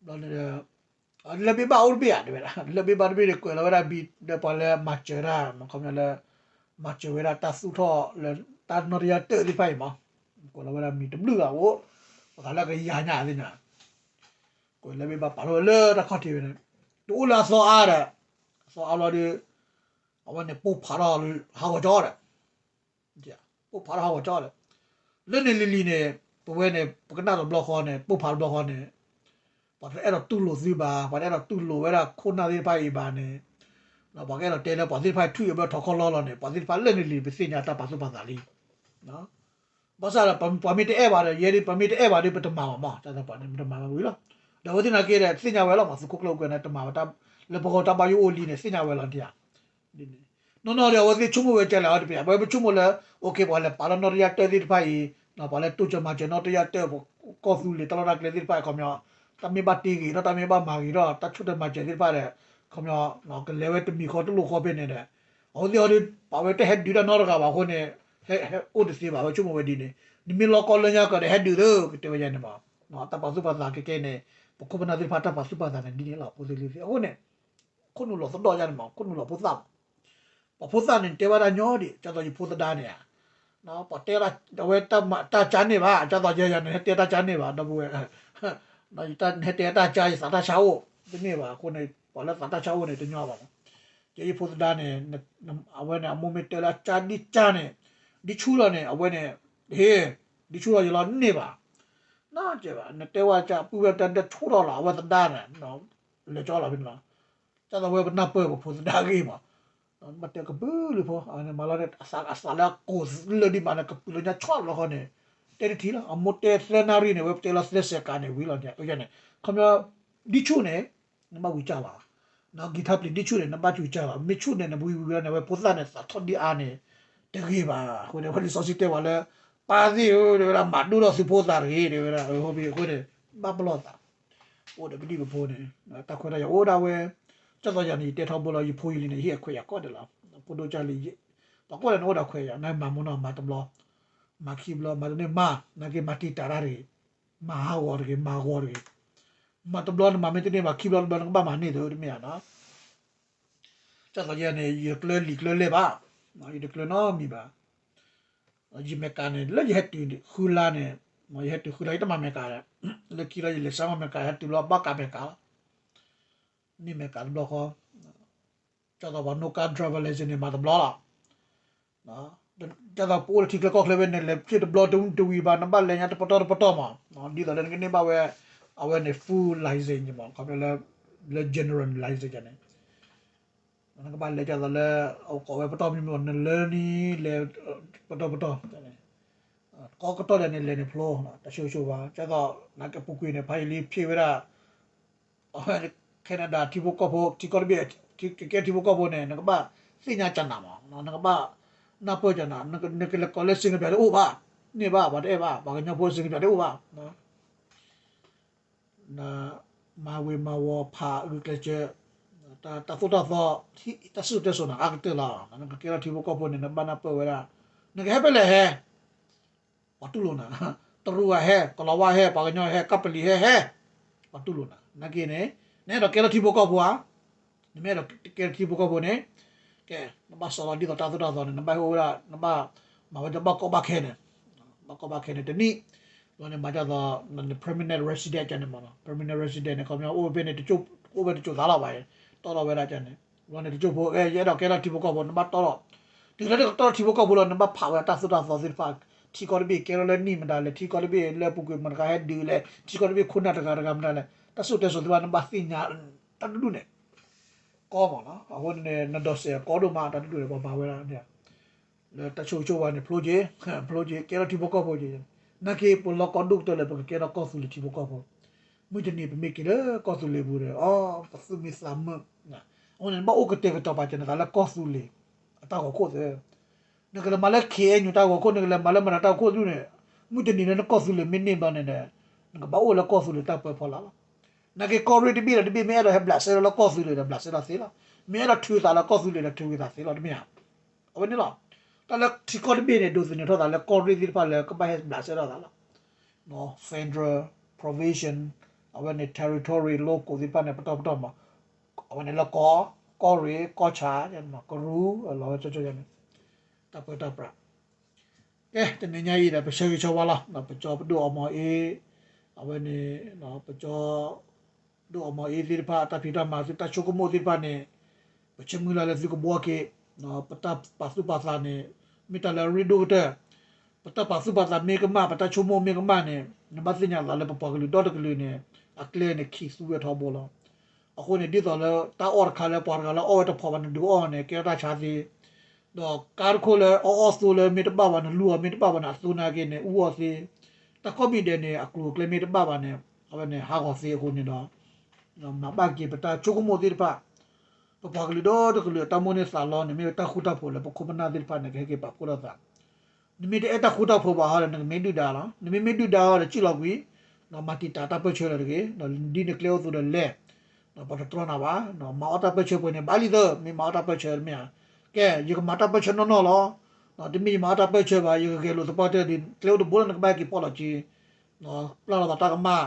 ဘျီန့ၣ်ဒီး လၢၢ်ဘ့ၣ်ဘၣ်အိၣ်တဘ့ၣ်ဧါ တဲဝဲဒၣ် လၢၢ်ဘ့ၣ်ဘၣ်တဘ့ၣ်န့ၣ် ကွဲးလီၤဝဲဒၣ်ဘံ ဒီးပှၤလၢမၤစၢၤတၢ် ခီပညီလၢ မၤစၢၤဝဲဒၣ်တၢ်သူၣ်ထီၣ်လၢ တၢ်နီၢ်တယၢ်တၢၣ်သ့ၣ်တဖၣ်အံၤမး ကွဲးလီၤဝဲဒၣ်မံၤတဘျုးဂၤအိၣ် ပသးလၢကယၤညါသ့ၣ်ညါ ကွဲးလၢၢ်ဘ့ၣ်ဘၣ်ပာ်လီၤဝဲလၢတၢ်ခီၣ်ထံးဝဲန့ၣ် တအိၣ်လၢအသီအါဒီး အသီအါဘျီဒီး အဝဲန့ၣ်ပိၢ်ဖးထီၣ်ဟးဂီၤကၠီဒီး ပိၢ်ဖးထီၣ်ဟးဂီၤကၠီဒီး လၢန့ၣ်လံၤလံၤန့ၣ် ပဝဲန့ၣ် ပကနၣ်တဘျီဃီန့ၣ် ပိၢ်ဖးတဘျီဃီန့ၣ် ပှၤတအဲၣ်ဒိးတူၢ်လိာ်သုဘၣ် ပှၤတအဲၣ်ဒိးတူၢ်လိာ်ဝဲဒၣ်ခိၣ်နၢ်သ့ၣ်တဖၣ်အံၤဘၣ်န့ၣ် ပှၤကအဲၣ်ဒိးတဲလၢပှၤသ့ၣ်တဖၣ်ထွံၣ်အဘၢၣ်ထီၣ်ခီၣ်လီၢ်လီၤန့ၣ် ပှၤသ့ၣ်တဖၣ်လၢန့ၣ်လံၤ ပသ့ၣ်ညါတၢ်ပာ်သူၣ်ပာ်သးလံ ဘၣ်ဆၣ်ဒီး ပှၤမ့ၢ်တအဲၣ်ဘၣ်ဒီး ယဲဒၣ် ပမ့ၢ်တအဲၣ်ဘၣ်ဒီး ပတမၤဘၣ်မး တၢ်သပှၢ်န့ၣ် ပတမၤဘၣ်ဝံၤလီၤ. ဒီးအဝဲသ့ၣ်နာ်က့ဒီး သ့ၣ်ညါဝဲလီၤမး သုးခိၣ်ကျၢၢ်အူကွဲၤန့ၣ် တမၤဘၣ် လၢပဂီၢ်တၢ်ဘၣ်ယိၣ်အိၣ်လံန့ၣ် သ့ၣ်ညါဝဲလီၤဒ်ဧါ. နီၢ်နီၢ်ဒီး အဝဲသ့ၣ်ဆိကမိၣ်ဝဲကဲလဲၣ်အီၤတပျး အဝဲပဆိကမိၣ်လၢ အိၣ်ခ့ ပှၤလဲၤပာ်လီၤနီၢ်တယၢ်တၢၣ်သ့ၣ်တဖၣ်အံၤ ပှၤလဲၤတိစၢၤမၤစၢၤနီၢ်တယၢ်တၢၣ် ကီၢ်သူလ့ၤတၢ်လီၢ်တၢ်ကျဲသ့ၣ်တဖၣ်အံၤ ခီပညီ တၢ်မ့ၢ်ဘၣ်တ့ဂ့ၤထီၣ် တၢ်မ့ၢ်ဘၣ်မၤဂ့ၤထီၣ် တၢ်ဆိၣ်တၢ်မၤစၢၤသ့ၣ်တဖၣ်ဒီး ခီပညီ ကလဲၤဝဲတမံၤဃီတလိၣ်ဃီဖဲန့ၣ်ဒီး အဝဲသ့ၣ်အီၤဒီး ပာ်ဝဲတဟဲဒုးတၢ်နီတဂၤဘၣ်အဃိန့ၣ် ဟဲအိၣ်တသ့ဘၣ် အဝဲဆိကမိၣ်ဝဲဒ်န့ၣ် နမ့ၢ်လီၤကီလၢညါကဒီးဟဲဒုးသ့ ကတဲဝဲယဲန့ၣ်မး တၢ်ပာ်သူၣ်ပာ်သးကဲကဲန့ၣ် ပခိၣ်ပနၢ်သ့ၣ်တဖၣ်တၢ်ပာ်သူၣ်ပာ်သးန့ၣ်ဒ်န့ၣ်လီၤ ဖိသ့ၣ်လံၤသ့ၣ် အဃိန့ၣ် ခိၣ်နူာ်လီၤသဒီၣ်ယဲန့ၣ်မး ခိၣ်နူာ်လီၤဖိသၣ်မး ပှၤဖိသၣ်န့ၣ် တဲဘၣ်တၢ်ညီဒံး ဒ်သိးယဖိသဒါန့ၣ်ဧါ ပှၤတဲတၢ်ဝဲတၢ်ကၠါန့ၢ်ဘၣ် ဒ်သိးယဲယၤန့ၣ် ဟဲတဲတၢ်ကၠါန့ၢ်ဘၣ် ဒီပုၢ်ဝဲၢ် ဟဲတဲတၢ်ကၠါ ယသးတၢ်ဆါအိၣ် တန့ၢ်ဘၣ်အဃိန့ၣ် ပှၤလၢသးတၢ်ဆါအိၣ်န့ၣ် တညီဘၣ်မး ယဲယဖိသဒါန့ၣ် အဝဲန့ၣ် အမိၢ်မ့ၢ်တဲလၢအကၠါဒ်ကၠါန့ၣ် ဒ်ဆူၣ်လီၤန့ၣ် အဝဲန့ၣ် ဟ့ၣ် ဒ်ဆူၣ်လီၤယလီၤန့ၢ်ဘၣ် နကဲဘၣ် နတဲဝဲကၠါ ပုၢ်ဝဲၢ်တဲတၢ်ဆူၣ်ထီၣ်လီၤ အဝဲသဒါန့ၣ် လဲၤကၠီလီၤဖဲန့ၣ်လီၤ ဒ်သိးဝဲပနၢ်ပၢၢ်ပဖိသဒါဂ့ၢ်မး ဘၣ်တဲကပုာ်လုးဖိ မၤလီၤန့ၣ် အသးလၢအကိၢ်လၢဒ်မးန့ၣ် ကပုာ်လၢညါဆီၣ်လီၤဃီန့ၣ် တဲတထံၣ်လီၤ အမိၢ်တဲသၢနၣ်ရံၣ်န့ၣ် ဝဲပတဲလီၤသၢစဲးကးန့ၣ် ဝံၤလီၤန့ၣ် ခီပညီ ဒ်ဆူၣ်န့ၣ် နဘၣ်ဝံၤကၠါလီၤ နဂံၢ်ထၢပျံၤဒ်ဆူၣ်န့ၣ် နဘၣ်ဝံၤကၠါလီၤ မ့ၢ်ဆူၣ်န့ၣ် နဝံၤဝံၤလီၤန့ၣ် ဝဲဖိသၣ်န့ၣ် သးထီၣ်ဒ်အါန့ၣ် တဂ့ၤဘၣ် အဃိန့ၣ် ဝဲလံာ်စီဆှံတဲဝဲလၢ ပၢ်သ့ၣ်ဧၢ တဲဝဲဒၣ် မၤဒိၣ်ထီၣ်သုဖိသးတဂ့ၤ တဲဝဲဒၣ် အဃိန့ၣ် ဘၣ်ပလီၢ်သး အိၣ်ဒီးပဒံၣ်ပဖိန့ၣ် တၢ်ခွဲးတၢ်ယာ်အိၣ်ဒၣ်ဝဲ ဒ်သိးယၤန့ၣ် ယတဲထီဘိလီၤ ယဖိယလံၤန့ၣ် ယဟ့ၣ်အခွဲးယာ်ကိးဒဲးလီၤ ဖိဒိၣ်ကၢ်လံၤ ပှၤကိးဒဲးန့ၣ်အိၣ်ဒီးခွဲးယာ် နမၤမ့ၢ်နီၢ်မၤတဘျီ မၤခံဘျီ မၤတန့ၢ်မၤ နာ်က့မၤတံာ်တာ်တၢ်တဂ့ၤ မၤဟးဂီၤတဂ့ၤ မၤဂီၤတဂ့ၤ မၤတဘျီနမၤမ့ၢ်တန့ၢ်ဘၣ် ခံဘျီတဘျီနကဘၣ်မၤန့ၢ်သ့တမ့ၢ်ဧါနီၤ ဒ်သိးယၤန့ၣ် ယကျၢလံာ်ကျၢလဲၢ်ဘၣ် ယတကျၢနီတမံၤဘၣ် ယမဲာ်ကးန့ၣ် လၢယဟဲတုၤဃုလါန့ၣ် ယဟဲတုၤဃုလါ ယတမၤမဲာ်ကးဒီး လၢခံလီၤယလဲၤစါမၤမဲာ်ကး ယဟဲတုၤလီၤဘၣ်ကးမဲာ်ကးလီၤ န့ၢ်မဲာ်ကးတဘျီဃီ ဒ်သိးပှၤ no car driver license န့ၣ် မၤတဘျီလီၤ ဒ်သိးပအိၣ်လၢထံချၢကီၢ်ချၢဖဲန့ၣ် လဲၤဖျ့ၣ်တဘျီတဝံၤဘၣ် နဘၣ်လဲၤညါတပတီၢ်တပတီၢ်မး ဒ်သိးလၢနကန့ၢ်ဘၣ်ဝဲ အဝဲန့ၣ် full license မး ခီဖျိလၢ general license န့ၣ် နကဘၣ်လဲၤဒ်သိးလၢ အကိးဝဲပတီၢ်မံၤမံၤ နလၢနံၤလဲၤ ပတီၢ်ပတီၢ် ကိးကတီၢ်လဲၣ်န့ၣ် လဲၤန့ၣ်ဖျိ တၢ်ဆိၣ်ဆိၣ်ဝါ ဒ်သိး နကပူၤကွံာ်န့ၣ် ဖးယံာ်လံဖျ့ၣ်ဝဲဒၣ် အဝဲ Canada ထံဖိကီၢ်ဖိ ထံကီၢ်တဘ့ၣ် ကဲထံဖိကီၢ်ဖိန့ၣ် နကဘၣ်သ့ၣ်ညါကနၤမး နကဘၣ်နၢ်ပၢၢ်ကနၤ နကလဲၤကိးလၢ စင်ကပၠး တအိၣ်ဘၣ် န့ၢ်ဘၣ် ပှၤတအဲၣ်ဘၣ် ပှၤကညီဖိ စင်ကပၠး တအိၣ်ဘၣ် နမၤဝ့ၤမၤဝီၤဖးအဂုာ်ကျဲးစၢး တၢ်သိၣ်တၢ်သီ တၢ်စံၣ်စိၤတဲစိၤန့ၣ် အါကတၢၢ်လီၤ နကကဲထီၣ်ထံဖိကီၢ်ဖိန့ၣ် နဘၣ်နၢ်ပၢၢ်ဝဲဒၣ် နကဟဲဖဲလဲၣ်ဟဲ ပှၤတူၢ်လိာ်နၤ တရူးဂၤဟဲ ကလီၤဝါဟဲ ပှၤကညီဟဲ ကပလံၤဟဲဟဲ ပှၤတူၢ်လိာ်နၤ နာ်က့န့ၣ် နအဲၣ်ဒိးကဲထီၣ်ထံဖိကီၢ်ဖိဧါ နမ့ၢ်အဲၣ်ဒိးကဲထီၣ်ထံဖိကီၢ်ဖိန့ၣ် ကဲ နဘၣ်စီလီၤဒ်သိးတၢ်သိၣ်တၢ်သီန့ၣ် နဘၣ်ဟဲအိၣ်ဝဲဒၣ် နဘၣ်မၤဝဲဒ်ဘၣ်ကီဘၣ်ခဲန့ၣ် ဘၣ်ကီဘၣ်ခဲန့ၣ် တနံၣ် ဘျီန့ၣ် မၤဒ်သိး permanent resident ကန့ၣ်မး permanent resident န့ၣ် ခီပညီအိၣ်ဝဲဖဲန့ၣ် အိၣ်ဝဲတစိၤသးလီၤဘၣ် တီၢ်ထီၣ်ဝဲဒၣ်န့ၣ် ဘျီန့ၣ် တစိၢ်ဖိ အဲ ယအဲၣ်ဒိးကဲထီၣ်ထံဖိကီၢ်ဖိ နဘၣ်တီၢ်ထီၣ် တုၤလၢနကတီၢ်ထံဖိကီၢ်ဖိလီၤ နဘၣ်ဖးဝဲတၢ်သိၣ်တၢ်သီသ့ၣ်တဖၣ် ထံကီၢ်တဘ့ၣ်ကဲထီၣ်လၢနံၣ်မတၤလဲၣ် ထံကီၢ်တဘ့ၣ်လၢအပူၤကွံာ်မတၤတဂၤဟဲဒုးလဲၣ် ထံကီၢ်တဘ့ၣ်ခိၣ်နၢ်တဂၤတဂၤမတၤလဲၣ် တၢ်စံၣ်စိၤတဲစိၤသ့ၣ်တဖၣ် နဘၣ်သ့ၣ်ညါ တၢ်တဒူၣ်န့ၣ် ကီမးနီၤ အဃိန့ၣ် နဒိးစဲးကီဒိၣ်မး တၢ်တဒူၣ်န့ၣ် ပှၤမၤဝဲဒၣ် လၢတၢ်ဆိၣ်ဂ့ၤဆိၣ်ဝါန့ၣ် ဖျိက့ၤ ဖျိက့ၤ ကဲထီၣ်ထံဖိကီၢ်ဖိက့ၤ နာ်က့ ပလီၢ်ကီဒိၣ်ကတၢၢ်လၢ ပကကဲထီၣ်ကီၢ်သူလ့ၤထံဖိကီၢ်ဖိ မုၢ်တနံၤပမ့ၢ်က့ၤလၢကီၢ်သူလ့ၤပူၤဒီး အီ ပသူၣ်မံသးမုာ်, အဃိန့ၣ် နဘၣ်အိၣ်ကတဲာ်ကတီၤပာ်စၢၤနသးလၢကီၢ်သူလ့ၤ အတၢ်ဂီၤခိၣ်သ့, နကလဲၤမၤလၢ ခ့ၣ်အဲၣ်ယူၣ် တၢ်ဂီၤခိၣ် နကလဲၤမၤလၢမတၤတၢ်ဂီၤခိၣ်သ့န့ၣ်, မုၢ်တနံၤလၢနကီၢ်သူလ့ၤမ့ၢ်န့ၢ်ဘျီန့ၣ်ဒီး နကဘၣ်အိၣ်လၢကီၢ်သူလ့ၤတၢ်ပၢဖီလာ်လီၤ. နာ်က့ကီၢ်ရ့ၣ်တဘ့ၣ်ဒီးတဘ့ၣ် မ့ၢ်အဲၣ်ဒိးဟဲဘျးစဲဒီးလၢကီၢ်သူလ့ၤဒီး ဘျးစဲဒီးသ့လီၤ. မ့ၢ်အဲၣ်ဒိးထုးသးလၢကီၢ်သူလ့ၤဒီးထုးက့ၤသးသ့လီၤ တမ့ၢ်ဧါ. အဝဲန့ၣ်လီၤ. တၢ်လၢထံကီၢ်တဘ့ၣ်န့ၣ် ဒိးသန့ၤထီၣ်သးလၢကီၢ်ရ့ၣ်သ့ၣ်တဖၣ်လၢကဘၣ်ဟဲဘျးစဲဒီးသးလီၤ. federal provincial အဝဲန့ၣ် territory local သ့ၣ်တဖၣ်န့ၣ် ပတီၢ်ပတီၢ်မး, အဝဲန့ၣ်လၢကီၢ်, ကီၢ်ရ့ၣ်, ကီၢ်ဆၣ်, ကရူၢ်, လီၤဝဲကၠီကၠီန့ၣ်, တၢ်ပၢတၢ်ပြး, ကဲ တနံၤညါအံၤဒီး ပဆၢဂ့ၤဆၢဝါလီၤ. ပကၠီပဒိၣ်အီမီၤအ့, အဝဲန့ၣ်, ပကၠီ ဒိၣ်အီမီၤအ့သ့ၣ်တဖၣ် တၢ်ဖံးတၢ်မၤ တၢ်ဆိကမိၣ်သ့ၣ်တဖၣ်န့ၣ်, ပဆၢမုၢ်လၢ်လၢသုကဘှီက့ၤ, ပတၢ်ပာ်သူၣ်ပာ်သးန့ၣ် မ့ၢ်တၢ်လၢအရ့ဒိၣ်ကတၢၢ်, ပတၢ်ပာ်သူၣ်ပာ်သးမ့ၢ်ကမၣ် ပတၢ်ဆိကမိၣ်မ့ၢ်ကမၣ်န့ၣ် နဘၣ်သ့ၣ်ညါသးလၢပပှၤကလုာ်ဒီတကလုာ်န့ၣ် အကျဲန့ၣ်ခံးသူဝဲထီဘိလီၤ. အဃိန့ၣ် ဒ်သိးလၢတၢ်အီၣ်တခါလၢပှၤတဂၤလၢအီၣ်ဝဲတဖိးဘၣ်န့ၣ် ဒုးအီၣ်န့ၣ် ကဲထီၣ်တၢ်ဆါသ့ ဒီးကါတခိၣ်လၢအအီၣ်အီၣ်သိလၢမ့ၢ်တဘၣ်ဘၣ် နလူအီၤမ့ၢ်တဘၣ်ဘၣ်န့ၣ် အသိနာ်က့န့ၣ် အူအီၣ်သ့, တၢ်ကိးမံၤဒဲးန့ၣ် အကျိၤအကျဲမ့ၢ်တဘၣ်ဘၣ်န့ၣ် အဝဲန့ၣ်ဟးဂီၤသ့အဃိန့ၣ်ဒီး မၤဘၣ်က့ၤပတၢ်ဆိကမိၣ်သ့ၣ်တဖၣ်, ပပှၤကလုာ်ဒီတကလုာ်အတၢ်မိၣ်န့ၢ်သးလီန့ၣ် မ့ၢ်ဝဲတၢ်ဃူတၢ်ဖိးလၢပခိၣ်ပနၢ်သ့ၣ်တဖၣ်န့ၣ် ကဟဲက့ၤပာ်ဖှိၣ်ထီၣ်သး နမ့ၢ်တအဲၣ်တၢ်ဃူတၢ်ဖိးဘၣ်ဟီဒီး နကမ့ၢ်ဒုၣ်ဒါလီၤ. နမ့မ့ၢ်ဒုၣ်ဒါဟီဒီး စံၣ်လီၤကွံာ်, မၤတံာ်တာ်တၢ်ပၢၢ်ဆၢလၢၤတဂ့ၤ, ဒ်နကျဲအိၣ်သိဒီးလဲၤ, ပှၤတတြီနၤဘၣ်, မၤအီၣ်တၢ်ပၢၢ်ဆၢပှဲၤန့ၣ် ဘၣ်လံသၢ, မ့ၢ်မၤအီၣ်တၢ်ပၢၢ်ဆၢတမ့ၢ်ဧါ. ကဲ ယကမၤတၢ်ပၢၢ်ဆၢနီၢ်နီၢ်လီၤ. တမ့ၢ်ယမၤအီၣ်တၢ်ပၢၢ်ဆၢဘၣ်, ယကဂဲၤလိာ်သပှၢ်တၢၢ်ဒီး ကျဲအိၣ်တဘိလၢနကဘၣ်ဟဲက့ၤဖီၣ်လီၤက့ၤ ပျၢ်လိာ်သးတၢ်ကမၣ်,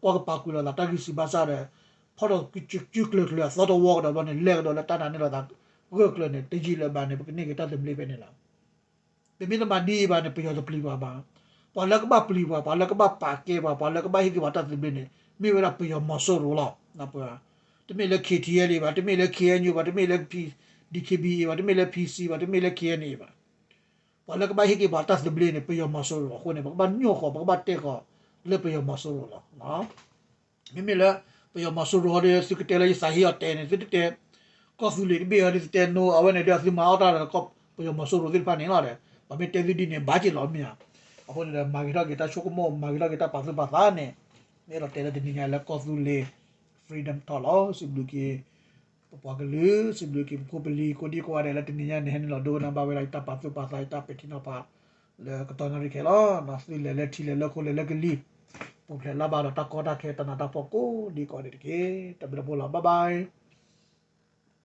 ကွၢ်ကပၤကွံာ်လိာ်သးတၢ်ဂံၢ်စၢ်ဘါစၢ်ဒီး ဖီၣ်ဒီးကုကျၢၤကျၢၤအသီတဝီကဒီးဘျီန့ၣ် လဲၤကဒီးလၢတၢ်နာ်န့ၢ်လိာ်သးဂၢၢ်ကျၢၤန့ၣ် တယံာ်လၢၤဘၣ်န့ၣ် ပကန့ၢ်က့ၤတၢ်သဘျ့ဖဲန့ၣ်လီၤ. ပမ့ၢ်တမၤဒ်အံၤဘၣ်န့ၣ် ပယီၤတပျံၤပှၤဘၣ်. ပှၤလၢကဘၣ်ပျံၤပှၤ, ပှၤလၢကဘၣ်ပာ်ကဲပှၤ, ပှၤလၢကဘၣ်ဟ့ၣ်က့ၤပှၤတၢ်သဘျ့န့ၣ် မ့ၢ်ဝဲဒၣ်ပယီၤမီၤစိရိၤလီၤ. တမ့ၢ်လၢ ခ့ၣ်ထံၣ်အဲၣ်လ့ၣ် ဘၣ်, တမ့ၢ်လၢ ခ့ၣ်အဲၣ်ယူၣ် ဘၣ်, တမ့ၢ်လၢ ပီၣ် ဒံၣ်ခ့ၣ်ဘံၣ်အ့ၣ် ဘၣ်, တမ့ၢ်လၢ ပီၣ်စံၣ် ဘၣ်, တမ့ၢ်လၢ ခ့ၣ်အဲၣ်အ့ၣ် ဘၣ်. ပှၤလၢကဘၣ်ဟ့ၣ်က့ၤပှၤတၢ်သဘျ့န့ၣ် ပယီၤမီၤစိရိၤအဃိန့ၣ် ပကဘၣ်ညိၣ်ဃီၤ ပကဘၣ်တဲဃီၤလၢပယီၤမီၤစိရိၤလီၤ. မ့မ့ၢ်လၢ ပယီၤမီၤစိရိၤဒီး သုကတဲလၢယသးဟ့အီၤတဲန့ၣ် သုတတဲ ကီၢ်သူလ့ၤတဘ့ၣ်အီၤဒီး သုတဲနိ အဝဲန့ၣ်ဒီး သုမၤအီၣ်တၢ်ဒီး ပယီၤမီၤစိရိၤသ့ၣ်တဖၣ်န့ၣ်လီၤဒီး ပှၤမ့ၢ်တဲသုဒ်န့ၣ် ဘၣ်က့ၤလီၤမ့ၢ်ဧါ. အဃိန့ၣ်ဒီး မၤဂ့ၤထီၣ်က့ၤတၢ်ဆိကမိၣ် မၤဂ့ၤထီၣ်က့ၤတၢ်ပာ်သူၣ်ပာ်သးန့ၣ် မ့ၢ်အဲၣ်ဒိးတဲလၢတနံၤညါလၢကီၢ်သူလ့ၤ Freedom Talk လီၤ. စံးဘျုးက့ၤ ပပှၤကလုာ် စံးဘျုးက့ၤပဖိပလံၤ ကိးဒံကိးဂၤဒဲးလၢတနံၤညါန့ၣ် ဟဲနုာ်လီၤဒိကနၣ်ဘၣ်ဝဲဒၣ်ယတၢ်ပာ်သူၣ်ပာ်သး ယတၢ်ပဲာ်ထံနီၤဖး လၢကတီၢ်နၣ်ရံၣ်ခဲလီၤ. သုလဲၤလၢထံလဲၤလၢခိလဲၤလၢကလံၤ ပူၤဖျဲးလၢ်ဘၣ်ဒီးတၢ်ကီတၢ်ခဲ တၢ်နးတၢ်ဖှီၣ်ကိးဒံကိးဂၤဒဲးတက့ၢ်. တၢ်ဘျုးတၢ်ဖှိၣ်လီၤ. Bye bye.